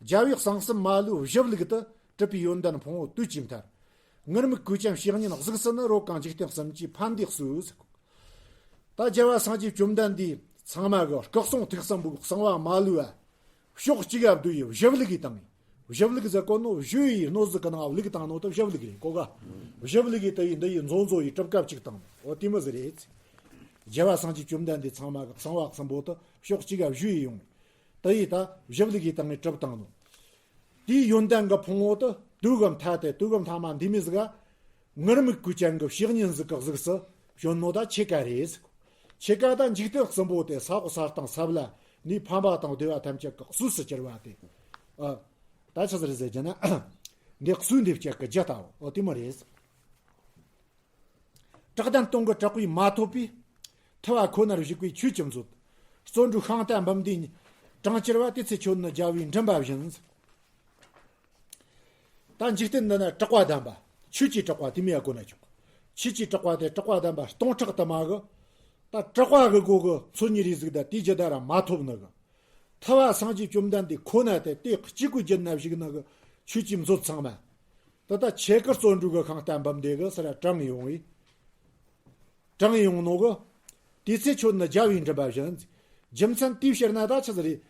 རྒྱལ་བའི་གསང་གསུམ་མ་ལུས་བཞི་བླུགས་དུ། གྲུབ་པའི་ཡོན་ཏན་ཕུང་པོ་དུས་ཀྱི་མཐར། ངུར་སྨྲིག་གོས་ཅན་བཤེས་གཉེན་གཟུགས་སུ་ནི། རོལ་གང་འཇིག་རྟེན་གསུམ་གྱི་ཕན་བདེ་གསོས། ད་རྒྱལ་བ་སངས་རྒྱས་བཅོམ་ལྡན་འདས་ཚང་མ་གི་སྐུ་གསུང་ཐུགས་གསུམ་པོའི་གསང་བ་མ་ལུས་པ། ཕྱོགས་གཅིག་ག་བསྡུས་ཡི་བཞི་བླུགས་ཡི་བཏང་ཡི། བཞི་བླུགས་ཟེར་གོ་ནོ་བཞི་ཡི་སྣོད་ཟིག་གི་ནང་བླུགས་བཏང་ནོ་དུ་བཞི་བླུགས་རེད་གོ་ག་བཞི་བླུགས་ཡི་དུ་ཡི་འདི་ཡི་མཛོ་མཛོ་ཡི་གྲུབ་སྐབས་གཅིག་བཏང་ནོ་འོ་དེ་མོ་ཟིག་རེད། རྒྱལ་བ་སངས་རྒྱས་བཅོམ་ལྡན་འདས་ཚང་མ་གི་གསང་བ་གསུམ་པོ་དུ་ཕྱོགས་གཅིག་ག་བཞི་ཡི་ཡོང་། དུ་ཡི་ད་བཞི་བླུགས་ཡི་བཏང་ངི་གྲུབ་བཏང་ནོ། དེའི་ཡོན་ཏན་གི་ཕུང་པོ་དུ་དུས་གི་མཐའ་དེ་དུས་གི་མཐའ་མ་འདི་མི་ཟིག་ག་ངུར་སྨྲིག་གོས་ཅན་གི་བཤེས་གཉེན་ཟིག་གི་གཟུགས་སུ་བྱོན་ནོ་ད་ཁྱེད་ཀ་རེད་ཟེར་གོ་ཁྱེད་ཀ་ད་འཇིག་རྟེན་གསུམ་པོ་དེ་ས་འོག་ས་སྟེང་ས་བླ་ནས་ཕམ་པ་དང་བདེ་བ་ཐམས་ཅད་གི་གསོས་སུ་གྱུར་པ་དེ། ཨ། ད་ཆི་ཟིག་རེད་ཟེར་གྱི་ན། འདི་གསོས་འདེབས་ཀྱི་གི་རྒྱུ་ལྟ་བུ་ཨོ་དེ་མོ་རེད། བྲག་གདན་སྟོང་གི་བྲག་པས་མ་ཐོབ་པའི། ཐུབ་པ་ཁོ་ནར་བཞུགས་པའི་ཆོས་ཀྱི་མཛོད། བརྩོན་འགྲུས་ཤིང་རྟ་འབུམ་སྡེའི་གྲངས་བཅེར་བ། དེ་ཚེ་ཁྱོད་ནི་རྒྱལ་བའི་མགྲིན་པ་བཞིན། ད་འཇིག་རྟེན་འདི་ན་གྲགས་པ་ལྡན་པ། ཆོས་ཀྱི་གྲགས་པ་དེ་མོ་ཡ་གོ་ན་ཆོག་ཆོས་ཀྱི་གྲགས་པ་དེ་གྲགས་པ་ལྡན་པ་སྟོང་ཕྲག་དུ་མ་གི། ད་གྲགས་པ་གི་སྒོ་གི་མཚོན་ཉིད་རེ་ཟིག་ད་དེའི་རྒྱུད་ད་ར་མ་ཐོབ་ནི་གི། ཐུབ་པ་སངས་རྒྱས་བཅོམ་ལྡན་འདས་ཁོ་ན་དེ་དེ་གཅིག་གི་རྒྱུད་ན་བཞུགས་ནི་གི་ཆོས་ཀྱི་མཛོད་ཚང་མ། ད་ལྟ་ཁྱེད་ཀྱི་བརྩོན་འགྲུས་གི་ཤིང་རྟ་འབུམ་སྡེ་གི་སར་དྲངས་ཡོང་བས། དྲངས་ཡོང་ནོ་གི། དེ་ཚེ་ཁྱོད་ནི་རྒྱལ་བའི་མགྲིན་པ་བཞིན། རྒྱུ་མཚན་དེའི་ཕྱིར་ན་ད་ཆི་ཟིག་རེད།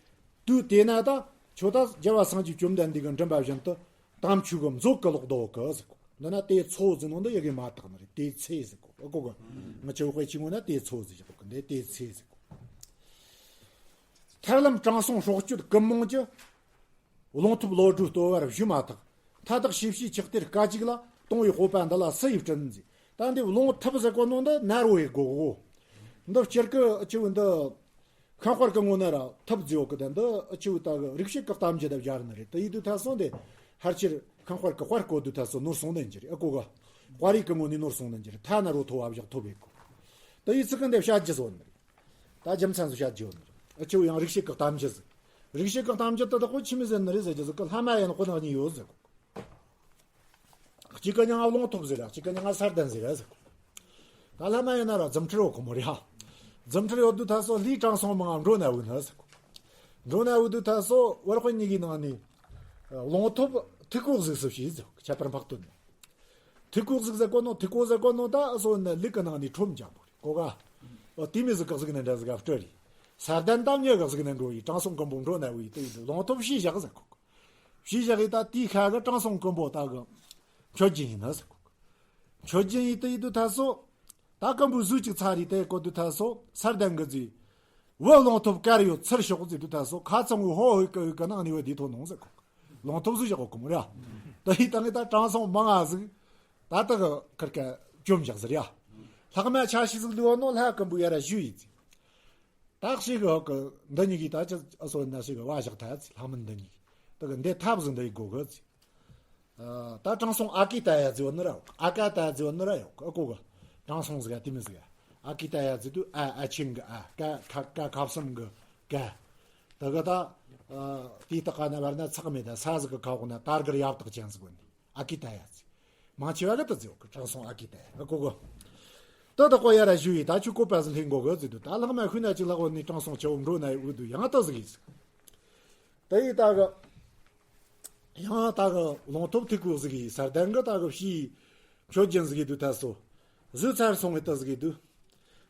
དུས་དེ་ན་ད་ཁྱོད་ད་རྒྱལ་བ་སངས་རྒྱས་བཅོམ་ལྡན་འདས་ཀྱི་མགྲིན་པ་བཞིན་དུ་དམ་ཆོས་ཀྱི་མཛོད་ཀྱི་ལོག་རྡོ་གི་ཟེར་གོ་འདི་ན་དེ་ཚོ་ཟེར་ནོ་འདི་ཡི་གེ་མ་དག་ནི་རེད། དེ་ཚེ་ཟེར་གོ་ཨ་གོ་གི། ང་ཆོས་དཔེ་ཆི་ངོ་ན་དེ་ཚོ་ཟེར་གོ་གི་འདི་དེ་ཚེ་ཟེར་གོ་ཐར་ལམ་དྲང་སྲོང་སྲོག་གཅོད་ཀུན་རྨོངས་ཀྱི། ལོང་ཐུབ་བློ་གྲོས་སྟོར་བར་ཞུ་མ་ཐག་མཐའ་དག་ཤེས་བྱའི་ཆགས་གཏེར་སྐད་ཅིག་ལ། གཏོང་བའི་སྤོབས་པ་འདི་ལ་སུ་ཡིས་སྤྲིན་མཛད། ད་འདི་ལོང་ཐུབ་ཟེར་གོ་ནོ་འདི་ནར་བོ་ཡི་གོ་གོ་འདི་སྤྱིར་གི་ཨ་ཆུ་འདི་ཤིང་དཔར་གི་ངོ་ན་ར་ཐུབ་ཟེར་ཡོད་གི་ད་འདི་ཨ་ཆུ་ད་གི་རིག་བྱེད་གི་གཏམ་རྒྱུད་ད་སྦྱར་ནི་རེད། དེ་ཡིན་དུས་ད་སོང་དེ་ཕལ་ཆེར་ཤིང་དཔར་གི་དཔར་གོ་དུས་ད་སོ་ནོར་སོང་ནི་འགྱུར་ཨ་གོ་ག་དཔར་རིགས་གི་ངོ་ནས་ནོར་སོང་ནི་འགྱུར་ཐ་ན་རོ་ཐོ་བ་བཞག་ཐོབ་ཡི་གོ་དེ་ཡིན་ཚིག་གི་འདི་བཤད་རྒྱུ་ཟོ་ནི་རེད། ད་རྒྱུ་མཚན་ཟིག་བཤད་རྒྱུ་ཡོད་ནི་རེད། ཨ་ཆེ་བོ་ཡང་རིག་བྱེད་ཀྱི་གཏམ་རྒྱུད་ཟིག་རིག་བྱེད་ཀྱི་གཏམ་རྒྱུད་དེ་དག་གོ་ཆི་མོ་ཟེར་ནི་རེད་ཟེར་རྒྱུ་ཟིག་གི་ལྷ་མ་ཡིན་ཁོ་ན་གཉིས་ཡོད་ཟེར་གོ་གཅིག་གི་མྱིང་ང་ལོང་ཐོབ་ཟེར་ར་གཅིག་གི་མྱིང་ང་སར་ལྡན་ཟེར་ར་ཟེར་གོ་ད་ལྷ་མ་ཡིན་ན་ར་རྫུ་འཕྲུལ་ཡོད་གོ་མོ་རེད་ཧ། རྫུ་འཕྲུལ་ཡོད་དུས་ད་སོ་ལྷའི་དྲང་སྲོང་མང་ང་འགྲོ་ན་འོས་ན་ཟེར་གོ་འགྲོ་ན་འོས་དུས་ད་སོ་བར་དཔོན་གཉིས་ཀྱི་ནང་ནས་ལོང་ཐོབ་ཐིག་གོ་གཟུགས་སུ་བྱས་ཟེར་གོ་ཁྱད་པར་འཕགས་བསྟོད་ནས། ཐིག་གོ་གཟུགས་ཟེར་གོ་ནོ། ཐིག་གོ་ཟེར་གོ་ནོ་ད་ཨ་སོ་ན་ལུག་གི་ནང་ནས་ཁྲོམ་འཇམ་པོ་རེད་གོ་ག། ཨོ་དེ་མི་ཟིག་ག་གཟུགས་ནས་འདྲ་ཟིག་ག་སྤྲུལ་རེད། ས་གདན་དམ་ཉེ་ག་གཟུགས་ནས་འགྲོ་ཡི་དྲང་སྲོང་རྐུན་པོ་འགྲོ་ན་བའི་དེ་ཡི་དུ་ལུང་ཐུབ་ཕྱིས་བཞག་ཟེར་གོ་གི། ཕྱིས་བཞག་ཡི་ད་དེའི་ཁ་གི་དྲང་སྲོང་རྐུན་པོ་ད་གི་མཆོད་སྦྱིན་ཡིན་ན་ཟེར་གོ་གི། མཆོད་སྦྱིན་ཡིན་དེ་ཡི་དུ་ཐ་སོ། ད་རྐུན་པོ་ཟོས་ཅིག་ཚར་རེད་དེ་གོ་དུ་ཐ་སོ་ས་གདན་གི་ཟེར། བུ་ལུང་ཐུབ་དཀར་ཡོད་ཚུར་ཤོག་ཟེར་དུ་ཐ་སོ་ཁ་ཚང་བའི་ཧོ་ཧོ་གི་ཧོ་གི་ནང་ནས་བུ་དེ་ཐོན་ནོ་ཟེར་གོ་གི། ལུང་ཐུབ་ཟོས་བཞག་གོ་གི་མོ་ར། ད་ཡི་ད་ངས་ད་དྲང་སྲོང་མང་ང་ཟིག་ད་ད་གི་ཁར་ཀ་བཅོམ་བཞག་ཟེར་ཡ། ལྷག་མ་ཆ་ཤས་ཟིག་ལུས་ནོ་ལྷ་རྐུན་པོ་ཡ་ར་ཞུ་ཡི་ཟེར། ད་ཞིག་གི་འདི་གཉིས་ཀྱིས་ད་ཅི་ཨ་སོ་ན་ཞིག་གི་བ་བཞག་ཐལ་ཚེ་ལྷ་མིན་འདི་གཉིས་ཀྱིས་ད་གི་འདི་ཐབས་ཟིག་འདི་ཡི་དགོ་གི་ཚེ། ད་དྲང་སྲོང་ཨ་ཀི་ཏ་ཡ་ཟེར་བ་ནི་ར་ཡོད་ཨ་ཀ་ཏ་ཡ་ཟེར་བ་ནི་ར་ཡོད་ཨ་གོ་གི། དྲང་སྲོང་ཟིག་ཡ་དེ་མི་ཟིག་ཡ། ཨ་ཀི་ཏ་ཡ་ཟེར་དུས་ཨ་ཨ་ཆེན་གི་ཨ་ཀ་ཁ་ཀ་ཁ་བསམ་གི་ཀ། ད་གི་ད་དེའི་སྟག་ཀ་ན་བར་ན་ཚག་མེད་ད་ས་ཟིག་གི་ཁ་འོག་ན་དར་གི་ཡབ་སྟག་ཅན་ཟིག་གོ་ནི། ཨ་ཀི་ཏ་ཡ་ཚེ། མང་ཆེ་བ་གི་ད་ཟེར་གི་དྲང་སྲོང་ཨ་ཀི་ཏ་ཡ་གོ་གོ། ད་ད་གོ་ཡ་ར་ཞུ་ཡི་ད་ཆུ་ཀོ་པ་ཟི་ལྷིང་གོ་གི་ཟེར་དུས་ད་ལྷག་མ་ཤུ་ན་ཅིག་ལྷག་འོ་ནི་དྲང་སྲོང་ཆེ་བོ་འགྲོ་ན་ཡི་འུ་དུ་ཡང་ད་ཟིག་ཡིན་ཟིག་ད་ཡི་ད་གི་ཡང་ད་གི་ལུང་ཐུབ་ཐིག་གོ་ཟིག་ཡི་ས་གདན་གི་ད་གི་ཕྱིའི་མཆོད་སྦྱིན་ཟིག་ཡི་དུ་ད་སོ་ཟོས་ཚར་སོང་ངི་ད་ཟིག་ཡི་དུ།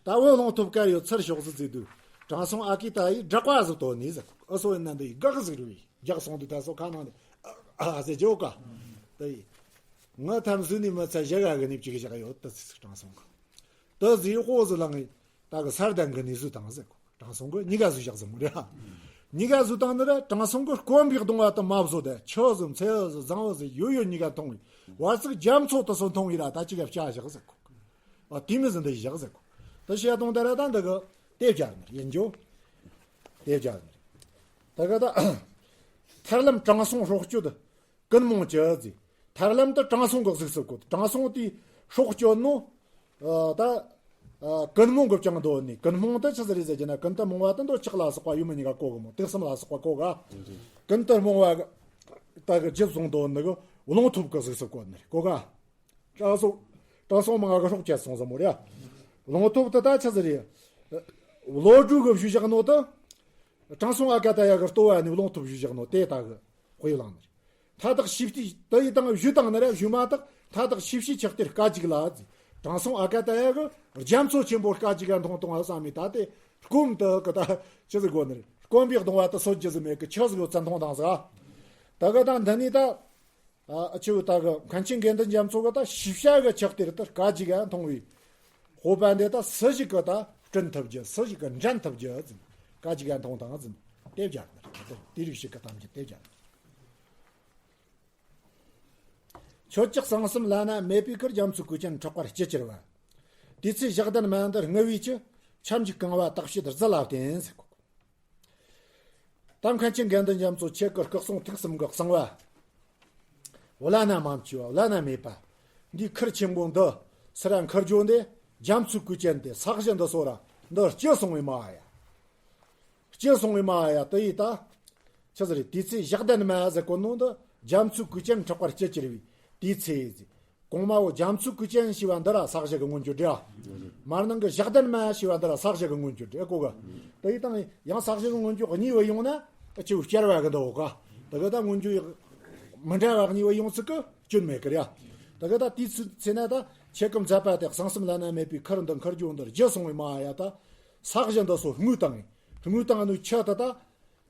ད་བུ་ལུང་ཐུབ་དཀར་ཡོད་ཚུར་ཤོག་ཟིག་ཟེར་དུས། དྲང་སྲོང་ཨ་ཀི་ཏ་ཡིས་བསྒྲགས་པ་ཟིག་བཏོན་ནས་ཟེར། ཨ་སོ་ཡིན་ན་འདི་ཡི་དགག་ཟིག་རུ་ཡི་རྒྱག་སོང་དུས་ད་སོ་ཁ་ནང་ནས་ཨ་ཟེར་རྒྱོ་ཀ་ད་ཡི་ང་ཐམ་ཟོས་ནས་མི་ཚད་བཞི་ག་གི་ནས་གཅིག་བཞག་ཡོད་ད་ཟེར་དྲང་སྲོང་གི། ད་ཟིག་ཧོ་ཟིག་ལངས་ངས་ད་གི་ས་གདན་གི་ནས་ཟོས་དང་ཟེར་གོ། དྲང་སྲོང་གི་གཉིས་ཀ་ཟོས་བཞག་ཟིག་མོ་རེད། གཉིས་ཀ་ཟོས་དང་ནི་ར་དྲང་སྲོང་གི་སྐོམ་པའི་གདུང་བ་དུ་མ་བཟོད་དེ་ཆུ་ཟིག་མཚེའུ་ཟིག་ཟངས་བུ་ཟིག་ཡོད་ཡོད་གཉིས་ཀ་འཐུང་བའི་བར་ཚིག་རྒྱ་མཚོ་དུ་སོ་འཐུང་བའི་ར་ད་གཅིག་ག་བྱ་བཞག་ཟེར་གོ། ཨ་དེ་མི་ཟིན་འདི་བཞག་ཟེར་གོ། ད་བཤད་དོན་དེ་ར་ད་འདི་གི་དེ་བྱ་ནི་ཡིན་འཇོ། དེ་བྱ་ནི་ད་ག་ད་ཐར་ལམ་དྲང་སྲོང་སྲོག་གཅོད་ཀུན་རྨོངས་ཀྱི་ཟེར། ཐར་ལམ་དུ་དྲང་སྲོང་གི་གཟུགས་སུ་བཀོད། དྲང་སྲོང་དེའི་སྲོག་གཅོད་ནོ། ཨ་ད་ཨ་ཀུན་རྨོངས་གི་བཅིངས་འདོད་ནི། ཀུན་རྨོངས་དེ་ཆི་ཟིག་རེད་ཟེར་གྱི་ན་ཀུན་ཏུ་རྨོངས་པ་དེ་འདོད་ཆགས་ལ་སོགས་པ་ཡུལ་མི་གཉིས་ཀ་གོ་གི་མོ། དུག་གསུམ་ལ་སོགས་པ་གོ་ག་ཀུན་ཏུ་རྨོངས་པ་ད་གི་རྒྱུད་བཟུང་འདོད་ནི་གི་ལུང་ཐུབ་གི་གཟུགས་སུ་བཀོད་ནི་གོ་ག་དྲང་སྲོང་། དྲང་སྲོང་མང་གི་སྲོག་བཅད་སོང་ཟེར་མོ་རེད། ལུང་ཐུབ་དེ་ད་ཆི་ཟིག་རེད། བློ་གྲོས་གི་བཞུ་བཞག་ནོ་དེ། དྲང་སྲོང་ཨ་ཀ་ཏ་ཡ་གི་ལྟོ་བ་ནས་ལུང་ཐུབ་བཞུ་བཞག་ནོ་དེ་ད་གི་དཔེ་བླངས་ནི་རེད། མཐའ་དག་ཤི་བལྟས་དེ་ཡི་དང་བཞུ་དང་ནི་རེད་བཞུ་མ་ཐག་མཐའ་དག་ཤི་བྱའི་ཆགས་གཏེར་སྐད་ཅིག་ལ་ཟེར། དྲང་སྲོང་ཨ་ཀ་ཏ་ཡ་གི་རྒྱ་མཚོ་ཆེན་པོ་སྐད་ཅིག་ག་འཐུང་བཏང་བ་བསམ་མི་ད་དེ་སྐོམ་དེ་གི་ད་ཆི་ཟིག་གོ་ནི་རེད། སྐོམ་པའི་གདུང་བ་དེ་སོད་རྒྱུ་ཟིག་མེད་གི་ཆུ་ཟིག་ཡོད་ཚད་འཐུང་དང་ཟེར། ད་གི་ད་འདི་ནི་ད། ཨ་ཆུ་ད་གི་མཁན་ཆེན་དགེ་འདུན་རྒྱ་མཚོ་གི་ད་ཤི་བྱ་གི་ཆགས་གཏེར་དེ་སྐད་ཅིག་ག་འཐུང་བའི་སྤོབས་པ་འདི་ད་སུ་ཞིག་གི་ད་བསྐྲུན་ཐུབ་རྒྱུ་སུ་ཞིག་གི་འགྲན་ཐུབ་རྒྱུ་ཟིན་སྐད་ཅིག་ག་འཐུང་དང་ཟིན་དེ་བྱ་ནི་རེད། དེ་རིགས་ཤིག་གི་གཏམ་རྒྱུད་དེ་བྱ་ནི་རེད། ཁྱོད་ཀྱི་གསང་གསུམ་བླ་ན་མེད་པའི་ཁར་རྒྱ་མཚོའི་གོས་ཅན་མཁྲེགས་པར་ལྕི་གྱུར་པ། དེ་ཚེ་ཞག་བདུན་མ་འདིར་ངུ་བའི་ཁྱི། ཆབ་འཇུག་གང་བ་དག་བྱེད་རྫི་ལ་བརྟེན་ཟེར་གོ། ད་མཁན་ཆེན་དགེ་འདུན་རྒྱ་མཚོ་ཁྱེད་ཀྱི་སྐུ་གསུང་ཐུགས་གསུམ་གྱི་གསང་བ། བླ་ན་མ་མཆིས་པ་བླ་ན་མེད་པ། འདིའི་ཁུར་ཆེན་པོ་འདི་སུ་ར་འཁུར་རྒྱུ་འདི་རྒྱ་མཚོའི་གོས་ཅན་ཏེ་ས་གཞི་འདི་སོ་ར་འདི་ལྕི་སོང་བའི་མ་ཡ། ལྕི་སོང་བའི་མ་ཡ་དེ་ཡི་ད། ཆི་ཟེར་དེ་ཚེ་ཞག་བདུན་མ་ཟེར་གོ་ནོ་འདི་རྒྱ་མཚོའི་གོས་ཅན་མཁྲེགས་པར་ལྕི་གྱུར་པའི་དེ་ཚེ་ཟེར། གོང་མ་བོ་རྒྱ་མཚོའི་གོས་ཅན་ཞེས་པ་འདི་ར་ས་གཞི་གི་མངོན་གྱུར་རེད། མར་ནང་གི་ཞག་བདུན་མ་ཞེས་པ་འདི་ར་ས་གཞི་གི་མངོན་གྱུར་རེད་གོ་གི། དེ་ཡི་དང་ཡང་ས་གཞི་གི་མངོན་གྱུར་གཉིས་བུད་ཡོང་ན་ཨ་ཆུ་བསྐྱར་བ་གི་འདི་འོ་ག། དེ་གི་ད་མངོན་གྱུར་མི་འདྲ་བ་གཉིས་བུད་ཡོང་ཚིག་གི་སྐྱོན་མེད་གི་རེད། དེ་གི་ད་དེའི་ཚེ་ཚེ་ན་ད་ཁྱེད་ཀྱི་མཛད་པ་དེ་གསང་གསུམ་བླ་ན་མེད་པའི་ཁུར་འདི་འཁུར་རྒྱུ་འདི་ལྕི་སོང་བའི་མ་ཡ་ད། ས་གཞི་འདི་སོ་རྔུལ་བཏང་ངས་རྔུལ་བཏང་ནུ་ཆུ་དེ་ད།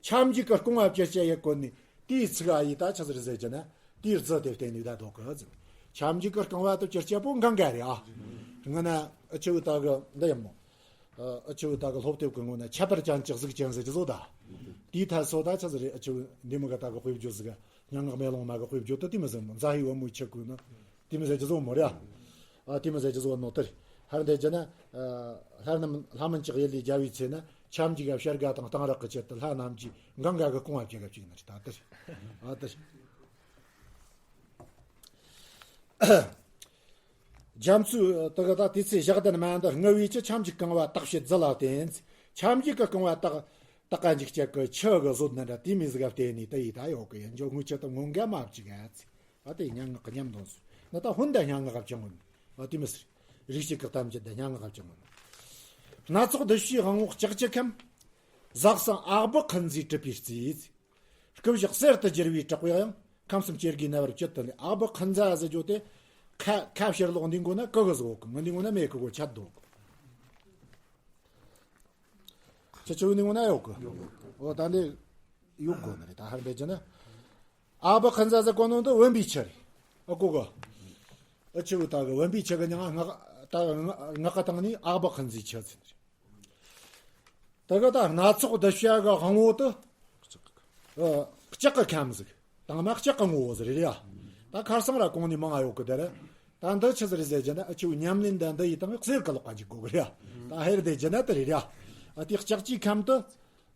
ཆབ་འཇུག་གི་རྐང་བ་བཅད་བཅད་ཡེ་བཀོད་ནས་དེའི་ཚིག་ཨ་ཡིས་ད་ཆི་ཟིག་ཟེར་གྱི་ན་དེའི་རྫི་དེ་བརྟེན་ནས་ད་ལྡོག་གི་ཟིག་ཆབ་འཇུག་གི་རྐང་བ་དེ་བཅད་བཅད་པོ་འགང་ག་རེད་ཨ། ང་ན་ཨ་ཆུ་བོ་ད་གི་འདི་ཡིན་མོ། ཨ་ཆུ་བོ་ད་གི་སློབ་དེབ་གི་ངོ་ན་ཁྱད་པར་ཅན་གྱི་གཟུགས་ཅན་ཟེར་གྱི་བཟོ་ད། དེའི་ཐད་སོ་ད་ཆི་ཟིག་རེད། ཨ་ཆུ་བོ་འདི་མི་ག་ད་གི་དཔེ་བརྗོད་ཟིག་སྙན་ངག་མེ་ལོང་མ་གི་དཔེ་བརྗོད་དེ་དེ་མི་ཟེར་མོ། མཛའ་བོའི་བུ་མོའི་ཆུ་ཁོལ་ནི། དེ་མི་ཟེར་རྒྱུ་བཟོ་མོ་རེད། ཨ་དེ་མི་ཟེར་རྒྱུ་བཟོ་ནོ་དེར། ཧར་འདི་རྒྱུ་ན། ལྷ་རྣམས་ལྷ་མིན་གྱི་ཡུལ་ལས་རྒྱལ་བའི་ཚེ་ན་ཆབ་འཇུག་ག་བྱ་དགའ་དང་གཏང་རག་གི་ཆེད་དུ་ལྷ་རྣམས་ཀྱིས་འགང་ག་གི་རྐང་བ་བཅད་ག་བཅུག་ནི་རེད་ད་དེར། ཨ་དེར། རྒྱ་མཚོའི་དེ་ག་ད་དེ་ཚེ་ཞག་བདུན་མ་འདི་རྔུལ་བའི་ཆུ། ཆབ་འཇུག་རྐང་བ་དག་བྱེད་རྫི་ལ་བརྟེན། ཆབ་འཇུག་གི་རྐང་བ་དག་དག་ག་འཇུག་བྱེད་ཀྱི་ཆུ་གི་བཟོད་ནི་འདྲ་དེ་མི་ཟིག་ག་བརྟེན་ནས་དེ་ཡི་ད་ཡོད་གི་ཡིན་འཇོ། རྔུལ་ཆུ་དེ་སྔོན་འགའ་མ་བཅུག་ག་ཚེ། ཨ་དེ་སྙན་ངག་གི་ཉམས་དོན་སུ། ན་ད་ཧོན་ད་སྙན་ངག་ག་བཅང་ངོ་ནི། ཨ་དེ་མི་སྲིད། རིགས་གཅིག་གི་གཏམ་རྒྱུད་ད་སྙན་ངག་ག་བཅང་ངོ་ནི། སྣ་ཚོགས་འདུ་བྱེད་དབང་པོ་ལྕགས་ཀྱུ་ཁམས། ཟག་བསམ་ཨ་སྦུག་ཁུ་མཛེས་གྲུབ་པའི་རྩིས། སྐུ་བཞག་གསེར་དུ་བསྒྱུར་བའི་བྲག་པ་ཡང་། ཁམས་གསུམ་སྐྱེ་དགུའི་རྣ་བར་བཅུད་དུ་ལེན། ཨ་སྦུག་ཁུ་མཛེས་ཟེར་རྒྱུ་དེ། ཁ་ཁ་ཕྱིར་ལོག་འདི་མགོ་ན་ཀི་གི་ཟིག་ཡོད་གི། ང་འདི་མགོ་ན་མེ་ཀི་གོ་ཆད་འདུག་ཁྱེད་ཆུ་བོ་འདི་མགོ་ན་ཡོད་གི། འོ་ད་འདི་ཡོད་དགོ་ནི་རེད། ད་ཧར་འདི་ཅི་ན། ཨ་བ་ཁན་ཟ་ཟ་གོ་ནོ་འདི་བོན་པའི་ཆུ་རེད། ཨ་ཀོ་གོ། ཨ་ཆུ་བོ་ད་གི་བོན་པའི་ཆུ་གི་ཉང་ང་ད་ང་ང་ཀ་དང་ནི་ཨ་བ་ཁན་ཟི་ཆུ་ཚིན་རེད། ད་གི་ད་སྣ་ཚོགས་འདི་བྱ་གི་དབང་བོ་དུ། ཨ་ལྕགས་ཀྱི་ཁམས་ཟིག་དང་མ་ལྕགས་ཀྱི་ངོ་བོ་ཟིག་རེད་ཡ། ད་ཁར་སང་ར་གོང་ནས་མང་ང་ཡོད་གི་དེ་རེད། ད་འདི་ཆི་ཟིག་རེད་ཟེར་རྒྱུ་ན་ཨ་ཆུ་བོ་ཉམས་ལེན་ད་འདི་ཡི་དང་གསེར་གི་ལོག་ག་འཇུག་དགོ་གི་རེད་ཡ། ད་ཧེར་དེ་རྒྱུ་ན་དེ་རེད་ཡ། ཨ་དེ་ལྕགས་ཀྱི་ཁམས་དུ།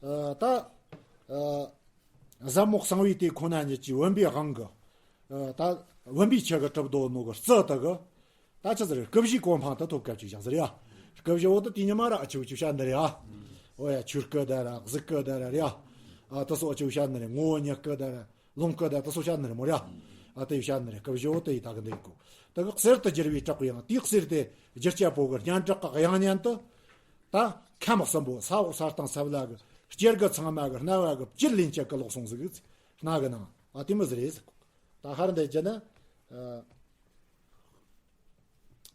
ཨ་ད། ཨ། ཟབ་མོ་གསང་བའི་དེ་ཁོ་ན་ཉིད་ཀྱི་བོན་པོའི་དབང་གི། ཨ་ད་བོན་པོའི་ཆོས་ཀྱི་གྲུབ་རྡོ་ནོ་གི་རྩི་དག་གི། ད་ཆི་ཟེར་སྐུ་བཞིའི་གོ་འཕང་དུ་ཐོབ་སྐབས་ཅིག་བཞག་ཟེར་ཡ། སྐུ་བཞི་བོ་དུ་དེ་ཉི་མ་ར་ཨ་ཆུ་ཆུ་བྱ་ནི་རེད་ཡ། འོ་ཡ་ཆུ་སྐུ་ད་ར་གཟུགས་སྐུ་ད་ར་རེད་ཡ། ཨ་དུ་སོ་ཨ་ཆུ་བྱ་ནི་རེད། ངོ་བོ་ཉིད་སྐུ་ད་ར་ལོངས་སྐུ་ད་དུ་སོ་བྱ་ནི་རེད་མོ་རེད་ཡ། ཨ་དུ་ཡི་བྱ་ནི་རེད། སྐུ་བཞི་བོ་དུ་ཡི་ད་གི་འདི་གོ། དུ་གི་གསེར་དུ་བསྒྱུར་བའི་བྲག་གི་ཡང་དེའི་གསེར་དེ་བསྒྱུར་བྱ་པོ་གི་སྙན་གྲགས་གི་དབྱངས་སྙན་དུ། ད་ཁམས་གསུམ་པོ་ས་འོག་ས་སྟེང་ས་བླ་གི་སྐྱེ་རྒུ་ཚང་མ་གི་རྣ་བ་གི་བཅུད་ལེན་བྱེད་གི་ལོག་སོང་ཟིག་སྣ་གི་ནང་ཨ་དེ་མི་ཟིག་རེད་ཟིག་ད་ཧར་འདི་རྒྱུ་ན། ཨ།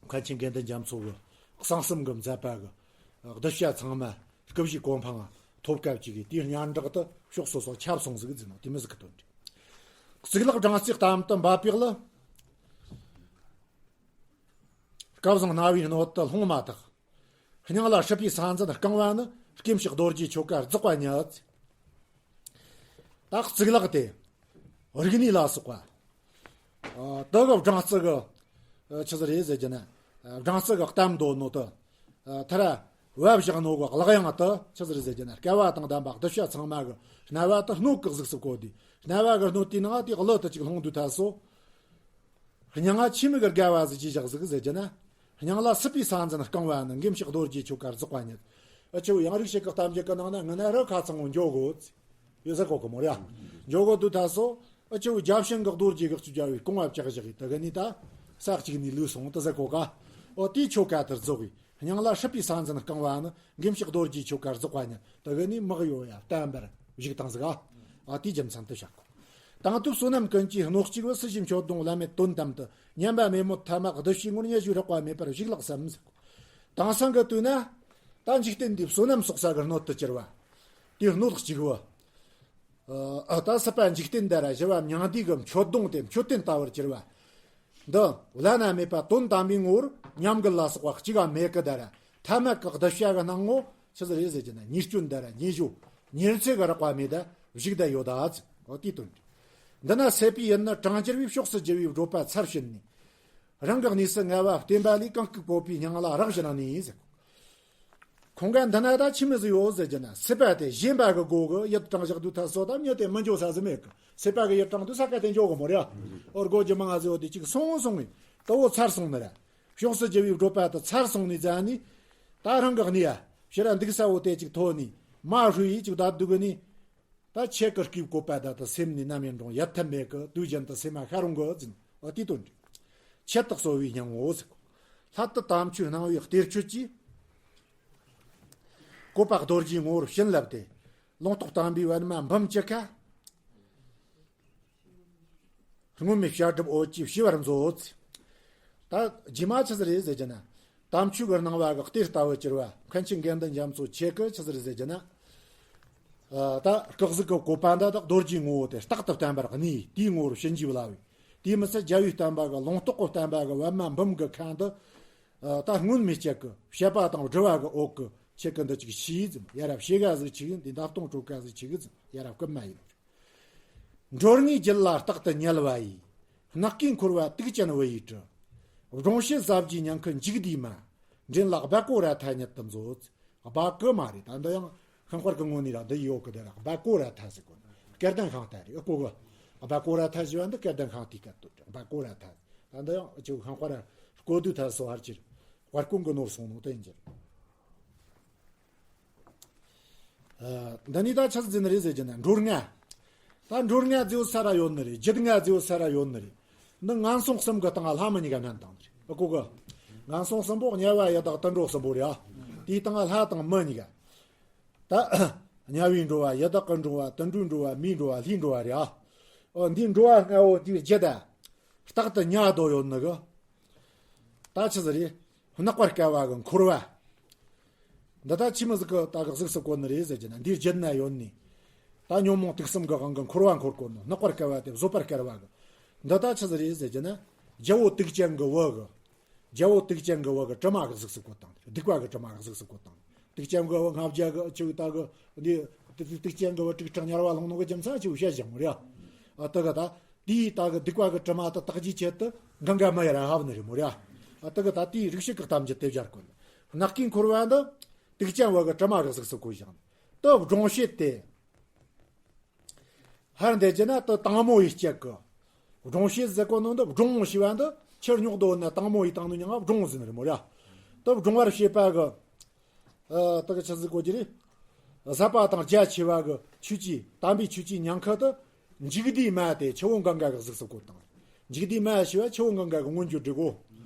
མཁན་ཆེན་དགེ་འདུན་རྒྱ་མཚོ་གི་གསང་གསུམ་གི་མཛད་པ་གི་གདུལ་བྱ་ཚང་མ་སྐུ་བཞིའི་གོ་འཕང་ཐོབ་སྐབས་ཅིག་གི་དེའི་སྙན་གྲགས་དུ་ཕྱོགས་སོ་སོ་ཁྱབ་སོང་ཟིག་ཟིན་ནོ་དེ་མི་ཟིག་གི་དོན་རེད། གཙུག་ལག་སྦྲང་རྩིའི་གཏམ་དུ་འབབ་པའི་གླུ། སྐལ་བཟང་རྣ་བའི་སྣོད་དུ་ལྷུང་མ་ཐག་སྙིང་ལ་སྲིད་པའི་ས་འཛིན་རྐང་བ་ནི། སྐུ་མཆེད་རྡོ་རྗེ་ཆོ་ག་རྫོགས་པ་ཉིད། ད་གཙུག་ལག་དེ། རིག་གནས་ལ་སོགས་པ། ཨ་དུ་གི་སྦྲང་རྩི་གི། ཨ་ཆི་ཟིག་རེད་ཟེར་རྒྱུ་ན། ཨ་སྦྲང་རྩི་གི་གཏམ་མདོ་ནོ་དུ། ཨ་ཐ་ར། བབ་བཞག་ནོ་གི་གླགས་དབྱངས་དུ་ཆི་ཟིག་རེད་ཟེར་རྒྱུ་ན། སྐལ་བ་དང་ལྡན་པ་གདུལ་བྱ་ཚང་མ་གི་རྣ་བ་དུ་སྣོད་ཀྱི་གཟུགས་སུ་བཀོད་དེ། རྣ་བ་གི་སྣོད་དེའི་ནང་དེ་གླུ་དུ་ཅིག་ལྷུང་དུས་ཐལ་སོ། སྙིང་ང་ཆི་མོ་གི་དགའ་བ་ཟིག་ཅི་བཞག་ཟིག་ཟེར་རྒྱུ་ན། སྙིང་ལ་སྲིད་པའི་ས་འཛིན་རྐང་བ་ནི། མགོན་ཕྱག་རྡོ་རྗེ་ཆོ་ག་རྫོགས་པ་ཉིད། ཨ་ཆུ་ཡང་རིག་བྱེད་ཀྱི་གཏམ་རྒྱུད་ཀྱི་ནང་ན་ངི་ན་རི་ཁ་ཚང་བོ་འཇོག་གོ། ཡོད་ས་གོ་གི་མོ་ར། འཇོག་གོ་དུ་ད་སོ། ཨ་ཆུ་བརྒྱ་བྱིན་གྱི་རྡོ་རྗེ་གི་གཙུག་རྒྱ་བའི་རྐང་བ་བཅག་བཞག་གི་དུ་གི་ནི་ད། ས་གཅིག་ནི་ལུས་སོང་དུ་ཟེར་གོ་ག་འོ་དེའི་ཆོ་ག་དུ་རྫོགས་གི། སྙིང་ལ་སྲིད་པའི་ས་འཛིན་རྐང་བ་ནི། མགོན་ཕྱག་རྡོ་རྗེ་ཆོ་ག་རྫོགས་པ་ཉིད། དུ་གི་ནི་མི་གཡོ་ཡ་བརྟན་པར་བཞུགས་བཏང་ཟིག་ཨ་དེའི་རྒྱུ་མཚན་དུ་བཤད་གོ། དང་ཐོབ་བསོད་ནམས་ཀུན་གྱི་སྣོད་གཅིག་པུ། སྲིད་ཞིའི་མཆོད་སྡོང་བླ་མེད་དོན་དམ་དུ། ཉམས་པ་མེད་མོད་ཐ་མ་གདུལ་བྱའི་ངོར། སྙན་ཞུ་རགས་པ་མེད་པར་བཞུགས་ལགས་སམ་ཟེར། དེང་སང་གི་དུས་ན། ད་འཇིག་རྟེན་འདིའི་བསོད་ནམས་གསོག་ས་གི་སྣོད་དུ་གྱུར་བ། དེའི་སྣོད་གཅིག་པུ། ཨ་ད་སྲིད་པ་འཇིག་རྟེན་འདི་ར་ཞི་བ་མྱང་འདས་ཀྱི་མཆོད་སྡོང་དེ་མཆོད་རྟེན་ལྟ་བུར་གྱུར་བ། འདི་བླ་ན་མེད་པ་དོན་དམ་པའི་ངོར་ཉམས་རྒུད་ལ་སོགས་པ་གཅིག་ག་མེད་ཀི་ད་ར། ཐ་མ་གི་གདུལ་བྱ་གི་སྣང་ངོ་ཆི་ཟིག་རེད་ཟེར་གྱི་ན། ཉེས་སྐྱོན་ད་ར་ཉེས་སྦྱོར་ཉེར་འཚེ་གི་རགས་པ་མེད་ད་བཞུགས་ད་ཡོད་ད་ཟེར། འོ་དེའི་དོན་རེད། འདི་ན་སྲེད་པའི་ཡུལ་ནི་གྲང་གྱུར་བའི། ཕྱོགས་སུ་རྒྱུ་བའི་བགྲོད་པ་ཚར་ཕྱིན་ནས། རང་གི་གནས་སུ་ངལ་བ་བརྟེན་པ་ལས། གང་སྐུ་བཀོད་པའི་སྙིང་ལ་རག་བཞིན་ནས་ཟེར། ཁོང་ག་འདི་ན་ད་ཆི་མི་ཟིག་ཡོད་ཟེར་གྱི་ན། སྲིད་པ་དེ་ཞེན་པ་གི་སྒོ་གི་ཡིད་དྲངས་བཞག་དུས་ཐ་སོ་ད་མྱི་དེ་མི་འགྱོ་ས་ཟིག་མེད་གི། སྲིད་པ་གི་ཡིད་དྲངས་དུས་ས་ཀ་དེ་འགྱོ་གི་མོ་རེད། འོ་སྒོ་རྒྱུ་མང་ང་ཟིག་ཡོད་དེ་གཅིག་སོང་སོང་ངི་ད་འོ་ཚར་སོང་ནི་ར། ཕྱོགས་སུ་རྒྱུ་བའི་བགྲོད་པ་དེ་ཚར་སོང་ནི་ཙ་ནི། ད་རང་གི་གནས་ཡ་ཕྱི་ར་འདུག་ས་འོ་དེ་གཅིག་ཐོན་ནི་མ་ཧྲུ་ཡི་གཅིག་ད་འདུག་གི་ནི། ད་ཁྱེད་ཀྱི་སྐུའི་བཀོད་པ་ད་དུ་སེམས་ནས་ནམ་ཡང་འགྲོ་ཡལ་ཐབས་མེད་གི། དུས་རྒྱུན་དུ་སེམས་མ་ཤར་རུང་གི་ཟིན། འོ་དེའི་དོན་རེད། ཆེད་དུ་གསོལ་བའི་སྙིང་པོ་ཟེར། སླད་དུ་དམ་ཆོས་སྣང་བའི་གཏེར་ཆོས་ཀྱིས། བཀོད་པ་རྡོ་རྗེའི་ངོ་བོར་བྱིན་བརླབས་ཏེ། ལུང་རྟོགས་དམ་པའི་པདྨ་འབུམ་གྱི་ཁ། སྔོན་མེད་བྱ་སྒྲུབ་འོད་ཀྱིས་ཞི་བར་མཛོད། ད་རྗེས་མ་ཆི་ཟིག་རེད་ཟེར་གྱི་ན། དམ་ཆོས་ཀྱི་སྣང་བ་གི་གཏེར་ལྟ་བུ་གྱུར་བ། མཁན་ཆེན་དགེ་འདུན་རྒྱ་མཚོ་ཁྱེད་ཀྱིས་ཆི་ཟིག་རེད་ཟེར་གྱི་ན། ཨ་ད་སྐུ་གཟུགས་ཀྱི་བཀོད་པ་འདི་དག་རྡོ་རྗེའི་ངོ་བོ་དེ་རྟག་ཏུ་བརྟན་པར་གནས། དེའི་ངོ་བོར་བྱིན་གྱིས་བརླབས་པས། དེས་མི་ཚད་རྒྱལ་བའི་བསྟན་པ་གི་ལུང་རྟོགས་ཀྱི་བསྟན་པ་གི་པདྨ་འབུམ་གྱི་ཁ་འདི། ཨ་ད་སྔོན་མེད་ཅིག་གི་བཤད་པ་དང་སྒྲུབ་པ་གི་འོག་གི་ཁྱེད་ཀྱིས་འདི་ཅིག་ཤེས་ཙམ། ཡ་རབས་ཤེས་ག་ཟིག་ཆིག་འདི་འདབ་སྟོང་དྲོ་ག་ཟིག་ཆིག་ཙམ། ཡ་རབས་སྐུ་མ་ཡིན། འགྲོ་ལྔའི་རྒྱུད་ལ་རྟག་ཏུ་ཉལ་བ་ཡི། ནགས་ཀྱི་འཁོར་བ་དུག་ཅན་བུ་ཡི་དྲི། སྒྲོང་བྱེད་ཟབ་རྒྱས་ཉིང་ཁུ་འཇིག་བསྡུས་མ། འདྲེན་ལ་སྦ་ཀོ་ར་ཐ་ཉིད་དུ་མཛོད། སྦ་ཀོ་མ་རེད། ད་འདི་ཡང་ཤིང་དཔར་གི་ངོས་ནས་ར་འདི་ཡོད་གི། དེ་ར་སྦ་ཀོ་ར་ཐ་ཟེར་གོ། སྐལ་ལྡན་ཤིང་རྟ་རེད། ཨ་ཀོ་གི། སྦ་ཀོ་ར་ཐ་ཟེར་བ་འདི་སྐལ་ལྡན་ཤིང་རྟའི་སྐད་དུ་སྦ་ཀོ་ར་ཐ། ད་འདི་ཡང་ཨ་ཅིག་ཤིང་དཔར་ར་བརྐོ་དུས་ཐ་སོ་ཧར་ཅིར་དཔར་བརྐོ་གི་ནོར་སོང་ནོ་དེ་ཡིན་གྱི། ཨ་འདི་ནི་ད་ཆི་ཟིག་ཟེར་ནི་རེད་ཟེར་གྱི་ན། འགྲོ་ལྔ། ད་འགྲོ་ལྔ་ཟེར་ས་ར་ཡོད་ནི་རེད། རྒྱུད་ལྔ་ཟེར་ས་ར་ཡོད་ནི་རེད། འདི་ངན་སོང་གསུམ་གི་སྟེང་ལྷ་མི་གཉིས་ཀ་བསྣན་བཏང་ནི་རེད། ཨ་ཀོ་གི། ངན་སོང་གསུམ་པོ་དམྱལ་བ་ཡི་དྭགས་དུད་འགྲོ་གསུམ་པོ་རེད། ཨ་དེའི་སྟེང་ལྷ་དང་མི་གཉིས་ཀ། ད་དམྱལ་བའི་འགྲོ་བ། ཡི་དྭགས་ཀྱི་འགྲོ་བ། དུད་འགྲོའི་འགྲོ་བ། མིའི་འགྲོ་བ། ལྷའི་འགྲོ་བ་རེད། ཨ་འོ་འདིའི་འགྲོ་བ་ལྔ་བོ་འདིའི་རྒྱུད་ད་རྟག་ཏུ་ཉལ་བསྡད་ཡོད་ནི་གི། ད་ཆི་ཟིག་རེད། སྣག་པར་དཀར་བ་གི་འཁོར་བ། འདི་ད་ཆི་མོ་ཟིག་གི་ད་གི་གཟུགས་སུ་བཀོད་ནི་རེད་ཟེར་གྱི་ན། འདིའི་རྒྱུད་ན་ཡོད་ནི། ད་ཉོན་མོངས་དུག་གསུམ་གི་དབང་གི་འཁོར་བ་འཁོར་གོ་ནོ། སྣག་པར་དཀར་བ་དེ་བཟོད་པར་དཀར་བ་གི། འདི་ད་ཆི་ཟིག་རེད་ཟེར་གྱི་ན། རྒྱལ་པོ་དུག་ཅན་གི་བུ་གི། རྒྱལ་པོ་དུག་ཅན་གི་བུ་གི་གྲིབ་མ་གི་གཟུགས་སུ་བཀོད་བཏང་། སྡིག་པ་གི་གྲིབ་མ་གི་གཟུགས་སུ་བཀོད་བཏང་། དུག་ཅན་གི་བུ་ལྔ་བརྒྱ་གི་ཆུ་ད་གི་འདི། དུག་དུག་ཅན་གི་བུ་དྲུག་ཁྲི་དམྱལ་བ་ལྷུང་ནོ་གི་རྒྱུ་མཚན་ཆི་བཤད་ཅང་མོ་རེད། ཨ་ད་གི་ད། དེའི་ད་གི་སྡིག་པ་གི་དྲི་མ་དེ་དག་རྒྱུའི་ཆེད་དུ་གངྒཱ་མི་ཡ་ར་ཧ་བ་ནི་རེད་མོ་ར། ཨ་ད་གི་ད་དེའི་རིགས་ཤིག་གི་གཏམ་རྒྱུད་དེ་སྦྱར་གོ་ནི། ནག་གི་འཁོར་བ་འདི་དུག་ཅན་བུ་གི་དྲི་མ་གི་གཟུགས་སུ་བཀོད་བཞག་ནི། དེ་སྒྲོང་བྱེད་དེ། ཧར་འདེད་རྒྱུ་ན་དེ་དྭངས་མོ་ཡི་སྐྱེད་གི། སྒྲོང་བྱེད་ཟེར་གོ་ནོ་འདི་སྒྲོང་ཞེས་པ་འདི་ཆུ་རྙོག་དོ་ན་དྭངས་མོ་ཡི་དྭངས་ནོ་མྱང་ང་སྒྲོང་ཟེར་ནི་རེད་མོ་ར། དེ་སྒྲོང་བར་བྱེད་པ་གི། ཨ་ད་གི་ཆི་ཟིག་གོ་རྒྱུ་རེད། ཟབ་པ་དང་རྒྱ་ཆེ་བ་གི་ཆོས་ཀྱི་དམ་པའི་ཆོས་ཀྱི་ཉེན་ཁ་དེ། མཇུག་བསྡུས་མ་དེ་ཆུ་བོ་གངྒཱ་གི་གཟུགས་སུ་བཀོད་བཏང་། མཇུག་བསྡུས་མ་ཞེས་པ་ཆུ་བོ་གངྒཱ་གི་སྔོན་འཇུག་འབྲི་གོ།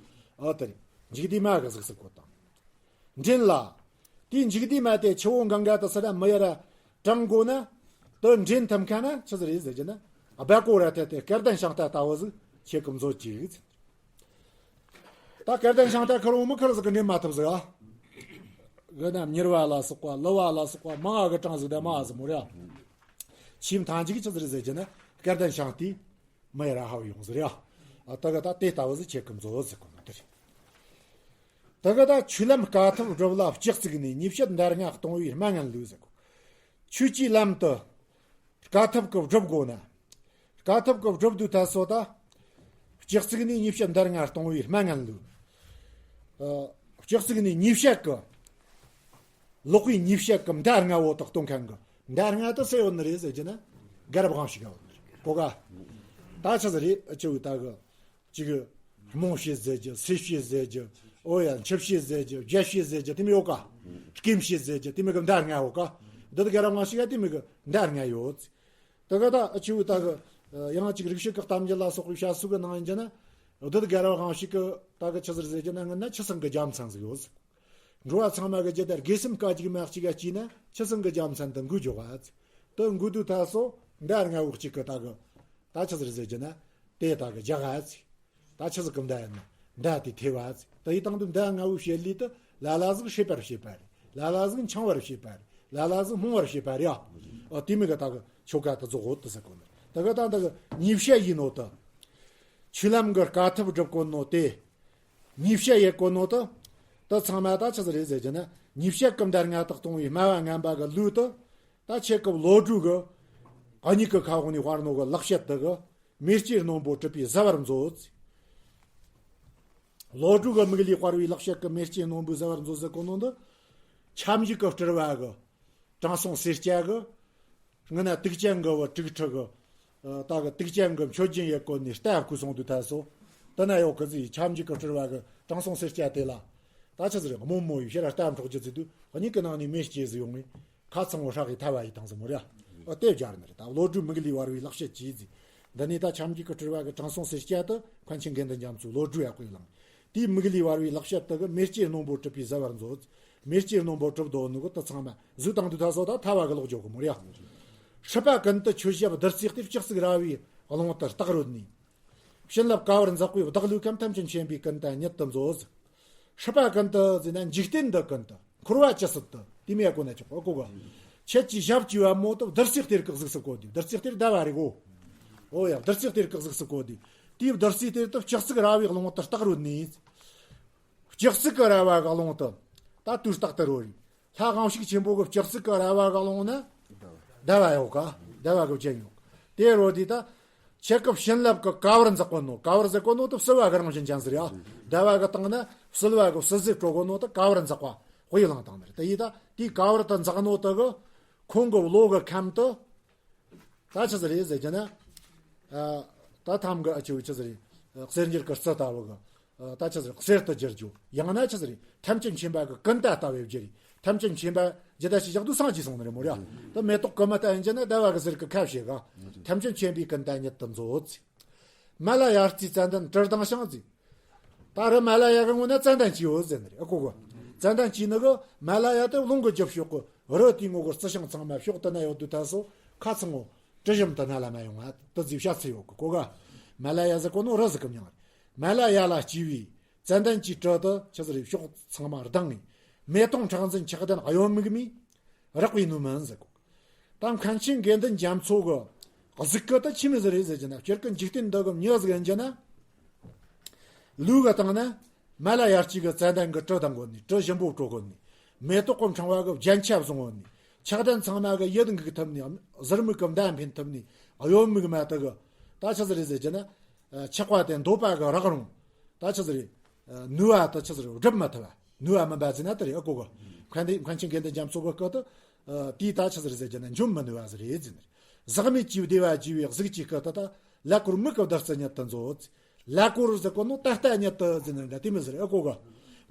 ཨ་དེ་རེད། མཇུག་བསྡུས་མ་གི་གཟུགས་སུ་བཀོད་བཏང་། འདྲེན་ལ། དེའི་མཇུག་བསྡུས་མ་དེ་ཆུ་བོ་གངྒཱ་དེ་སུ་ར་མི་ཡ་ར་དྲང་དགོ་ན། དེ་འདྲེན་ཐུབ་མཁན་ན་ཆི་ཟིག་རེད་ཟེར་གྱི་ན། སྦལ་ཀོ་ར་ཏེ་དེ་སྐལ་ལྡན་ཤིང་རྟ་ལྟ་བུ་ཟིག་ཁྱེད་ཀྱིས་མཛོད་ཅིག། ད་སྐལ་ལྡན་ཤིང་རྟ་ཁེར་བོ་མི་ཁེར་ཟིག་གིས་འདྲེན་མ་ཐུབ་ཟིག་ཨ། གི་ན་མྱུར་བ་ལ་སོགས་པ། ལུ་བ་ལ་སོགས་པ་མང་ང་གིས་དྲངས་ཟིག་ད་མ་ཟིག་མོ་ར། ཆེས་མཐའ་མཇུག་ཆི་ཟིག་རེད་ཟེར་གྱི་ན། སྐལ་ལྡན་ཤིང་རྟས་མི་ཡ་ར་ཧ་བ་ཡོང་ཟིག་ར། ཨ་ད་གི་ད་དེ་ལྟ་བུ་ཟིག་ཁྱེད་ཀྱིས་མཛོད་ཟེར་གོ་ནོ་དེ་རེད། ད་གི་ད་ཆོས་ལམ་དཀའ་ཐུབ་སྒྲུབ་ལ་སྤྱི་གཙུག་ནས། ཉེས་སྤྱད་འདར་ལྔ་གཏོང་བའི་སྨྲ་ངན་ལུགས་ཟེར་གོ། ཆོས་ཀྱི་ལམ་དུ་དཀའ་ཐུབ་ཀྱིས་སྒྲུབ་དགོས་ན། དཀའ་ཐུབ་ཀྱིས་སྒྲུབ་དུས་ད་སོ་ད། སྤྱི་གཙུག་ནས་ཉེས་སྤྱད་འདར་ལྔ་གཏོང་བའི་སྨྲ་ངན་ལུགས། ཨ་སྤྱི་གཙུག་ནས་ཉེས་སྤྱད་ཀྱི། ལོག་པའི་ཉེས་སྤྱད་ཀྱི་འདར་ལྔ་བོ་དག་གཏོང་མཁན་གི། འདར་ལྔ་དེ་སུ་ཡོད་ནི་རེད་ཟེར་གྱི་ན། རྒྱལ་རབས་དབང་ཕྱུག་ག་ཡོད་ནི་རེད་གོ་ག། ད་ཆི་ཟིག་རེད། ཨ་ཆི་བོ་ད་གི། གཅིག་གི་རྨོངས་བྱེད་ཟེར་རྒྱུ། སེལ་བྱེད་ཟེར་རྒྱུ། ཨོ་ཡ་འཆི་བྱེད་ཟེར་རྒྱུ། རྒྱས་བྱེད་ཟེར་རྒྱུ་དེ་མོ་ཡོད་ག། སྐེམ་བྱེད་ཟེར་རྒྱུ་དེ་མོ་གི་འདར་ལྔ་ཡོད་ག། འདི་དག་ར་མང་ཞིག་ག་དེ་མོ་གི་འདར་ལྔ་ཡོད། དེ་ག་ད་ཨ་ཆི་བོ་ད་གི། ཡང་གཅིག་རིགས་ཤིག་གི་གཏམ་རྒྱུད་ལ་སོགས་པའི་བཤད་སྲོལ་གི་ནང་ཡིན་རྒྱུ་ན། འདི་དག་ར་མང་ཞིག་གི་ད་གི་ཆི་ཟིག་ཟེར་རྒྱུ་ན། སྔོན་ན་ཆུ་སྲིན་གི་རྒྱལ་མཚན་ཟིག་ཡོད། འགྲོ་བ་ཚང་མ་གི་རྒྱུད་ད་དགེ་སེམས་དཀའ་སྡུག་མ་གཅིག་ག་སྐྱེས་ན་ཆུ་སྲིན་གི་རྒྱལ་མཚན་དེ་འགོས་འཇོག་ག་ཟིག། དེ་འགོས་དུས་ད་སོ་འདར་ལྔ་བོ་གཅིག་གི་ད་གི། ད་ཆི་ཟིག་ཟེར་རྒྱུ་ན། དེ་ད་གི་རྒྱག་ག་ཟིག། ད་ཆི་ཟིག་གི་འདར་ཡིན་ན། འདར་དེ་ཐེབས་པ་ཟིག། དེ་ཡི་སྟེང་དུ་འདར་ལྔ་བོའི་བྱེད་ལས་དེ་ལ་ལ་ཟིག་ཧྲིལ་པར་བྱེད་པ་རེད། ལ་ལ་ཟིག་འཆིང་བར་བྱེད་པ་རེད། ལ་ལ་ཟིག་རྨོངས་པར་བྱེད་པ་རེད་ཨ། ཨ་དེ་མོ་གི་ད་གི་ཆོ་ག་དེ་རྫོགས་ཡོད་དེ་ཟེར་གོ་ནི། དེ་ག་ད་ད་གི་ཉེས་སྤྱད་ཡིན་ནོ་དེ། ཆོས་ལམ་གི་དཀའ་ཐུབ་སྒྲུབ་གོ་ནོ་དེ། ཉེས་སྤྱད་ཡེད་གོ་ནོ་དེ། དེ་ཚང་མ་ད་ཆི་ཟིག་རེད་ཟེར་རྒྱུ་ན། ཉེས་སྤྱད་ཀྱི་འདར་ལྔ་དག་གཏོང་བའི་སྨྲ་བ་ངན་པ་གི་ལུགས་དེ། ད་ཁྱེད་ཀྱིས་བློ་གྲོས་གི་གཉིས་ཀྱི་ཁ་འོག་ནས་དཔར་ནོ་གི་ལེགས་བཤད་དེ་གི། མེ་ལྕེ་རྣོན་པོ་གྲུབ་པས་གཟུ་བར་མཛོད། བློ་གྲོས་གི་མིག་ལས་དཔར་བའི་ལེགས་བཤད་ཀྱི་མེ་ལྕེ་རྣོན་པོས་གཟུ་བར་མཛོད་ཟེར་གོ་ནོ་འདི། ཁྱབ་འཇུག་གི་སྤྲུལ་བ་གི་དྲང་སྲོང་སེར་སྐྱ་གི། སྔོན་ན་དུག་ཅན་གི་བུ་དྲུག་ཁྲི་གི། ཨ་ད་གི་དུག་ཅན་གི་མཆོད་སྦྱིན་ཡེད་གོ་ནི་རྟ་བརྐུས་སོང་དུས་ད་སོ། དེ་ན་ཡོད་གི་ཟིག། ཁྱབ་འཇུག་གི་སྤྲུལ་བ་གི་དྲང་སྲོང་སེར་སྐྱ་དེ་ལ། ད་ཆི་ཟིག་རེད། རྨོ་མོ་ཡིས་ཕྱིར་ར་རྟ་འཕྲོག་རྒྱུ་ཟེར་དུས་གཉིས་ཀྱི་ནང་ནས་མེ་ལྕེ་ཟིག་ཡོང་ངས། ཁ་ཚང་བོ་ཧྲག་གི་ཐལ་བ་ཡི་དང་ཟིག་མོ་རེད། ཨ་དེ་སྦྱར་ནི་རེད། ད་བློ་གྲོས་མིག་ལས་དཔར་བའི་ལེགས་བཤད་ཀྱིས་ཟིག། འདི་ནས་ད་ཁྱབ་འཇུག་གི་སྤྲུལ་བ་གི་དྲང་སྲོང་སེར་སྐྱ་དེ་མཁན་ཆེན་དགེ་འདུན་རྒྱ་མཚོས་བློ་གྲོས་ཡག་པོ་ཡིས་བླངས། དེའི་མིག་ལས་དཔར་བའི་ལེགས་བཤད་དེ་གི་མེ་ལྕེ་རྣོན་པོ་གྲུབ་པས་གཟུ་བར་མཛོད། མེ་ལྕེ་རྣོན་པོ་གྲུབ་དོ་ནི་གི་དེ་ཚང་མ་གཟུ་བཏང་དུས་ད་སོ་ད་ཐལ་བ་གི་ལོག་འཇོག་གི་མོ་རེད། སྲིད་པ་ཀུན་ཏུ་ཆོས་བཤད་བདུད་རྩིའི་གཏེར། སྤྱི་གཙུག་ར་བའི་ཀློང་དུ་རྟག་རོལ་ནས། བྱིན་རླབས་ག་བུར་འཛག་པའི་བདག་བློའི་ཁམས། ཐམས་ཅད་མཁྱེན་པའི་ཀུན་ཏུ་ཉིད་དུ་མཛོད། སྲིད་པ་ཀུན་ཏུ་ཟེར་ན་འཇིག་རྟེན་འདི་ཀུན་ཏུ། འཁོར་བ་ཇི་སྲིད་དུ་དེ་མོ་ཡེད་གོ་ན་ཆོག་གོ་གོ། ཁྱེད་ཀྱི་ཞབས་ཀྱི་པད་མོ་དེ་བདུད་རྩིའི་གཏེར་གྱི་གཟུགས་སུ་བཀོད་དེ། བདུད་རྩིའི་གཏེར་ཟླ་བ་རེད་གོ། ཨོ་ཡ། བདུད་རྩིའི་གཏེར་གྱི་གཟུགས་སུ་བཀོད་དེ། དེའི་བདུད་རྩིའི་གཏེར་དེ་སྤྱི་གཙུག་ར་བའི་ཀློང་དུ་རྟག་རོལ་ནས། སྤྱི་གཙུག་གི་ར་བ་གི་ཀློང་དུ་ད་དུས་རྟག་ཏུ་རོལ་རེད། ལྷ་དབང་ཕྱུག་ཆེན་པོ་གི་སྤྱི་གཙུག་གི་ར་བ་གི་ཀློང་ན་ཟླ་བ་ཡོད་ག། ཟླ་བ་གི་རྒྱན་ཡོད། དེ་རོལ་དུས་ད་ཁྱེད་ཀྱི་བྱིན་རླབས་ཀྱིས་ག་བུར་འཛག་གོ་ནོ། ག་བུར་འཛག་གོ་ནོ་དེ་བསིལ་བ་གི་རང་བཞིན་ཅན་ཟེར་ཡ། ཟླ་བ་གི་སྟེང་ན་བསིལ་བ་གི་བསིལ་ཟེར་སྤྲོ་གོ་ནོ་དེ་ག་བུར་འཛག་པ་དཔེ་བླངས་བཏང་ནི་རེད། དེ་ཡིས་ད་དེའི་ག་བུར་དུ་འཛག་ནོ་དེ་གིས་ཁོང་གི་བློ་གི་ཁམས་དེ། ད་ཆི་ཟིག་རེད་ཟེར་གྱི་ན། ཨ་ད་ཐམ་གི་ཨ་ཆི་བོ་ཆི་ཟིག་རེད། ཨ་གསེར་འགྱུར་གྱི་རྩི་ལྟ་བུ་གི། ཨ་ད་ཆི་ཟིག་རེད། གསེར་དུ་བསྒྱུར་རྒྱུ། ཡང་ན་ཆི་ཟིག་རེད། ཐམས་ཅད་མཁྱེན་པ་གི་ཀུན་ཏ་ལྟ་བུ་བསྒྱུར་རེད། ཐམས་ཅད་མཁྱེན་པ་ཇི་ལྟ་ཞིག་བཞག་དུས་སངས་རྒྱས་སོང་ནི་རེད་མོ་ར། ད་མེ་ཏོག་གི་མི་ལྟ་ཡིན་གྱི་ན་ཟླ་བ་གི་ཟེར་གི་ཁ་བྱེད་ག། ཐམས་ཅད་མཁྱེན་པའི་ཀུན་ཏ་ཉིད་དུ་མཛོད། མ་ལ་ཡ་རྩིས་ཙན་དན་དྲི་དང་ཞིང་ཟེར། ད་རི་མ་ལ་ཡ་གི་ངོ་ན་ཙན་དན་གྱིས་ཡོད་ཟེར་ནི་རེད། ཨ་གོ་གོ། ཙན་དན་གྱིས་ནི་གི་མ་ལ་ཡ་དེ་རླུང་གི་རྒྱུ་ཕྱོགས་གི་རི་དེའི་ངོ་གི་རྩི་ཤིང་ཚང་མ་ཕྱོགས་དེ་ན་ཡོད་དུས་ད་སོ་ཁ་ཚང་ངོ་དྲི་ཞིམ་དེ་ན་ལ་མ་ཡོང་ང་དེ་ཟིག་བཤད་ཚུལ་ཡོད་གི་གོ་ག། མ་ལ་ཡ་ཟེར་གོ་ནོ་རི་ཟིག་གི་མྱིང་རེད། མ་ལ་ཡ་ལ་སྐྱེས་པའི་ ཙན་དན་གྱི་དྲི་དེ་ཆི་ཟིག་རེད། ཕྱོགས་ཚང་མ་ལྡང་ངེ། མེ་ཏོག་ཕྲེང་འཛིན་ཆགས་ལྡན་གཡོ་མིག་མས། རེག་པའི་ནུས་མིན་ཟེར་གོ། ད་མཁན་ཆེན་དགེ་འདུན་རྒྱ་མཚོ་གི་གཟུགས་སྐུ་དེ་ཆི་མོ་ཟིག་རེད་ཟེར་གྱི་ན། སྤྱིར་གི་འཇིག་རྟེན་འདི་གི་མྱི་ཟིག་ཡིན་གྱི་ན། ལུས་གི་སྟེང་ན་མ་ལ་ཡར་སྐྱེས་གི་ཙན་དན་གི་དྲི་དང་གོ་ནི། དྲི་ཞིམ་པོ་དྲོ་གོ་ནི། མེ་ཏོག་གི་ཕྲེང་བ་གི་རྒྱན་ཆ་བཟུང་གོ་ནི། ཆགས་ལྡན་ཚང་མ་གི་ཡིད་འགུག་ཐུབ་ནི། ཟུར་མིག་གི་མདའ་འཕེན་ཐུབ་ནི། གཡོ་མིག་མ་དེ་གི་ད་ཆི་ཟིག་རེད་ཟེར་གྱི་ན། ཆགས་པ་དེ་འདོད་པ་གི་རག་རུང་ད་ཆི་ཟིག་རེད། ནུས་པ་དེ་ཆི་ཟིག་རེད། སྒྲུབ་མི་ཐུབ་པ། ནུས་པ་མིན་པ་ཟེར་ན་དེ་རེད། ཨ་གོ་གི། མཁན་དེ་མཁན་ཆེན་དགེ་འདུན་རྒྱ་མཚོ་གི་སྐུ་དེ། དེའི་ད་ཆི་ཟིག་རེད་ཟེར་གྱི་ན། འཇོམས་མི་ནུས་པ་ཟིག་རེད་ཟེར་ནི། ཟག་མེད་ཀྱི་བདེ་བ་རྒྱས་པའི་གཟུགས་ཀྱི་སྐུ་དེ། ད་ཀླད་ཀོར་མིག་གི་བདུད་རྩི་ཉིད་དུ་མཛོད། ཀླད་ཀོར་ཟེར་གོ་ནོ་ད་ལྟ་ཉིད་དུ་ཟེར་ནི་འདྲ་དེ་མོ་ཟིག་རེད། ཨ་གོ་གི།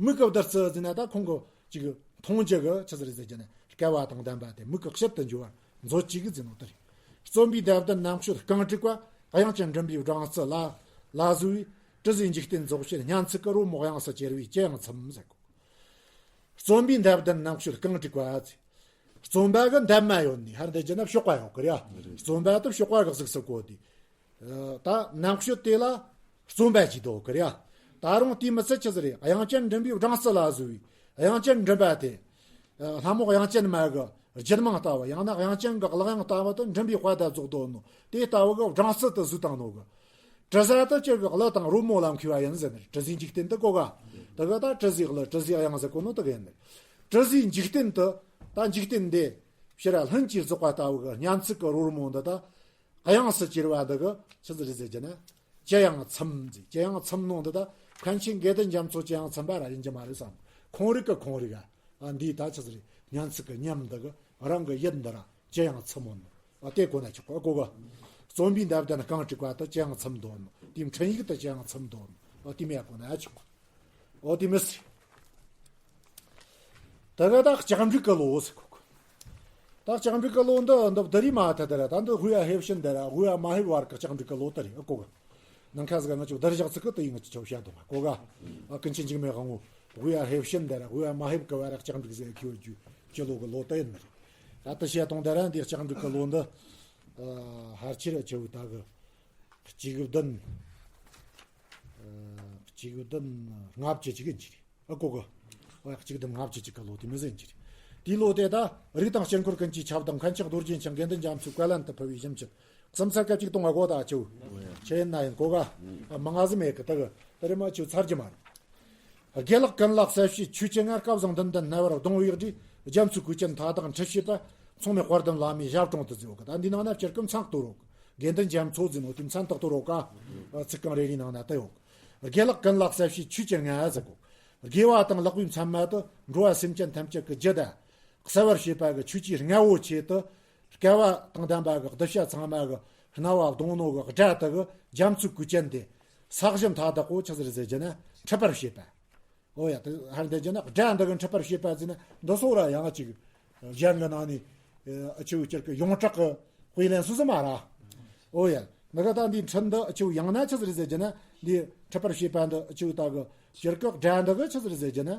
མིག་གི་བདུད་རྩི་ཟེར་ན་ད་ཁོང་གི་ཅིག་མཐོང་རྒྱུ་གི་ཆི་ཟིག་རེད་ཟེར་གྱི་ན། སྐལ་བ་དང་ལྡན་པ་དེ་མིག་གི་དཔྱད་དུ་འཇུག་པར་མཛོད་ཅིག་ཟེར་ནོ་དེ་རེད། རྩོམ་པའི་འདབ་ལྡན་རྣམ་དཔྱོད་རྐང་དྲུག་པ། དབྱངས་ཅན་མགྲིན་པའི་སྦྲང་རྩི་ལ་ལ་བཟོ་བའི། དྲི་ཟའི་འཇིག་རྟེན་རྫོགས་ཕྱིར་སྙན་ཚིག་གི་རོལ་མོ་དབྱངས་སུ་གྱེར་བའི་ཅི་ཡང་ཚིམ་ཟེར་གོ། རྩོམ་པའི་འདབ་ལྡན་རྣམ་དཔྱོད་རྐང་དྲུག་པ་ཟེར། རྩོམ་པ་གི་འདབ་མ་ཡོད་ནི། ཧར་འདི་རྒྱུ་ན་གཤོག་པ་ཡོད་གི་རེད། རྩོམ་པ་དེ་གཤོག་པ་གི་གཟུགས་སུ་བཀོད་དེ། ད་རྣམ་དཔྱོད་དེ་ལ་རྩོམ་པ་ཅིག་འདུག་གི་རེད། ད་རུང་དེ་མི་ཚད་ཆི་ཟིག་རེད། དབྱངས་ཅན་མགྲིན་པའི་སྦྲང་རྩི་ལ་བཟོ་བའི་དབྱངས་ཅན་མགྲིན་པ་དེ། ལྷ་མོ་དབྱངས་ཅན་མ་གི་རྒྱུད་མང་ལྟ་བུ། ཡང་ན་དབྱངས་ཅན་གི་གླུ་དབྱངས་ལྟ་བུ་དེ་མགྲིན་པའི་དཔལ་དུ་རྫོགས་དོ་ནོ། དེ་ལྟ་བུ་གི་སྦྲང་རྩི་དེ་བཟོས་བཏང་ནོ་གི། དྲི་ཟ་དེ་སྤྱིར་གི་གླུ་དང་རོལ་མོ་ལ་མཁས་པ་ཡིན་ཟེར་ནི། དྲི་ཟའི་འཇིག་རྟེན་དེ་གོ་ག། དེ་གི་ད་དྲི་ཟའི་གླུ། དྲི་ཟའི་དབྱངས་ཟེར་གོ་ནོ་དེ་གི་ཡིན་ནི། དྲི་ཟའི་འཇིག་རྟེན་དེ། ད་འཇིག་རྟེན་འདི་ཕྱི་ར་ལྷུན་གྱིས་རྫོགས་པ་ལྟ་བུ་གི་སྙན་ཚིག་གི་རོལ་མོ་འདི་ད་དབྱངས་སུ་གྱེར་བ་འདི་གི་ཆི་ཟིག་རེད་ཟེར་གྱི་ན། ཅི་ཡང་ཚིམ་ཟེར། ཅི་ཡང་ཚིམ་ནོ་འདི་ད་མཁན་ཆེན་དགེ་འདུན་རྒྱ་མཚོ་ཅི་ཡང་ཚིམ་པ་ར་ཡིན་གྱི་མ་རེད་བསམ། ཁོང་རིག་གི་ཁོང་རིག་ག། ཨ་འདིའི་ད་ཆི་ཟིག་རེད། སྙན་ཚིག་གི་ཉམས་འདི་གི་རང་གི་ཡིད་འདི་ར་ཅི་ཡང་ཚིམ་མོ་ནོ། ཨ་དེ་གོ་ན་ཆོག་གོ། ཨ་གོ་ག། རྩོམ་པའི་འདབ་ལྡན་རྐང་དྲུག་པ་དེ་ཅི་ཡང་ཚིམ་དོ་ནོ། དེའི་འཕྲིན་ཡིག་དེ་ཅི་ཡང་ཚིམ་དོ་ནོ། ཨ་དེ་མོ་གོ་ན་ཆོག་གོ། ཨོ་དེ་མི་སྲིད། ད་ག་ད་ལྕགས་འབྲུག་གི་ལོ་ཟེར་གོ་གི། ད་ལྕགས་འབྲུག་གི་ལོ་འདི་འདི་བསྡུ་རིས་མ་ཐད་དེ་ར། ད་འདི་དབུས་པ་ཧེ་བྱིན་དེ་ར། དབུས་པ་མ་ཧེ་བར་གི་ལྕགས་འབྲུག་གི་ལོ་དེ་རེད། ཨ་གོ་གི། ནང་ཁ་ཟིག་ང་ཚོ་བསྡུར་བཞག་ཚིག་གི་དེ་ཡིན། ང་ཚོ་བཤད་དོ་མ་གོ་ག། ཨ་ཀུན་མཁྱེན་འཇིགས་མེད་དབང་པོ་དབུས་པ་ཧེ་བྱིན་དེ་ར། དབུས་པ་མ་ཧེ་བ་གི་བར་གི་ལྕགས་འབྲུག་ཟེར་ཁྱོད་རྒྱུ་སྤྱི་ལོ་གི་ལོ་དེ་ཡིན་ནི་རེད། ད་དེ་བཤད་དོང་དེ་ར། འདི་ལྕགས་འབྲུག་གི་ལོ་འདི་ཨ་ཕལ་ཆེར་ཆེ་བོ་ད་གི་གཅིག་བདུན། ཨ་གཅིག་བདུན་ལྔ་བཅུ་གཅིག་ཡིན་གྱི་རེད། ཨ་གོ་གི། ཨོ་ཡ། གཅིག་བདུན་ལྔ་བཅུ་གཅིག་གི་ལོ་དེ་མོ་ཟིག་ཡིན་གྱི་རེད། དེའི་ལོ་དེ་ད་རིགས་དང་དཀྱིལ་འཁོར་ཀུན་གྱི་ཁྱབ་བདག་མཁན་ཆེན་རྡོ་རྗེ་འཆང་དགེ་འདུན་རྒྱ་མཚོའི་བཀའ་ལན་དུ་ཕུལ་བའི་ཞིབ་འཇུག་གསུམ་ཚར་ག་གཅིག་གཏོང་བ་གོ་ད་ཆེ་བོ། ཆེ་ཡིན་ན་ཡིན་གོ་ག། ཨ་མང་ང་ཟིག་མེད་གི། ད་གི་ད་རེ་མ་ཆེ་བོ་ཚར་གྱི་མ་རེད། དགེ་ལེགས་ཀུན་ལེགས་གསལ་བྱེད་ཆོས་ཀྱི་རྔ། སྐལ་བཟང་བདུན་ལྡན་རྣ་བར་གདུང་བའི་རྗེ། རྒྱ་མཚོའི་གོས་ཅན་མཐའ་དག་འཁྲི་ཞེས་པ། མཚུངས་མེད་དཔལ་ལྡན་བླ་མའི་ཞབས་དྲུང་དུ་བརྩིའོ་གི། ད་འདི་ནང་ན་སྤྱིར་གི་མཚན་གཏོར་རོགས། དགེ་འདུན་རྒྱ་མཚོ་ཟེར་ནོ་དེ་མཚན་དག་གཏོར་རོགས་ག། ཚིག་རྐང་རེ་རེའི་ནང་ན་ད་ཡོད། དགེ་ལེགས་ཀུན་ལེགས་གསལ་བྱེད་ཆོས་ཀྱི་རྔ་ཟེར་གོ། དགེ་བ་དང་ལེགས་པའི་མཚན་མ་དེ་འགྲོ་བ་སེམས་ཅན་ཐམས་ཅད་ཀྱི་རྒྱུད་དུ་གསལ་བར་བྱེད་པ་གི་ཆོས་ཀྱི་རྔ་བོ་ཆེ་དེ། སྐལ་བ་དང་ལྡན་པ་གི་གདུལ་བྱ་ཚང་མ་གི་རྣ་བ་གདུང་ནོ་གི་སྒྲ་དེ་གི་རྒྱ་མཚོའི་གོས་ཅན་དེ། ས་གཞི་མཐའ་དག་གོ་ཆི་ཟིག་རེད་ཟེར་གྱི་ན་འཁྲུད་པར་བྱེད་པ། ཨོ་ཡ། དེ་ཧར་འདི་རྒྱུ་ན་སྒྲ་འདི་གི་འཁྲུད་པར་བྱེད་པ་ཟེར་ན་འདི་སོགས་ར་ཡང་ཅིག་གཞན་གི་ནང་ནས་ཨ་ཆུ་སྤྱིར་གི་ཡོངས་གྲགས་གི་དཔེ་ལེན་སུ་ཟིག་མ་ར། ཨོ་ཡ། ང་ག་ད་འདི་འཁྲུད་འདི་ཨ་ཆུ་ཡང་ན་ཆི་ཟིག་རེད་ཟེར་རྒྱུ་ན། འདི་འཁྲུད་པར་བྱེད་པ་འདི་ཨ་ཆུ་ད་གི་སྤྱིར་གི་སྒྲ་འདི་གི་ཆི་ཟིག་རེད་ཟེར་རྒྱུ་ན།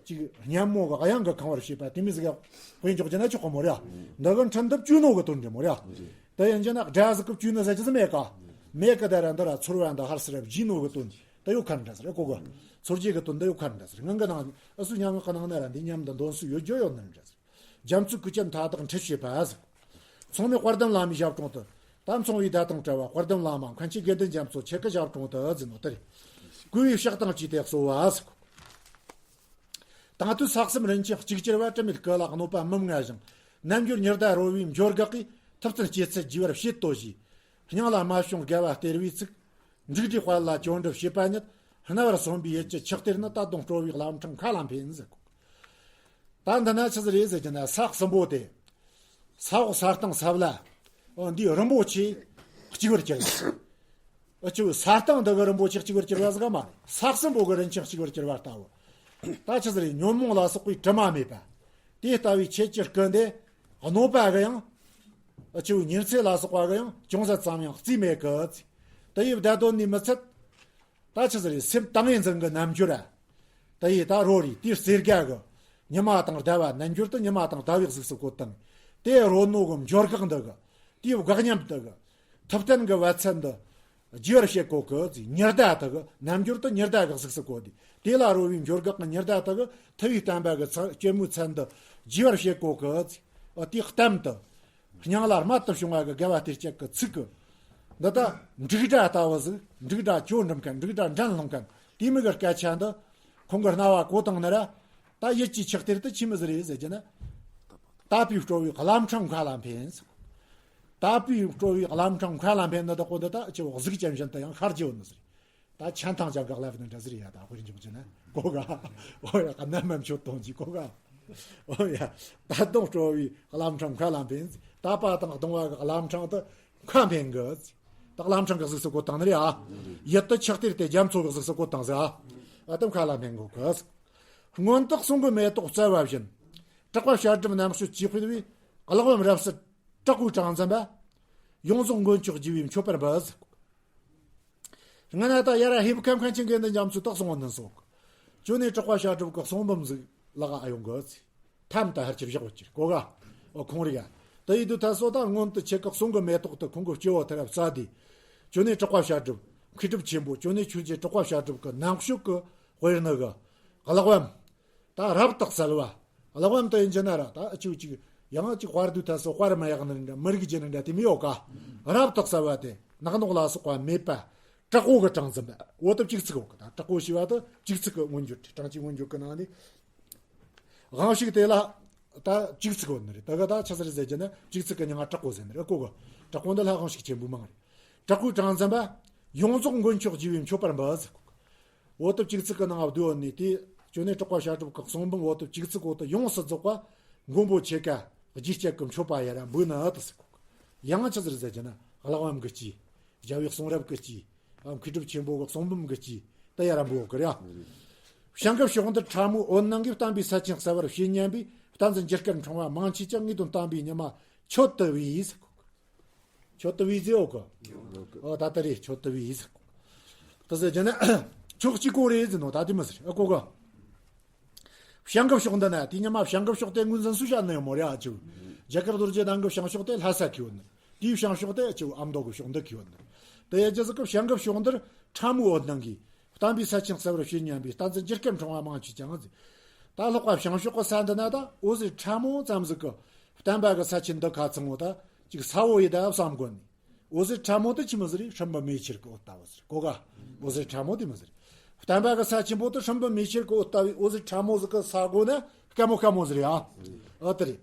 ཅིག་སྙན་མོ་གི་དབྱངས་གི་གང་བར་བྱེད་པ་དེ་མོ་ཟིག་ག་དཔེ་འཇོག་རྒྱུ་ན་ཆོག་གི་མོ་ར། འདི་གི་འཁྲུད་འདི་བཅོས་ནོ་གི་དོན་རེད་མོ་ར། དེ་ཡིན་རྒྱུ་ན་སྒྲ་ཟིག་གི་བཅོས་ནི་ཟེར་རྒྱུ་ཟིག་མེད་ག། མེད་གི། དེ་ར་འདི་ར་ཚོར་བ་འདི་ཧར་སི་ར་བརྗེས་ནོ་གི་དོན། དེ་ཡོད་ཁ་འདྲ་ཟེར་གོ་གི། ཚོར་རྒྱུ་གི་དོན་དེ་ཡོད་ཁ་འདྲ་ཟེར། ངང་གི་ནང་ཨ་སུ་སྙན་ངག་གི་ནང་ན་ར་འདི་ཉམས་འདི་འདོན་སྲོལ་ཡོད་རྒྱུ་ཡོད་ནི་འདྲ་ཟེར། རྒྱ་མཚོའི་གོས་ཅན་མཐའ་དག་འཁྲི་ཞེས་པ་ཟེར། མཚུངས་མེད་དཔལ་ལྡན་བླ་མའི་ཞབས་དྲུང་དུ། ད་མཚུངས་པའི་བརྡ་དང་བྲལ་བ་དཔལ་ལྡན་བླ་མ་མཁན་ཆེན་དགེ་འདུན་རྒྱ་མཚོ་ཁྱེད་ཀྱི་ཞབས་དྲུང་དུ་ཟེར་ནོ་དེ་རེད། བསྐུལ་བའི་ཕྱག་དང་བཅས་ཏེ་གསོལ་བ་ཟེར། དང་དུས་ས་གསུམ་རིན་ཆེན་གཅིག་གྱུར་བ། དྲི་མེད་སྐུ་ལ་གནོད་པ་མི་མངའ་ཞིང་། རྣལ་འབྱོར་ཉི་ཟླ་རོལ་པའི་འབྱོར་འགག་གིས། ཐུབ་བསྟན་སྐྱེད་ཚལ་རྒྱས་པར་བྱེད་དོ་ཞེས། སྙིང་ལ་མ་ཤོང་དགའ་བ་སྟེར་བའི་ཚིག། འཇུག་སྒྲའི་དཔལ་ལ་སྤྱོད་འགྲུབ་བྱེད་པ་ཉིད། རྣ་བར་སོན་པའི་ཡིད་ཀྱི་ཆགས་གཏེར་ནི། ད་དུང་སྤྲོ་བའི་རླབས་ཕྲེང་མཁའ་ལ་འཕེན་ཟེར་གོ། ད་འདི་ན་ཆི་ཟིག་རེད་ཟེར་རྒྱུ་ན། ས་གསུམ་པོ་དེ། ས་འོག་ས་སྟེང་ས་བླ། འོ་འདི་རིན་པོ་ཆེ་གཅིག་པར་གྱུར། ཨ་ཆུ་ས་སྟེང་འདི་གི་རིན་པོ་ཆེ་གཅིག་པར་གྱུར་བ་ཟིག་མ་རེད། ས་གསུམ་པོ་གི་རིན་ཆེན་གཅིག་པར་གྱུར་བ་ལྟ་བུ། ད་ཆི་ཟིག་རེད། ཉོན་མོངས་ལ་སོགས་པའི་དྲི་མ་མེད་པ། དེ་ལྟ་བུའི་ཆོས་ཀྱི་སྐུ་འདི་གནོད་པ་གི་ཡང་། ཨ་ཆུ་ཉེར་འཚེ་ལ་སོགས་པ་གི་ཡང་ཅུང་ཟད་ཙམ་ཡང་རྩིས་མེད་གི། དེ་ཡི་བརྡ་དོན་ནི་མི་ཚད། ད་ཆི་ཟིག་རེད། སེམས་ཏིང་ངེ་འཛིན་གྱི་རྣལ་འབྱོར་ར། དེ་ཡི་ད་རོ་རེད། དེའི་རྩེ་དགའ་གི། ཉི་མ་དང་ཟླ་བ། རྣལ་འབྱོར་དེ་ཉི་མ་དང་ཟླ་བའི་གཟུགས་སུ་བཀོད་དང་། དེ་རོལ་ནོ་གི་འབྱོར་འགག་འདི་གི། དེའི་འགག་ཉམས་འདི་གི། ཐུབ་བསྟན་གི་བ་ཚན་འདི། རྒྱས་པར་བཤད་གོ་གི་ཟེར། ཉི་ཟླ་དག་གི་རྣལ་འབྱོར་དུ་ཉི་ཟླ་གི་གཟུགས་སུ་བཀོད་དེ། དེ་ལ་རོལ་བའི་འབྱོར་འགག་གི་ཉི་ཟླ་དག་གི་ཐུབ་པའི་བསྟན་པ་གི་ཚ་སྐྱེད་མོས་ཚལ་འདི་རྒྱས་པར་བཤད་གོ་གི་ཟེར། ཨ་དེའི་གཏམ་དུ། སྙིང་ལ་རྨད་དུ་བྱུང་བ་གི་དགེ་བ་གཏེར་བཅད་ཀྱི་ཚིག་གི། འདི་ལྟ་འབྲུག་སྒྲ་ལྟ་བུ་ཟིག་འབྲུག་སྒྲ་ཅོ་འགྲིམ་མཁན། འབྲུག་སྒྲ་འགྲན་སློང་མཁན། དེ་མོ་གི་སྐད་ཆ་འདི་ཁོང་གི་རྣ་བ་གོ་བཏང་ན་ར། ད་ཡིད་ཀྱི་ཆུ་གཏེར་དུ་ཆི་མོ་ཟིག་རེད་ཟེར་གྱི་ན། དད་པས་སྤྲོ་བའི་བླ་བྲང་མཁའ་ལ་འཕེན་ཟེར། དད་པས་སྤྲོ་བའི་བླ་བྲང་མཁའ་ལ་འཕེན་ནི་དག་པོ་འདི་ད་ཅི་བོ་གཟུགས་ཅན་བཞིན་དུ་ཡང་ཤར་གྱི་ཡོད་ནི་ཟིག། ད་ཆན་ཐང་ཅང་ག་ལབ་ནི་འདྲ་ཟིག་ཡ། ད་དཔེར་འཇོག་རྒྱུ་ན་གོ་ག། ཨོ་ཡ། གནམ་མ་མཆོད་གཏོང་གྱི་གོ་ག། ཨོ་ཡ། ད་དུང་སྤྲོ་བའི་བླ་བྲང་མཁའ་ལ་འཕེན། དད་པ་དང་གདུང་བ་གི་བླ་བྲང་དུ་མཁའ་འཕེན་གི། ད་བླ་བྲང་གི་གཟུགས་སུ་བཀོད་བཏང་ནི་རེད་ཨ། ཡུལ་དུ་ཆུ་གཏེར་དེ་རྒྱ་མཚོ་གི་གཟུགས་སུ་བཀོད་བཏང་ཟིག་ཨ། ཨ་དུ་མཁའ་ལ་འཕེན་གོ་གི། སྔོན་དུ་གསུང་གི་མེ་ཏོག་བསྩལ་བ་བཞིན། གྲགས་པ་བཤད་སྒྲུབ་རྣམ་དཔྱོད་ཀྱིས་ཕུལ་བའི་གླེགས་བམ་རབ་གསལ་དྲག་པོའི་གྲངས་འཛིན་པ། ཡོངས་རྫོགས་མངོན་སྤྱོད་རྒྱས་པས་མཆོད་པར་འབུལ་ཟེར། སྔ་ན་ད་ཡར་ར་ཧེ་བུ་ཁམ་མཁན་ཆེན་དགེ་འདུན་རྒྱ་མཚོས་དག་གསུང་བ་ནན་སོགས། ཅོ་ནེ་གྲགས་པ་བཤད་སྒྲུབ་ཀྱི་གསུང་འབུམ་ཟིག་ལག་ཨ་ཡོང་གི་ཚེ། ཐམ་ད་ཧར་གྱི་བཞག་བཅིར་གོ་ག། ཨོ་ཁོང་རིག་ཡ། ད་ཡིད་དུ་ཐལ་སོ་ད་སྔོན་དུ་ཆེ་ཀ་གསུང་གི་མེ་ཏོག་ཏུ་ཁོང་གི་སྤྱི་བོ་ཐེར་བ་རྩ་དེ། ཅོ་ནེ་གྲགས་པ་བཤད་སྒྲུབ་མཁས་གྲུབ་ཆེན་པོ། ཅོ་ནེ་ཆོས་རྗེ་གྲགས་པ་བཤད་སྒྲུབ་ཀྱི་རྣམ་དཔྱོད་ཀྱི་དཔེར་ན་གི་གླེགས་བམ། ད་རབ་ཏུ་གསལ་བ། གླེགས་བམ་དུ་ཡིན་གྱི་ན་ར་ད་ཨ་ཅིག་ཅིག་ཡང་ཅིག་དཔར་དུས་ཐ་སོ་དཔར་མ་ཡག་ནི་འདྲ། མི་རིགས་ཀྱི་ནི་འདྲ་དེ་མི་ཡོད་ཀ། རབ་ཏུ་གསལ་བ་དེ་ནག་ནོག་ལ་སོགས་པ་མེད་པ། དྲག་པོ་གི་གྲངས་འཛིན་པ། འོ་ད་བཅུ་གཅིག་ཡོད་ཀ། ད་དྲག་པོ་ཞེས་པ་ད་བཅུ་གཅིག་གི་མངོན་གྱུར་ཏེ། གྲངས་ཀྱི་མངོན་གྱུར་གི་ནང་ནས་དབང་ཕྱུག་དེ་ལ་ད་བཅུ་གཅིག་ཡོད་ནི་རེད། ད་ག་ད་ཆ་ཟེར་ཟེར་གྱི་ན་བཅུ་གཅིག་གི་མིང་ང་དྲག་པོ་ཟེར་ནི་རེད། ཨ་གོ་གི། དྲག་པོ་འདི་ལ་དབང་ཕྱུག་ཆེན་པོའི་མིང་རེད། དྲག་པོའི་གྲངས་འཛིན་པ། ཡོངས་རྫོགས་མངོན་སྤྱོད་རྒྱས་པས་མཆོད་པར་འབུལ་ཟེར། འོ་ད་བཅུ་གཅིག་གི་ནང་བསྡུས་ནས་དེ་ཅོ་ནེ་གྲགས་པ་བཤད་སྒྲུབ་ཀྱི་གསུང་འབུམ་འོ་ད་བཅུ་གཅིག་འོ་ད་ཡོངས་སུ་རྫོགས་པ་མགོན་པོ་ཁྱེད་ཀ་རྗེས་བསྐྱལ་གི་མཆོད་པ་ཡར་ར་འབུལ་ནི་ཨ་ད་ཟེར་གོ། ཡང་ཆི་ཟེར་ཟེར་གྱི་ན་གླེགས་བམ་གི་སྤྱི། རྒྱལ་བའི་གསུང་རབ་གི་སྤྱི། མཁས་གྲུབ་ཆེན་པོ་གི་གསུང་འབུམ་གི་སྤྱི་ད་ཡར་ར་འབུལ་གི་རེད། བྱང་གི་ཕྱོགས་འདིར་ཁྲ་མོའི་འོད་སྣང་གིས། བསྟན་པའི་ས་ཆེན་གསལ་བར་བྱེད་སྙམ་པའི། བསྟན་འཛིན་འཇིགས་སྐར་འཕྲེང་བ་མང་མཆིས་ཀྱང་། ངེས་དོན་བསྟན་པའི་ཉི་མ་མཆོད་དུ་བས། མཆོད་དུ་བས་ཟེར་ཡོད་གི། ཨོ་ད་ལྟ་རེད། མཆོད་དུ་བས་ཟེར། ད་ཟེར་གྱི་ན་ཕྱོགས་གཅིག་པོ་རེད་ཟེར་ནོ་ད་དེ་མི་ཟེར། ཨ་གོ་གི། བྱང་གི་ཕྱོགས་འདི་ན་དེ་ཉི་མ་བྱང་གི་ཕྱོགས་དེ་ངོས་འཛིན་སུ་བྱ་ནི་ཡོད་མོ་རེད། ཨ་ཅིག་རྒྱ་གར་རྡོ་རྗེ་གདན་གི་བྱང་ཕྱོགས་དེ་ལྷ་ས་ཁེལ་ཡོད་ནི། དེའི་བྱང་ཕྱོགས་དེ་ཨ་ཅིག་ཨ་མདོ་གི་ཕྱོགས་འདི་ཁེལ་ཡོད་ནི། དེ་ཡ་རྒྱུ་ཟིག་གི་བྱང་གི་ཕྱོགས་འདིར་ཁྲ་མོའི་འོད་སྣང་གིས། བསྟན་པའི་ས་ཆེན་གསལ་བར་བྱེད་སྙམ་པའི། བསྟན་འཛིན་འཇིགས་སྐར་འཕྲེང་བ་མང་མཆིས་ཀྱང་ཟེར། ད་ལྷག་པ་བྱང་ཕྱོགས་ཀྱི་ས་འདི་ན་ད་འོད་ཟེར་ཕྲ་མོ་ཙམ་ཟིག་གི་བསྟན་པ་གི་ས་ཆེན་འདི་ཁ་ཚང་བོ་ད་ཅིག་ས་བོ་ཡི་ད་བསམ་དགོས་ནི། འོད་ཟེར་ཕྲ་མོ་དེ་ཆི་མོ་ཟིག་རེད། སྲིན་བུ་མེ་ཁྱེར་གི་འོད་ལྟ་བུ་ཟིག་གོ་ག། འོད་ཟེར་ཕྲ་མོ་དེ་མོ་ཟིག་རེད། བསྟན་པ་གི་ས་ཆེན་པོ་དེ་སྲིན་བུ་མེ་ཁྱེར་གི་འོད་ལྟ་བུའི་འོད་ཟེར་ཕྲ་མོ་ཟིག་གི་ས་སྒོ་ན་དཀར་མོ་དཀར་མོ་ཟིག་རེད་ཨ། ཨ་དེ་རེད།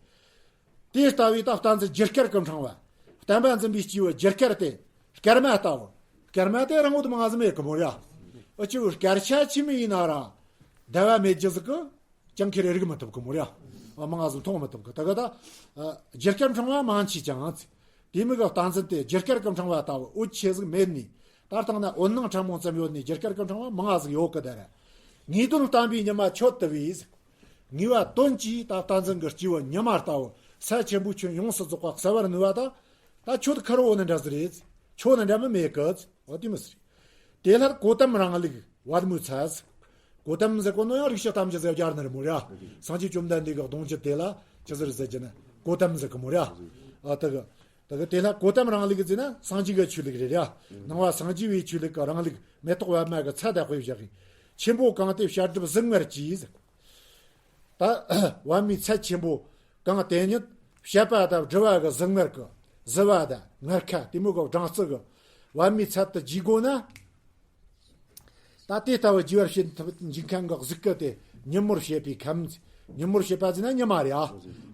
དེ་ལྟ་བུའི་ད་བསྟན་འཛིན་རྒྱུ་སྐར་གྱི་འཕྲེང་བ། བསྟན་པ་འཛིན་པའི་སྐྱེས་བུ་རྒྱུ་སྐར་དེ། སྐར་མ་ལྟ་བུ། སྐར་མ་དེ་རིང་བོ་དུ་མང་ཟིག་མེད་གི་མོ་ར། ཨ་ཅི་བུ་སྐར་ཆ་ཆི་མོ་ཡིན་ན་ར། ཟླ་བ་མེད་རྒྱུ་ཟིག་གི་ཅང་ཁེར་རིག་མི་ཐུབ་གི་མོ་ར། ཨ་མང་ཟིག་མཐོང་མི་ཐུབ་གི། ད་ག་ད། ཨ་རྒྱུ་སྐར་འཕྲེང་བ་མང་མཆིས་ཀྱང་། དེ་མོ་གི་བསྟན་འཛིན་དེ་རྒྱུ་སྐར་གྱི་འཕྲེང་བ་ལྟ་བུ་འོད་ཆེ་ཟིག་མེད་ནི། ད་ལྟ་ན་འོད་སྣང་ཕྲ་མོ་ཙམ་ཡོད་ནི་རྒྱུ་སྐར་གྱི་འཕྲེང་བ་མང་ཟིག་ཡོད་གི། ད་ར། ངེས་དོན་བསྟན་པའི་ཉི་མ་མཆོད་དུ་བས། ངེས་པ་དོན་གྱིས་ད་བསྟན་འཛིན་གྱི་སྐྱེས་བུ་ཉི་མ་ལྟ་བུ་ས་ཆེན་པོའི་ཁྱོན་ཡོངས་སུ་རྫོགས་པ་གསལ་བར་ནུས་པ་དང་། ད་ཁྱོད་ཁེར་བོ་ནི་འདྲ་ཟིག་རེད། ཁྱོད་ནི་འདྲ་མི་མེད་གི། འོ་དེ་མི་ཟེར། དེ་ལྷར་གོ་ཏམ་རང་ལུགས་པདྨོའི་ཚལ། གོ་ཏམ་ཟེར་གོ་ནོ་ཡང་རིག་བྱེད་གཏམ་གྱི་ཟེར་སྦྱར་ནི་རེད་མོ་ར། སངས་རྒྱས་བཅོམ་ལྡན་འདས་ཀྱི་གདུང་རྒྱུད་དེ་ལ་ཅི་ཟེར་ཟེར་གྱི་ན་གོ་ཏམ་ཟེར་གི་མོ་ར། ཨ་དེ་གི། དེ་གི་དེ་ལྷ་གོ་ཏམ་རང་ལུགས་ཟེར་ན་སངས་རྒྱས་ཀྱི་ཆོས་ལུགས་རེད་ར། ནང་པ་སངས་རྒྱས་པའི་ཆོས་ལུགས་ཀྱི་རང་ལུགས་མེ་ཏོག་པདྨ་གི་ཚལ་དག་པའི་བཞག་གི། ཆེན་པོ་གང་དེ་བཤད་སྒྲུབ་གཟུངས་སྔར་གྱིས་ཟེར། ད་པདྨའི་ཚལ་ཆེན་པོ་གང་དེ་ཉིད་བཤད་པ་དང་སྒྲུབ་པ་གི་གཟུངས་སྔར་གི་བཟི་བ་དང་སྔར་ཁ་དེ་མོ་གི་སྦྲང་རྩི་གི་པདྨའི་ཚལ་དུ་རྒྱུ་དགོས་ན། ད་དེ་ལྟ་བུ་རྒྱས་པར་བཤད་ཐུབ་འཇུག་མཁན་གི་གཟུགས་སྐུ་དེ་ཉིན་མོར་བྱེད་པའི་ཁམས། ཉིན་མོར་བྱེད་པ་ཟེར་ན་ཉི་མ་རེད་ཨ།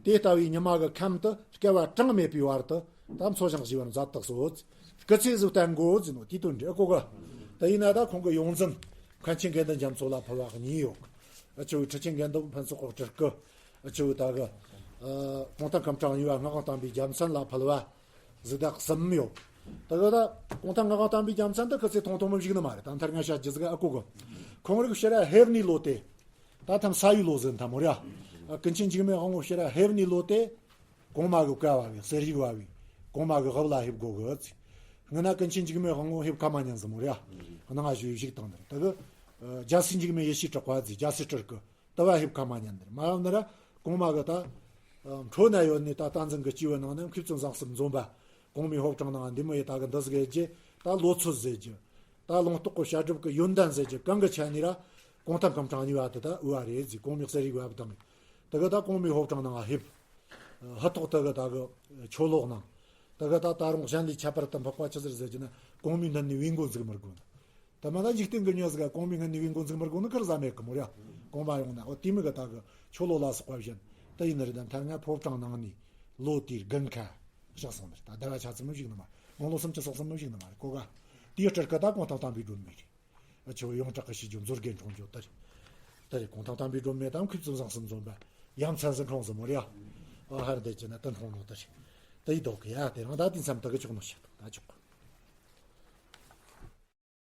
དེ་ལྟ་བུའི་ཉི་མ་གི་ཁམས་དུ་སྐལ་བ་གྲངས་མེད་པའི་བར་དུ་ད་འཚོ་ཞིང་གཞེས་པར་མཛད་དུ་གསོལ། སྐུ་ཚེ་ཟིག་བརྟན་དགོས་ཟེར་ནོ་དེའི་དོན་རེད་ཨ་གོ་གི། དེ་ཡིན་ན་ད་ཁོང་གི་ཡོངས་འཛིན་མཁན་ཆེན་དགེ་འདུན་རྒྱ་མཚོ་ལ་ཕུལ་བ་གཉིས་ཡོད། ཨ་ཆུ་བོའི་ཁྲི་ཆེན་དགེ་འདུན་ཕུན་ཚོགས་སྤྲུལ་སྐུ། ཨ་ཆུ་བོའི་ད་གི། ཨ་གུང་ཐང་སྐུ་ཕྲེང་གཉིས་པ་སྔགས་དབང་བསྟན་པའི་རྒྱལ་མཚན་ལ་ཕུལ་བ་ཟིག་དག་གསུམ་ཡོད། ད་གི་ད་གུང་ཐང་སྔགས་དབང་བསྟན་པའི་རྒྱལ་མཚན་འདི་སྐུ་ཚེ་ཐུང་ཐུང་མི་བཞུགས་ནི་མ་རེད། ད་མཐར་ང་བཤད་རྒྱུ་ཟིག་ཨ་གོ་གི། ཁོང་རིགས་ཕྱི་ར་ཧེ་བན་ནི་ལོ་དེ། ད་ཐམ་ས་ཡུལ་ལོ་ཟིན་ཐམ་མོ་ར། ཀུན་མཁྱེན་འཇིགས་མེད་དབང་པོ་ཕྱི་ར་ཧེ་བན་ནི་ལོ་དེ། གོང་མ་གི་བཀའ་བབས་པའི་གསེར་ཡིག་བབས་པའི། གོང་མ་གི་དབུ་ལ་ཕེབས་དགོས་གི་ཚེ། སྔ་ན་ཀུན་མཁྱེན་འཇིགས་མེད་དབང་པོ་ཕེབས་ཁ་མ་ཉན་ཟིན་མོ་ར། སྣང་བ་ཞུ་ཞིག་བཏང་དེར་ད་གི། རྒྱལ་སྲས་འཇིགས་མེད་ཡེ་ཤེས་གྲགས་པ་ཟིག་རྒྱལ་སྲས་སྤྲུལ་སྐུ། དུ་བ་ཕེབས་ཁ་མ་ཉན་དེར་མ་ཡོང་ན་ར། གོང་མ་གི་ད་འཕྲོ་ན་ཡོད་ནི་ད་བསྟན་འཛིན་གི་སྐྱེས་བུ་ནང་ནས་མཁས་བཙུན་བཟང་གསུམ་འཛོམས་པ། གོང་མའི་ཕོ་བྲང་ནང་འདི་མོ་ཡི་ད་གི་འདི་ཟིག་ཡེ་རྗེ། ད་ལོ་ཚོད་ཟེར་རྒྱུ། ད་ལུང་རྟོགས་ཀྱི་བཤད་སྒྲུབ་ཀྱི་ཡོན་ཏན་ཟེར་རྒྱུ་གང་གི་ཆ་ནས་ར། གུང་ཐང་སྐུ་ཕྲེང་གཉིས་པ་དེ་ད་འོས་པ་རེད་ཟེར། གོང་མའི་གསེར་ཡིག་བབ་དང་། དེ་གི་ད་གོང་མའི་ཕོ་བྲང་ནང་ལ་ཕེབས། ཧུར་ཐོག་དེ་གི་ད་གི་ཆོ་ལོ་གནང་། དེ་གི་ད་ད་རུང་གཞན་ལས་ཁྱད་པར་དུ་འཕགས་པ་ཆི་ཟེར་ཟེར་རྒྱུ་ན། གོང་མའི་མདུན་ནས་བེའུ་མགོ་འཛུགས་མི་དགོས་ནི། ད་མ་ད་འཇིག་རྟེན་གྱི་མྱི་ཟིག་ག་གོང་མའི་མདུན་ནས་བེའུ་མགོ་འཛུགས་མི་དགོས་ནི་ཁེར་ཟ་མེད་གི་མོ་ར། གོང་མ་ཡོང་ན་འོ་དེ་མོ་གི་ད་གི་ཆོ་ལོ་ལ་སོགས་པ་བཞིན་དེ་ཡིན་ནི་རེད། ད་མཐར་ང་ཕོ་བྲང་ནང་ནས་ལོ་དེའི་དགུན་ཁ་བཞག་སོང་ནི་རེད། ད་ཟླ་བ་ཆ་ཙམ་མི་བཞུགས་ནི་མ་རེད། དགུང་ལོ་སུམ་ཅུ་སོ་གསུམ་མི་བཞུགས་ནི་མ་རེད། གོ་ག་དེའི་སྤྲུལ་སྐུ་ད་གུང་ཐང་དམ་པའི་སྒྲོན་མེ་རེད། ཨ་ཆོ་ཡོངས་གྲགས་ཀྱི་ཞེ་རྒྱུ་མཛོད་དགེ་འཁྲུངས་རྒྱུ་དེ་རེད། དེ་རེད། གུང་ཐང་དམ་པའི་སྒྲོན་མེ་དང་མཁས་བཙུན་བཟང་གསུམ་འཛོམས་པ་ཡ་མཚན་ཟིན་འཁྲུངས་ཟིན་མོ་རེད་ཡ། ཨ་ཧར་འདི་ཅི་ན་དེ་འཁྲུངས་ནོ་དེ་རེད། དེ་ཡི་ལྡོག་གི་ཡ་དེ་རང་ད་དེ་མཚམས་དེ་གི་ཆོག་ནོ་ཞིག་དང་ད་ཆོག་གི།